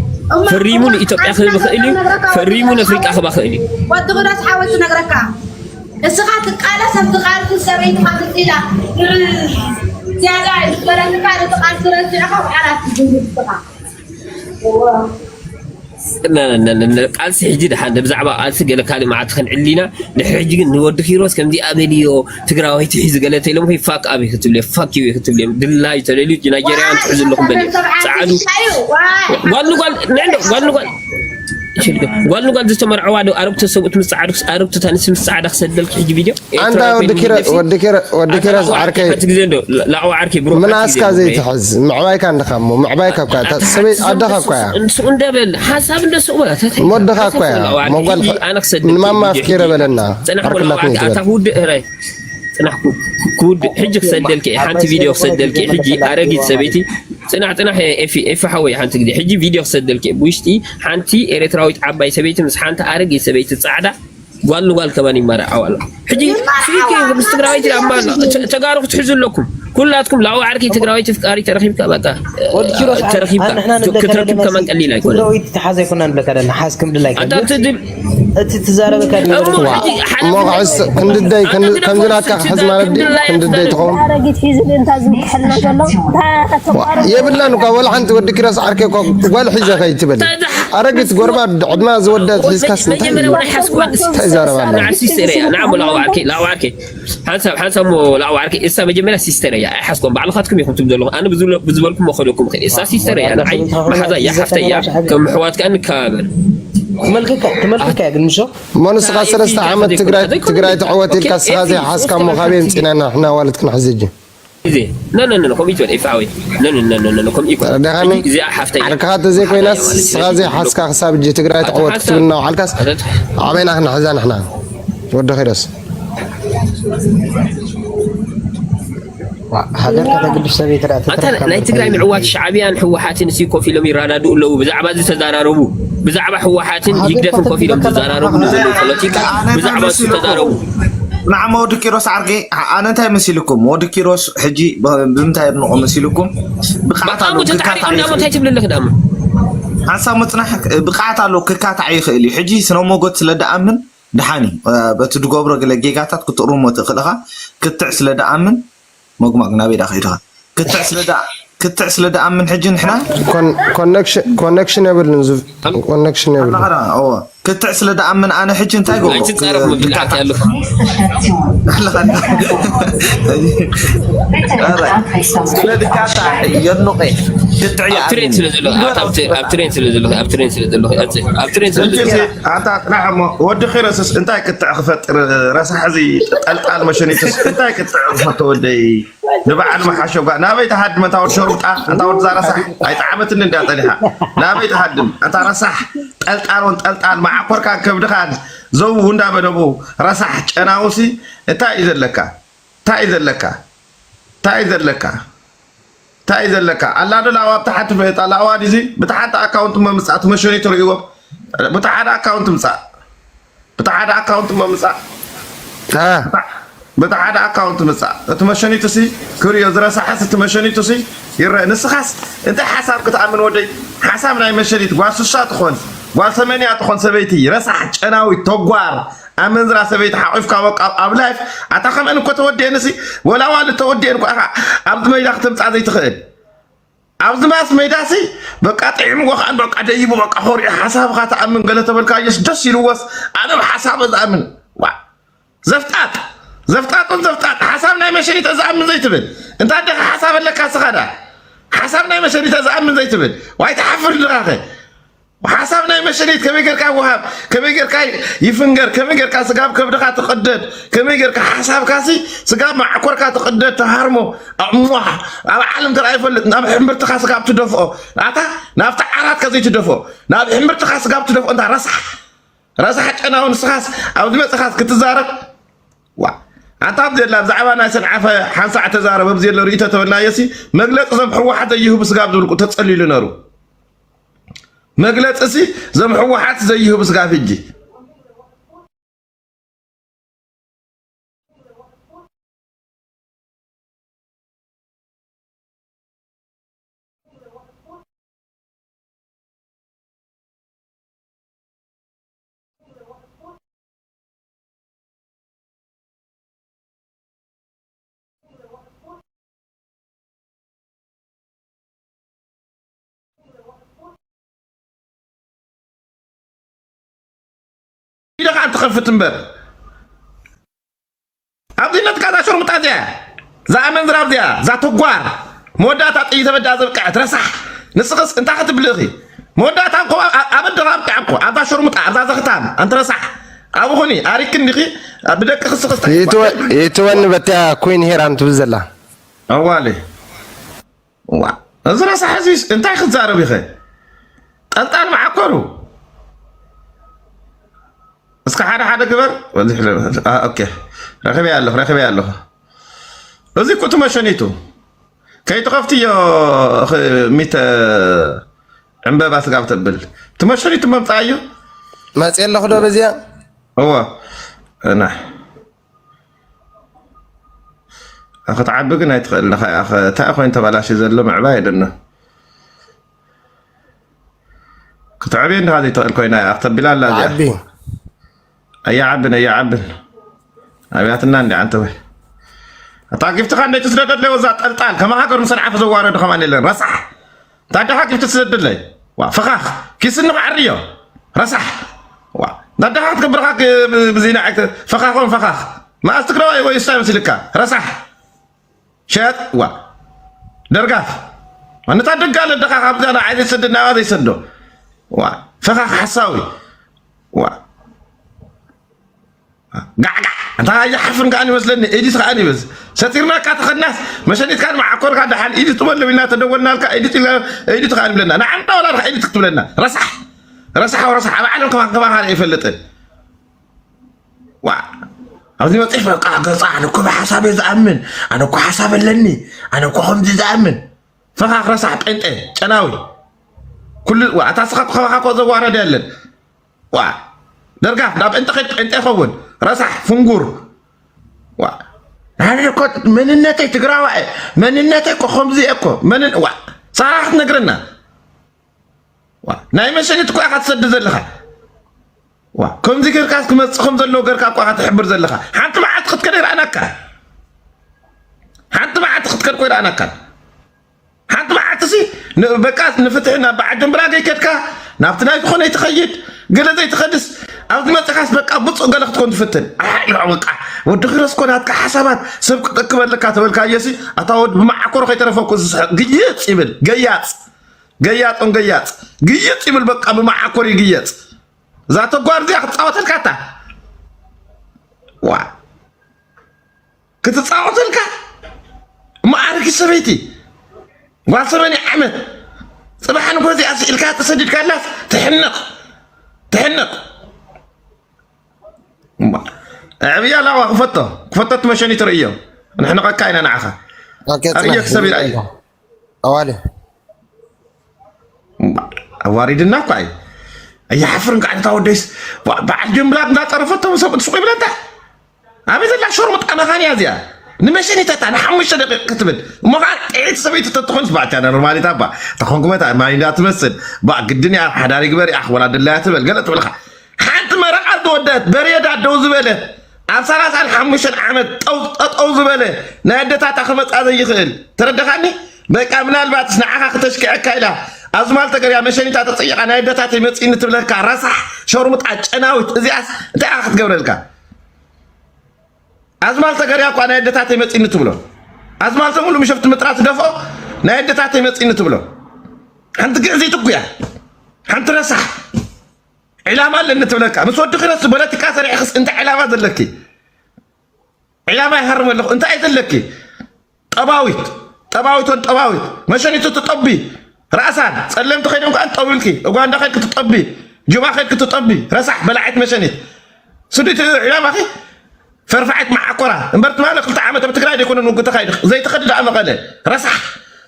ፈሪሙ ንኢትዮጵያ ክህብ ይኽእል እዩ ፈሪሙ ንኣፍሪቃ ክባ ክእል እዩ ወዲ ክዳስ ሓወይ ትነግረካ እስኻ ትቃለስ ኣብቲ ቃልሲ ሰበይትኻ ምፅኢላ ዝያዳ ዝበረትካ ነቲ ቃልሲ ረሲዕኻ ኣብ ዓራት ትድውል ትኻ ቃልሲ ሕጂ ደሓን ብዛዕባ ቃልሲ ገለ ካልእ መዓልቲ ክንዕሊ ኢና። ድሕሪ ሕጂ ግን ንወዲ ኪሮስ ከምዚ ኣበልዮ ትግራዋይቲ ሒዙ ገለ ተኢሎም ፋክ ኣብ ክትብልዮ ፋክ ዩ ክትብልዮም ድላዩ ተደልዩ ናይጀርያን ትሕዙ ኣለኹም በልዮ። ፃዓዱ ጓል ንጓል ንዕንዶ ጓል ንጓል ጓል ንጓል ዝተመርዐዋ ዶ ኣረግቶ ሰብኡት ምስ ፃዕዱ ኣረግቶ ታንስ ምስ ፃዕዳ ክሰደልክ ሕጂ ቪድዮ ኣንታ ወዲ ኪረ ወዲ ኪረ ወዲ ኪረ ዓርከይ ሓንቲ ግዜ እንዶ ላዕዋ ዓርከይ ብሩኽ ምናስካ ዘይትሕዝ ምዕባይካ እንድኻ እሞ ምዕባይካ እኳ እታ ሰበይ ኣደኻ እኳ እያ። ንሱ እንደበል ሓሳብ እንደ ሰው በላ ተታይ እሞ ኣደኻ እኳ እያ። ሞጓል ኣነ ክሰድል ንማማ ኣፍቂረ በለና። ጽናሕ ዓርክላትኒ ወላ ኣታ ትበል። ክውድእ እራይ ጽናሕ ክውድእ ሕጂ ክሰደልክ እየ። ሓንቲ ቪድዮ ክሰደልክ እየ። ሕጂ ኣረጊት ሰበይቲ ጽናሕ ጽናሕ ኤፊ ኤፊ ሓወይ ሓንቲ ግዜ ሕጂ ቪድዮ ክሰደልክ እየ። ብውሽጢ ሓንቲ ኤርትራዊት ዓባይ ሰበይቲ ምስ ሓንቲ ኣረጊት ሰበይቲ ጻዕዳ ጓል ንጓል ከማን ይመርዓው ኣሎ። ሕጂ ስዊት ምስ ትግራወይቲ ኣማ ተጋሩ ክትሕዙ ኣለኩም። ኩላትኩም ላው ዓርኪ ትግራወይቲ ፍቃሪ ተረኺብካ በቃ ተረኺብካ ክትረክብ ከማን ቀሊል ኣይኮነ። ትግራወይቲ ተሓዘ ኣይኮና ንብለካ ደና ሓዝ ክምድላይ ኣታ ትድል እቲ ትዛረበካ እሞ ሕጂ ሓላፍነት እሞ ክዕስ ክንድደይ ከምዚ ናትካ ክሕዝ ማለት ድዩ? ክንድደይ ትኸውን ኣረጊት ሒዙ እንታ ዝምክሐልና ዘሎ ተቋሩ የብላን እኳ ወላ ሓንቲ ወዲ ኪሮስ ዓርከ እኳ ጓል ሒዘ ከይትብል ኣረጊት ጎርባድ ዕድማ ዝወደት ሒዝካስ እንታይ እዩ? እንታይ ይዛረብ ኣሎ? ንዓ ሲስተር እያ፣ ንዓ እሞ ላዕዋ ዓርከይ፣ ላዕዋ ዓርከይ። ሓንሳብ፣ ሓንሳብ እሞ ላዕዋ ዓርከይ፣ እሳ መጀመርያ ሲስተር እያ፣ ኣይሓስኮን። ባዕልኻትኩም ኢኹም ትብሉ ዘለኹም። ኣነ ብዝብለ-፣ ብዝበልኩሞ ኸደኩም እኽእል። እሳ ሲስተር እያ፣ ንዓይ መሓዛ እያ፣ ሓፍተይ እያ። ከም ኣሕዋትካ ንከባበር። ትመልከካ፣ ትመልከካ እያ ግን ምሾ? እሞ ንስኻ ሰለስተ ዓመት ትግራይ፣ ትግራይ ትዕወት ኢልካ ንስኻ ዘይሓስካ እሞ ካበይ ኣምፂእና ንሕና ዋልት ክንሕዝ እጂ? ግዜ። ኖ፣ ኖ፣ ኖ፣ ኖ፣ ከምኡ ይትበል፣ ኤፍኣዊ። ኖ፣ ኖ፣ ኖ፣ ኖ፣ ኖ፣ ኖ፣ ከምኡ ይኮን። ረዳኻኒ? ሕጂ እዚኣ ሓፍተይ እያ። ዓርክኻ ተዘይኮይናስ፣ ሓፍተይ እያ። ስኻ ዘይሓስካ ክሳብ እጂ ትግራይ ኣታ ትዕወት ሓሳብ ክትብል እናውዓልካስ፣ ኣታ ኣበይና ክንሕዛ ንሕና? ወዲ ኺደስ። ዋ፣ ሃገር ከተግድፍ ሰበይቲ ደኣ ኣታ ተትረፍ ናይ ካብ ትግራይ ምዕዋት ሻዕብያን ህወሓትን ሲ ኮፍ ኢሎም ይረዳድኡ ኣለዉ። ብዛዕባ እዚ ተዛራረቡ። ብዛዕባ ህወሓትን ሃገር ህግደፍን ኮፍ ኢሎም ከተግድፍ ተዛራረቡ ከለኻ ንዘለዉ ፖለቲካ፣ ኣነ ብዛዕባ እሱ መሲልኩም። ተዛረቡ። ንዓማ ወዲ ኪሮስ ዓርከይ፣ ኣነ እንታይ መሲልኩም? ወዲ ኪሮስ ሕጂ ብ-፣ ብምንታይ የድንቖ መሲልኩም? ብቕዓት ባካሙ ኣለዎ፣ ተታዒቑ ክካታዕ እንዳሞ ይኽእል። እንታይ ትብል ኣለኽ ዳሞ? ሓንሳብ ምጽናሕ ብቕዓት ኣለዎ፣ ክካታዕ ይኽእል እዩ። ሕጂ ስነ ሞጎት ስለ ደኣምን ደሓን እዩ። እ፣ በቲ ዝገብሮ ገለ ጌጋታት ክትእርሞ ትኽእል ኢኻ። ክትዕ ስለ ደኣምን መጉማግ ናበይ ደኣ ከይድኻ? ክትዕ ስለ ደኣ-፣ ክትዕ ስለ ደኣምን ሕጂ ንሕና ኮን-፣ ኮኔክሽን፣ ኮኔክሽን የብሉን። ዝ-፣ ኮኔክሽን የብሉን። ኣለኻ ዶ? እዎ። ክትዕ ስለ ደኣምን ኣነ ሕጂ እንታይ ገብሮ? ኣይትጻረፍ መብላት ኣለኻ። ኣለኻ ዶ? ስለ ድካታ የድንቐ። ክትዕ ኣብ ትሬን ይኣምን። ስለ ዘሎ፣ ኣብ፣ ኣብ፣ ኣብ ትሬን ስለ ዘሎ፣ ኣብ ትሬን ስለ ዘሎ፣ ኣብ ትሬን ስለ ዘሎ። ሕጂ ኣታ ጽናሕ እሞ፣ ወዲ ኺረስስ እንታይ ክትዕ ክፈጥር? ረሳሕ እዚ ጠልጣል መሸኒትስ እንታይ ክትዕ ክፈቶ ወደይ? ንበዓል መሓሸ ጓ-፣ ናበይ ትሃድም? ኣንታ ወዲ ሸሩጣ፣ ኣንታ ወዲ ዛረሳሕ፣ ኣይጠዓመትኒ እንድያ ጸኒሓ። ናበይ ትሃድም? ኣንታ ረሳሕ፣ ጠልጣል ወንጠልጣል፣ መዓኮርካን ከብድኻን ዘውው እንዳበደቡ፣ ረሳሕ ጨናውሲ፣ እንታይ እዩ ዘለካ? እንታይ እዩ ዘለካ? እንታይ እዩ ዘለካ? እንታይ እዩ ዘለካ? ኣላ ዶ ላዋ ብታሓቲ ፈየጣ? ላዋ ዲዚ? ብታሓንቲ ኣካውንት መምጻእ፣ እቲ መሸኒት ርእይዎ። ብታሓደ ኣካውንት ምጻእ። ብቲ ሓደ ኣካውንት እሞ ምጻእ። አ። ብቲ ሓደ ኣካውንት ምጻእ። እቲ መሸኒትሲ ክርእዮ ዝረሳሕስ እቲ መሸኒትሲ ይረአ። ንስኻስ እንታይ ሓሳብ ክትኣምን ወደይ? ሓሳብ ናይ መሸኒት ጓል ሱሳ ትኾን፣ ጓል ሰመንያ ትኾን ሰበይቲ፣ ረሳሕ፣ ጨናዊት፣ ተጓር፣ ኣመንዝራ ሰበይቲ ሓቑፍካ በቃ ኣብ ላይፍ ኣታ ከምአን እኮ ተወዲአንሲ ወላ ዋል ተወዲአን እኮ ኢኻ ኣብቲ መይዳ ክትምጻእ ዘይትኽእል። ኣብዚ ማስ ሜዳሲ በቃ ጥዒምዎ ከኣን በቃ ደይቡ በቃ ኾሪዑ ሓሳብኻ ትኣምን ገለ ተበልካዮስ ደስ ኢልዎስ ኣነ ብሓሳበ ዝኣምን። ዋ ዘፍጣጥ ዘፍጣጡን ዘፍጣጥ ሓሳብ ናይ መሸኒተ ዝኣምን ዘይትብል እንታ ደኻ ሓሳብ ኣለካ ስኻ ዳ ሓሳብ ናይ መሸኒተ ዝኣምን ዘይትብል ዋይ ትሓፍር ድኻኸ ሓሳብ ናይ መሸኒት ከመይ ጌርካ ይወሃብ ከመይ ጌርካ ይፍንገር ከመይ ጌርካ ስጋብ ከብድኻ ትቕደድ ከመይ ጌርካ ሓሳብካሲ ስጋብ ማዕኮርካ ትቕደድ ተሃርሞ ኣዕሟ ኣብ ዓለም ተራእዩ ይፈልጥ ናብ ሕምብርትኻ ስጋብ ትደፍኦ ናታ ናብቲ ዓራትካ ዘይትደፍኦ ናብ ሕምብርትኻ ስጋብ ትደፍኦ እንታ ረሳሕ ረሳሕ ጨናዊ ንስኻስ ኣብዚ መፅኻስ ክትዛረብ ዋ ኣንታ ኣብዚ ዘላ ብዛዕባ ናይ ሰንዓፈ ሓንሳዕ ተዛረብ ኣብዚ ዘሎ ርእይቶ ተበልናዮሲ መግለፂ እዞም ሕወሓት ዘይህቡ ስጋብ ዝብልቁ ተፀሊሉ ነሩ መግለፂ ሲ ዘም ሕወሓት ዘይህብ ስጋብ ሕጂ ትኸፍት እምበር። ኣብዚ ነትካ እዛ ሸርሙጣ እዚኣ፣ እዛ ኣመንዝራ እዚኣ፣ እዛ ተጓር፣ መወዳእታ ጥይት ተበዳ ዘብቅዐት ረሳሕ። ንስኽስ እንታይ ክትብሊ ኢኺ? መወዳእታ እኮ ኣብ፣ ኣብ ኣደኻ ኣብቅዐ እኮ፣ ኣብዛ ሸርሙጣ፣ ኣብዛ ዘኽታም፣ ኣንቲ ረሳሕ። ኣብኡ ኹኒ፣ ኣሪክ እንዲኺ፣ ብደቅኺ ስኽስ ይትወ-፣ ይትወኒ በትያ ኩን ሄራን ትብል ዘላ። ኣዋለ። ዋ፣ እዚ ረሳሕ እዚስ እንታይ ክትዛረብ ኢኸ? ጠልጣል መዓኮሩ። እስከ ሓደ ሓደ ግበር። በዚህ ለ-፣ አ፣ ኦኬ። ረኺበያ ኣለኹ፣ ረኺበያ ኣለኹ። እዚ እኮ እቲ መሸኒቱ። ከይትኸፍትዮ፣ እኽ፣ ሚተ ዕምበባ ስጋብ ተብል። እቲ መሸኒቱ መምጽኣዮ። መጽእ ኣለኹ ዶ በዚኣ? እወ። እና። ክትዓቢ ግን ኣይትኽእል ኢኻ። እንታይ ኮይኑ ተበላሽዩ ዘሎ ምዕባይ ኣይደለኹን። ክትዕብዮ እንዲኻ ዘይትኽእል ኮይና እያ፣ ኣኽተቢላ ኣላ እዚኣ። ዓቢ። ኣይዓብን፣ ኣይዓብን። ኣብያትና እንዲ ዓንተ ወይ። ኣታ ጊፍትኻ እንደ ትስደደለይ ወዛ ጠልጣል፣ ከማኻ ገርም ሰንዓፈ ዘዋረዱ ከማን የለን። ረሳሕ። ታደኻ ጊፍት ትስደደለይ። ዋ፣ ፈኻኽ። ኪስኒ ክዓርዮ። ረሳሕ። ዋ፣ ታደኻ ክትገብርኻ ክ-፣ ብ-፣ ብዚና ዓይተ-፣ ፈኻኾም ፈኻኽ። መኣስ ትግራዋይ ወይ እስታይ መሲልካ? ረሳሕ። ሸጥ ዋ። ደርጋፍ። ኣነታ ደጋ ለደኻ ካብዛ ንዓይ ዘይሰድድ ናባ ዘይሰዶ። ዋ። ፈኻኽ ሓሳዊ። ዋ። ጋዕጋዕ። ኣንታ ይሓፍን ከኣ ይመስለኒ። ኤዲት ከኣ ይበዝ። ሰቲርናካ ተኸድናስ መሸኒትካ ንመዓኮርካ ደሓን ኤዲት ትበል ኢልና ተደወልናልካ ኤዲት ኢልና ኤዲት ከኣ ይብለና። ንዓና ወላ ኤዲት ክትብለና። ረሳሕ። ረሳሕ ወረሳሕ ኣብ ዓለም ከማን ከማኻ ኣይፈልጥን። ዋ። ኣብዚ መጽሕ በቃ ገጻ ኣነ እኮ ብሓሳብ እየ ዝኣምን። ኣነ እኮ ሓሳብ ኣለኒ። ኣነ እኮ ከምዚ ዝኣምን። ፈኻኽ ረሳሕ ጴንጤ ጨናዊ። ኩሉ ዋ፣ ኣታ ስኻ ከማኻ እኮ ዘዋረደ የለን። ዋ። ደርጋፍ ናብ ጴንጤ ከይድ ጴንጤ ኸውን። ረሳሕ ፍንጉር። ዋ። ኣነ እኮ መንነተይ ትግራዋይ እየ። መንነተይ እኮ ከምዚ እየ እኮ። መንን-፣ ዋ። ሳራ ክትነግረና። ዋ፣ ናይ መሸኒት እኮ ኢኻ ትሰድድ ዘለኻ። ዋ፣ ከምዚ ጌርካስ ክመጽእ ከም ዘለዎ ጌርካ እኮ ኢኻ ትሕብር ዘለኻ። ሓንቲ መዓልቲ ክትከድ ይረኣናካ። ሓንቲ መዓልቲ ክትከድ እኮ ይረኣናካ። ሓንቲ መዓልቲ ሲ ን-፣ በቃ ንፍትሒ ናብ በዓል ድንብራ ዘይከድካ፣ ናብቲ ናይ ዝኾነ ይትኸይድ፣ ገለ ዘይትኸድስ፣ ኣብዚ መጺኻስ በቃ ብጹእ ገለ ክትኮን ትፍትን። ኣይ፣ በቃ ወዲ ኺሮስ እኮ ናትካ ሓሳባት ሰብ ክጠክበልካ ተበልካዮ ሲ፣ ኣታ ወዲ ብመዓኮሮ ከይተረፈኩ ዝስሕቕ ግይጽ ይብል፣ ገያጽ። ገያጦን ገያጽ። ግይጽ ይብል በቃ ብመዓኮር ይግየጽ። እዛ ተጓር እዚኣ ክትጻወተልካ እታ። ዋ። ክትጻወተልካ። እሞ ኣረጊት ሰበይቲ። ጓል ሰበኒ ዓመት። ጽባሕ ንግሆ እዚኣ ስኢልካ ተሰዲድካላስ ትሕነቕ። ትሕነቕ። እማ። ኣዕብያ ላዋ ክፈቶ። ክፈቶ እቲ መሸኒት ርእዮ። ነሕንቐካ ኢና ንዓኻ። ኦኬ፣ ኣርእዮ ጽናሕ። ክሰብ ይርኣዩ። ኣዋሊ። ኣዋሪድና እኳ እዩ። ኣይሓፍርን ከዓ ነታ ወደይስ በ-፣ በዓል ድንብላት እንዳጠረፈቶም ሰብ ትስቁ ይብለታ። ኣበይ ዘላ ሸርሙጣ መኻን እያ እዚኣ? ንመሸኒተታ ንሓሙሽተ ደቂቕ ክትብል። እሞ ከዓ ጥዒት ሰበይቲ ተትኾንስ ባእታ ኖርማሊት ኣባ። ተኾንኩ መታ ማይ እንዳትመስል። ባ ግድን እያ ሓዳር ይግበር እያ ወላ ድላያ ትበል። ገለ ትብልኻ። ሓንቲ መረቓ ዝተወደአት በሬዳ ደው ዝበለ ኣብ ሰላሳን ሓሙሽተን ዓመት ጠው-፣ ጠጠው ዝበለ ናይ ኣደታታ ክመጻ ዘይኽእል። ተረዳኻኒ? በቃ ምናልባትስ ንዓኻ ክተሽክዐካ ኢላ ኣዝማል ተገርያ መሸኒታ ተጸይቓ ናይ ኣደታተይ መጺእኒ ትብለካ ረሳሕ ሸርሙጣ ጨናዊት እዚኣስ እንታይ ኢኻ ክትገብረልካ? ኣዝማል ተገርያ እኳ ናይ ኣደታተይ መጺእኒ ትብሎ። ኣዝማል ተሙሉ ምሸፍቲ ምጥራ ትደፍኦ ናይ ኣደታተይ መጺእኒ ትብሎ። ሓንቲ ግዕዚት እኩያ። ሓንቲ ረሳሕ። ዕላማ ኣለኒ ትብለካ። ምስ ወዲ ኪሮስ ፖለቲካ ሰሪሕክስ እንታይ ዕላማ ዘለኪ? ዕላማ ይሃርም ኣለኹ። እንታይ እዩ ዘለኪ? ጠባዊት፣ ጠባዊት ወን ጠባዊት። መሸኒቱ ትጠቢ። ራእሳን ጸለምቲ ከይዶም ከኣ ጠቢልኪ። ኡጋንዳ ከይድኪ ትጠቢ። ጁባ ከይድኪ ትጠቢ። ረሳሕ በላዒት መሸኒት። ስዱይቲ ዕላማኺ ፈርፋዒት መዓኮራ። እምበር ትማሊ ክልተ ዓመት ኣብ ትግራይ ደይኮነ ንውግእ ተኻይዲ። ዘይትኸዲ ደኣ መቐለ። ረሳሕ።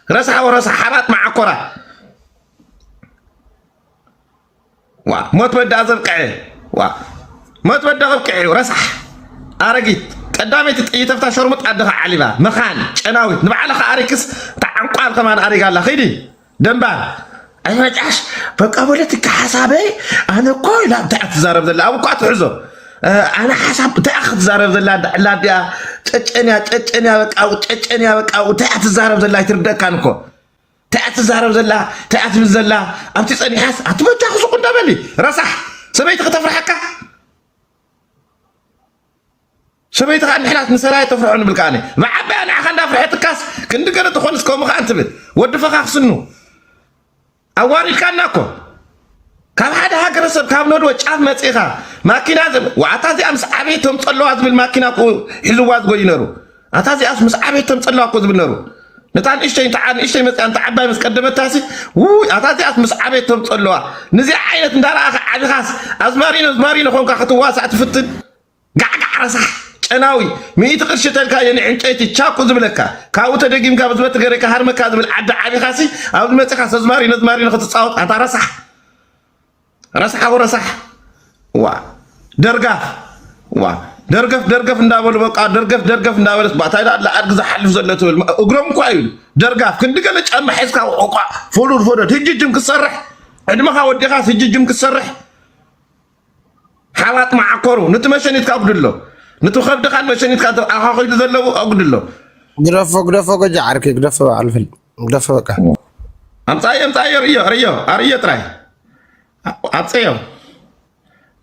ረሳሕ ወረሳሕ ሓባጥ መዓኮራ። ዋ፣ ሞት በዳ ዘብቅዐ። ዋ፣ ሞት በዳ ዘብቅዐ እዩ። ረሳሕ። ኣረጊት። ቀዳመይቲ ጥይት ኣብታ ሸርሙጥ ኣደኻ ዓሊባ። መኻን፣ ጨናዊት። ንባዕልኻ ኣሪክስ፣ እታ ዓንቋል ከማን ኣሪጋ ኣላ። ኺዲ። ደንባር። ኣይ መጫሽ፣ በቃ ፖለቲካ ሓሳበይ፣ ኣነ እኮ ኢላ እንታይ እያ ትዛረብ ዘላ? ኣብ እኮ ትሕዞ። እ፣ ኣነ ሓሳብ እንታይ እያ ክትዛረብ ዘላ? እንዳ ዕላ ድያ፣ ጨጨንያ፣ ጨጨንያ፣ በቃ፣ ጨጨንያ፣ በቃ፣ እንታይ እያ ትዛረብ ዘላ? ኣይትርደእካን እኮ። እንታይ እያ ትዛረብ ዘላ? እንታይ እያ ትብል ዘላ? ኣብቲ ጸኒሓስ፣ ኣቲ በጃኺ ሱቕ እንዳበሊ። ረሳሕ። ሰበይቲ ከተፍርሓካ? ሰበይቲ ከዓ ንሕናስ ንሰራየ ተፍርሖ ንብል ከኣነ። ብዓባያ ንዓኻ እንዳፍርሐትካስ ክንዲ ገለ ትኾንስ ከምኡ ከዓ እንትብል። ወዲ ፈኻኽ ስኑ። ኣዋሪድካና እኮ። ካብ ሓደ ሃገረሰብ ካብ ነድወ ጫፍ መጺኻ ማኪና ዘ-፣ ዋ፣ ኣታ እዚኣ ምስ ዓበየቶም ጸለዋ ዝብል ማኪና እኮ ሒዝዋ ዝጎዩ ነሩ። ኣታ እዚኣስ ምስ ዓበየቶም ጸለዋ እኮ ዝብል ነሩ። ነታ ንእሽተይ፣ እንተ ዓ-፣ ንእሽተይ መጺኣ እንተ ዓባይ ምስ ቀደመታሲ፣ ውይ፣ ኣታ እዚኣስ ምስ ዓበየቶም ጸለዋ። ነዚኣ ዓይነት እንዳረኣኻ ዓቢኻስ ኣዝማሪኖ፣ ኣዝማሪኖ ኾንካ ክትዋሳእ ትፍትን። ጋዕጋዕ ረሳሕ ጨናዊ፣ ሚእቲ ቅርሺ ተልካዮ ንዕንጨይቲ ቻኩ ዝብለካ፣ ካብኡ ተደጊምካ ብዝበቲ ገረካ ሃርመካ ዝብል ዓዲ ዓቢኻሲ፣ ኣብዚ መጺኻስ ኣዝማሪኖ ኣዝማሪኖ ክትጻወት ኣንታ ረሳሕ። ረሳሕ ኣቦ ረሳሕ። ዋ። ደርጋፍ። ዋ። ደርገፍ ደርገፍ እንዳበሉ በቃ ደርገፍ ደርገፍ እንዳበለስ ባታይ ዳላ ኣድጊ ዝሓልፍ ዘሎ ትብል እግሮም እኳ እዩ። ደርጋፍ ክንዲ ገለ ጫማ ሒዝካ እኳ ፎዶድ ፎዶድ ህጂ ጅም ክሰርሕ ዕድመኻ ወዲኻስ ህጂ ጅም ክሰርሕ ሓባጥ መዓኮሩ፣ ነቲ መሸኒትካ ኣጉድሎ፣ ነቲ ከብድኻን መሸኒትካ ኣኻኺሉ ዘለዉ ኣጉድሎ። ግደፎ፣ ግደፎ፣ ጎጃ ዓርኪ፣ ግደፎ፣ ኣልፍል፣ ግደፎ፣ በቃ። ኣምጻዮ፣ ኣምጻዮ፣ ርእዮ፣ ርእዮ፣ ኣርእዮ ጥራይ። ኣምጻዮ።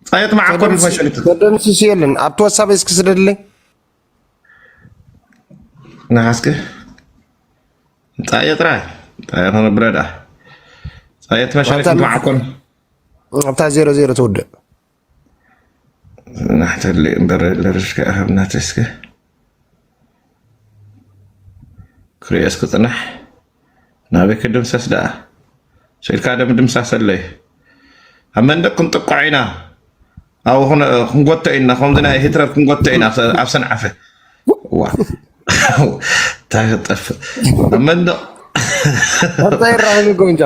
ኣምጻዮ እቲ መዓኮሩ መሸኒት። ተደምስስ የለን። ኣብቲ ወሳብ እስኪ ስደድለይ። ንሓስክ። ኣምጻዮ ጥራይ። ኣምጻዮ ከነብረ ደኣ። ኣምጻዮ እቲ መሸኒት ኣንታ መዓኮሩ። ኣብታ ዜሮ ዜሮ ትውድእ። ናሕተለይ እምበር ለርሽካ ኢኻ ብናተይ እስከ ክርእዮ እስኪ ጽናሕ። ናበይ ክድምሰስ ደኣ? ስኢልካ ዶ ምድምሳሰለይ? ኣብ መንደቕ ክንጥቅዖ ኢና። ኣብኡ ክን-፣ ክንጎቶ ኢና። ከምዚ ናይ ሂትለር ክንጎቶ ኢና ኣብ ሰ-፣ ኣብ ሰንዓፈ። ዋ። እንታይ ክጠፍእ? ኣብ መንደቕ። እንታይ ይረኸብ ይጎንጃ?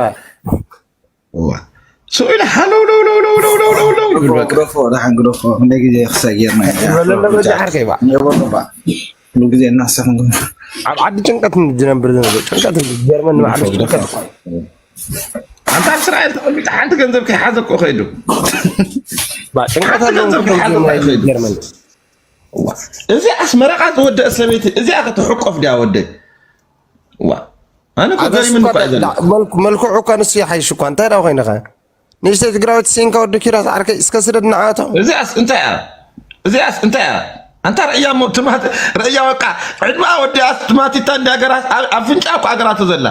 እዋ። ስቕ ኢለ ሃለው ለው ለው ለው ለው ለው ለው ለው ይብል በቃ። ግደፎ፣ ደሓን ግደፎ። ክንደይ ግዜ ክሳይ ጌርና ኢና። በለለ በጃ ዓርከይ ባ። የቦ ባ። ኩሉ ግዜ እናሳኽን። ኣብ ዓዲ ጭንቀት ዝነብር ዝነብር ጭንቀት ጀርመን ንባዕሉ ግደፎ፣ ጭንቀት። ግደፎ። ኣንታ ኣብ እስራኤል ተቐሚጡ ሓንቲ ገንዘብ ከይሓዘ እኮ ከይዱ። ባ ጭንቀት ሓንቲ ኣለዎም ገንዘብ እኮ ከይሓዘ እኮ ከይዱ። ጀርመን። እዋ። እዚኣስ መረቓ ዝወደአ ሰበይቲ እዚኣ ክትሕቆፍ ድያ ወደይ? ዋ። ኣነ እኮ ኣገስ ገሪሙኒ እኮ እኳ ኣይዘሎ። ዳ-፣ መልኩ-፣ መልክዑ እኳ ንሱ ይሓይሽ እኳ። እንታይ ደኣ ኮይንኻ? ንእሽተይ ትግራዊት ሲንካ ወዲ ኪሮስ ዓርከይ እስከ ስደድ ንዓቶ። እዚኣስ እንታይ እያ? እዚኣስ እንታይ እያ? ኣንታ ርእያ እሞ ትማት-፣ ርእያ በቃ ዕድማ ወዲኣስ ትማቲታ እንዲ ሃገራት ኣብ-፣ ኣፍንጫ እኮ ኣገራቶ ዘላ።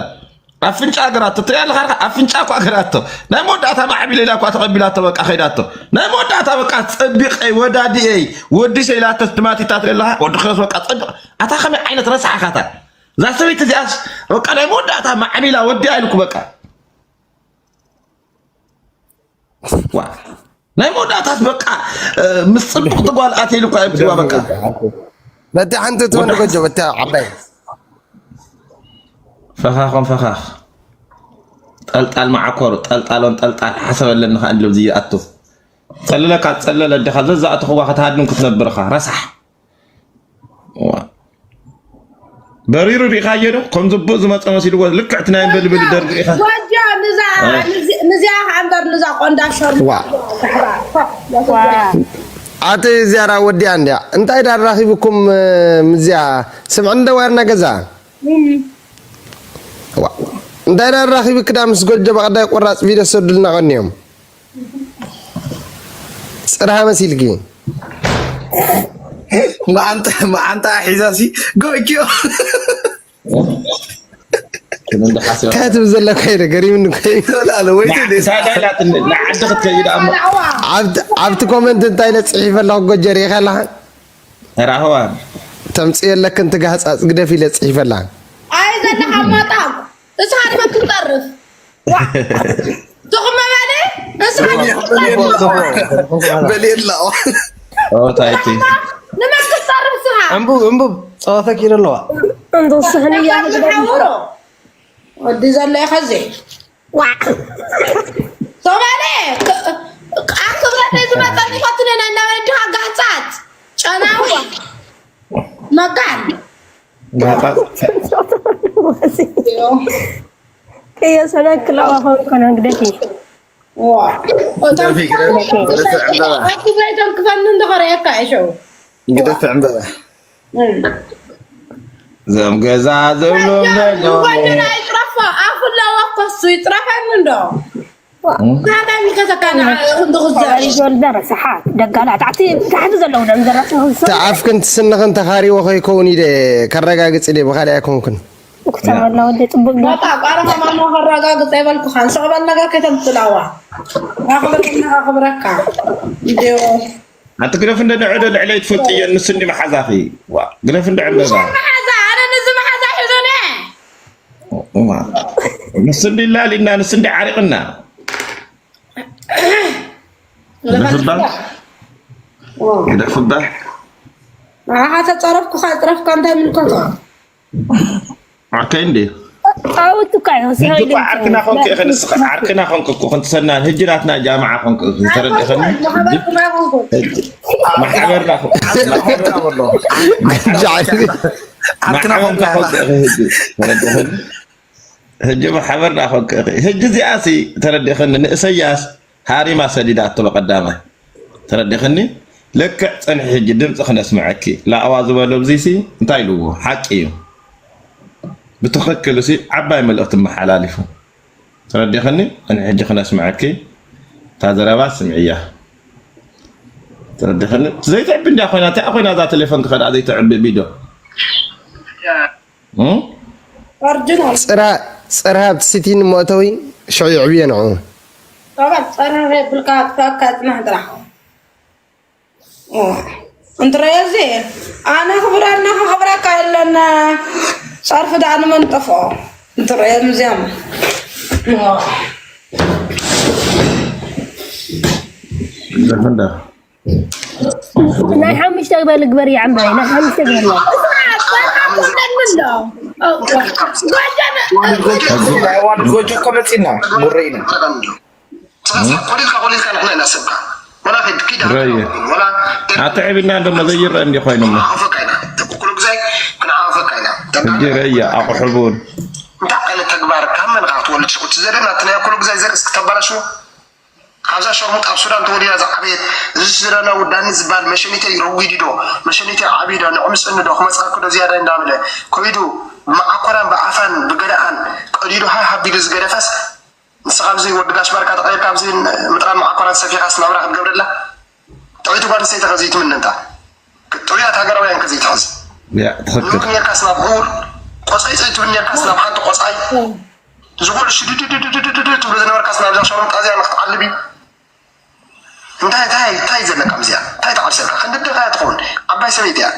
ኣፍንጫ ኣገራቶ ትሪኣ ኣለኻ፣ ኣፍንጫ እኮ ኣገራቶ። ናይ መወዳእታ ማዕቢል ኢላ እኳ ተቐቢላቶ በቃ ከይዳቶ። ናይ መወዳእታ በቃ ጸቢቐይ ወዳዲኤይ ወዲሰ ኢላቶ ትማቲታ ትሪኣ ኣለኻ። ወዲ ኪሮስ በቃ ጸቢቕ። ኣታ ከመይ ዓይነት ረሳሕ ኢኻ ኣታ? እዛ ሰበይቲ እዚኣስ በቃ ናይ መወዳእታ ማዕቢላ ወዲኣ ኢልኩ በቃ። ዋ። ናይ መወዳእታስ በቃ፣ እ፣ ምስ ጽብቕቲ ጓል ኣትየ ኢልኩ ኣየምጽዋ በቃ። በቲ ሓንቲ ትወንድ ጎጆ፣ በቲ ዓባይ። ፈኻኾም ፈኻኽ። ጠልጣል መዓኮር፣ ጠልጣሎን ጠልጣል ሓሰበለኒ ከኣ እንድሎም ዝይኣቱ። ጸለለካ ጸለለ ኣዴኻ ዘዝኣተኽዋ ከተሃድም ክትነብር ኢኻ። ረሳሕ። ዋ። በሪሩ ሪእኻዮ ዶ? ከም ዝቡእ ዝመጸ መሲልዎ ልክዕ እቲ ናይ በልበሊ ደርጊ ኢኻ። ወጃ ንዛ፣ እ። ንዚ-፣ ንዚኣ ከኣ እምበር ንዛ ቆንዳ ሸርሙጣ ዋ። ኣቲ እዚኣ ዳ ወዲኣ እንድያ። እንታይ ዳ ኣራኺብኩም፣ እ፣ ምዚኣ? ስምዕኒ ዶ ዋርና ገዛ? እም። ዋ። እንታይ ዳ ኣራኺብክ ዳ ምስ ጎጆ በቐዳይ ቁራጽ ቪድዮ ሰዱልና ቀንዮም? ጽርሃ መሲልኪ። መዓንጣ፣ መዓንጣ ሒዛሲ ጎጆ። እንታይ ትብል ዘለካ ኢለ ገሪሙኒ እኮ እዩ። ላለ ወይ ትብል። እንታይ ኢላትኒ? ንዓዲ ክትከይድ ኣሞ። ኣብቲ፣ ኣብቲ ኮመንት እንታይ ኢለ ጽሒፈ ኣለኹ ጎጆ ርኢኻ ኣለኻ? ራህዋ። ተምጽእ የለክን ትጋህጻጽ ግደፍ ኢለ ጽሒፈ ኣለኻ። ኣይ ዘለኻ ማጣ። እስኻ ንመን ክትጠርፍ? ዋ። ትኹመ በለ? እስኻ ንመን ክትጠርፍ? በል የላ። ኦ፣ ታይቲ። ንመን ክትጠርፍ እስኻ? እምቡብ፣ እምቡብ፣ ጸወታ ኪድ ኣለዋ። እንዶ ስሕን እያ። ዝሓውሮ። ወዲ ዘሎ ኸዚ። ዋ። ሶማሌ፣ ክ-፣ ኣብ ክብረተይ ዝመጸኒ ፈትነና እናበለ ድኻ ጋህጻት። ጨናዋ። መጋን። ጋጣ። ከየሰነክለዋ ኾንኮ ነግደፊ። ዋ። እቶም ግደፊ፣ ግደፊ፣ ግደፊ፣ ዕምበባ። ኣቲ ዘይተንክፈኒ እንደኸረየካ እሾ። ግደፊ፣ ዕምበባ። እም። ዘም ገዛ ዘብሎም ዘለዉ። ጓደና ይጥረፎ፣ ኣፉ ኣለዎ እኮ እሱ፣ ይጥረፈኒ እንዶ። ናታ የሚከሰካ ንዓ ክንዲ ክዘር ሪዞልደ ረስሓት ደጋላ ታሕቲ ታሕቲ ዘለዉ ደም ዘራስንሱ ተዓፍክን ትስንኽን ተኻሪዎ ከይከውን ኢለ ከረጋግጽ ኢለ ብኻልእ ኣይኮንኩን። ክተመላ ወደ ጽቡቅ ዶ በቃ ቃረኻ ማማ ከረጋግጽ ኣይበልኩኻን። ስቕ በል ነገር ከይተምጽላዋ። ኣኽብረና ኣኽብረካ። እንዲዮ ኣንቲ ግደፍ እንደ ንዕዶ ልዕለይ ትፈልጥዮ ንሱ እንዲ መሓዛኺ። ዋ ግደፍ እንደ ዕምበባ። መሓዛ ኣነ ንዚ መሓዛ ሒዞነ። ዋ ንሱ እንዲ ላሊና ንሱ እንዲ ዓሪቕና። ግደፍባ ግደፍባ። ንዓኻ ተጸረፍኩኻ፣ ጽረፍካ እንታይ ምልከቶ? ዓርከይ እንዴ? ኣውት እኮ እዩ፣ ሕጂ እኮ ዓርክና ኮንክ ኢኺ ንስኻ፣ ዓርክና ኮንክ እኮ፣ ክንትሰናን፣ ሕጂ ናትና ጃምዓ ኮንክ ኢኺ፣ ተረዲእኽኒ? ማሕበርኩም ኣይኮንኩም። ሕጂ ማሕበርና ኮንክ፣ ዓርክና ኮንክ ኢኺ፣ ሕጂ ተረዲእኽኒ? ሕጂ ማሕበርና ኮንክ ኢኺ። ሕጂ እዚኣሲ ተረዲእኽኒ? ንእሰያስ ሃሪማ ሰዲዳቶ በቀዳማይ። ተረዲኽኒ? ልክዕ ጽንሒ ሕጂ ድምጺ ክነስምዐኪ። ላእዋ ዝበሎ ብዚሲ እንታይ ኢልዎ? ሓቂ እዩ። ብትኽክል እሲ ዓባይ መልእኽቲ መሓላሊፉ። ተረዲኽኒ? ጽንሒ ሕጂ ክነስምዐኪ። እታ ዘረባ ስምዕያ። ተረዲኽኒ? ዘይትዕቢ እንድያ ኮይና፣ እንታይ ኮይና እዛ ቴሌፎን ክኸዳ ዘይትዕቢ ቢዶ? እም? ኦርጅናል። ጽራ ጽራ ኣብቲ ሲቲን መእተዊ ሽዑ ይዕብዮ ንዑ። ጠበል ጸራ የብልካ፣ ኣጥፋእካ፣ ጽናሕ ጥራሕ። ኦ፣ እንትረዮ እዚ ኣነ ክብረና ክኽብረካ የለና። ጸርፊ ደኣ ንመን ጠፍኦ? እንትረዮም እዚኦም። ኦ። ዘፈንዳ። ናይ ሓሙሽተ ግበል ግበር ይዓምባይ፣ ናይ ሓሙሽተ ግበል። ናይ ዋን ጎጆ እኮ መፂና፣ ጉረኢና። ቆሊልካ፣ ቆሊልካ ንሕና ኢና ሰብካ። ወላ ከይድ፣ ኪድ ረየ። ወላ ኣትዕብና እንደሞ ዘይረአ እንዲ ኮይኑሞ። ክንዓወፈካ ኢና። ኩሉ ግዜ ክንዓወፈካ ኢና። ሕጂ ረየ፣ ኣቑሑ ቡን። እንታይ ዓይነት ተግባር ካብ መን ኢኻ ክትወልድ ሽቁ? እቲ ዘርኢ ናትና ኩሉ ግዜ ዘርኢ እስኪ ተባላሽዎ። ካብዛ ሸርሙጥ ኣብ ሱዳን ተወሊዳ ዝዓበየት፣ እዚ ሱዳናዊ ዳኒ ዝበሃል መሸኒተይ ረጒዲ ዶ፣ መሸኒተይ ዓብዩ ዶ፣ ንዕምፅኒ ዶ፣ ክመፅኣኩ ዶ ዝያዳ እንዳበለ፣ ከይዱ ብመዓኮራን ብኣፋን ብገደኣን ቀዲዱ ሃህ ኣቢሉ ዝገደፋስ፣ ንስኻ ኣብዚ ወዲ ጋሽ ባርካ ተቐይርካ ኣብዚ ምጥራን መዓኮራን ሰፊኻስ ናብራ ክትገብረላ? ጥዕይቲ ጓል ኣንስተይቲ ከ ዘይትምነ እንታ? ጥዑያት ሃገራውያን ከ ዘይትሕዝ? ያ፣ ትኽክል። ንኡድ ኔርካስ ናብ ዕውር፣ ቆጻይ ጸይ ትብል ኔርካስ ናብ ሓንቲ ቆጻይ፣ ዝጉዕሽ ድድድድድድድ ትብሎ ዝነበርካስ ናብዛ ሸርሙጣ እዚኣ ንክትዓልብ እዩ። እንታይ፣ እንታይ፣ እንታይ ዘለካ ምስያ? እንታይ ተዓብሰልካ? ክንዲ ኣዴኻ እያ ትኸውን። ዓባይ ሰበይቲ እያ።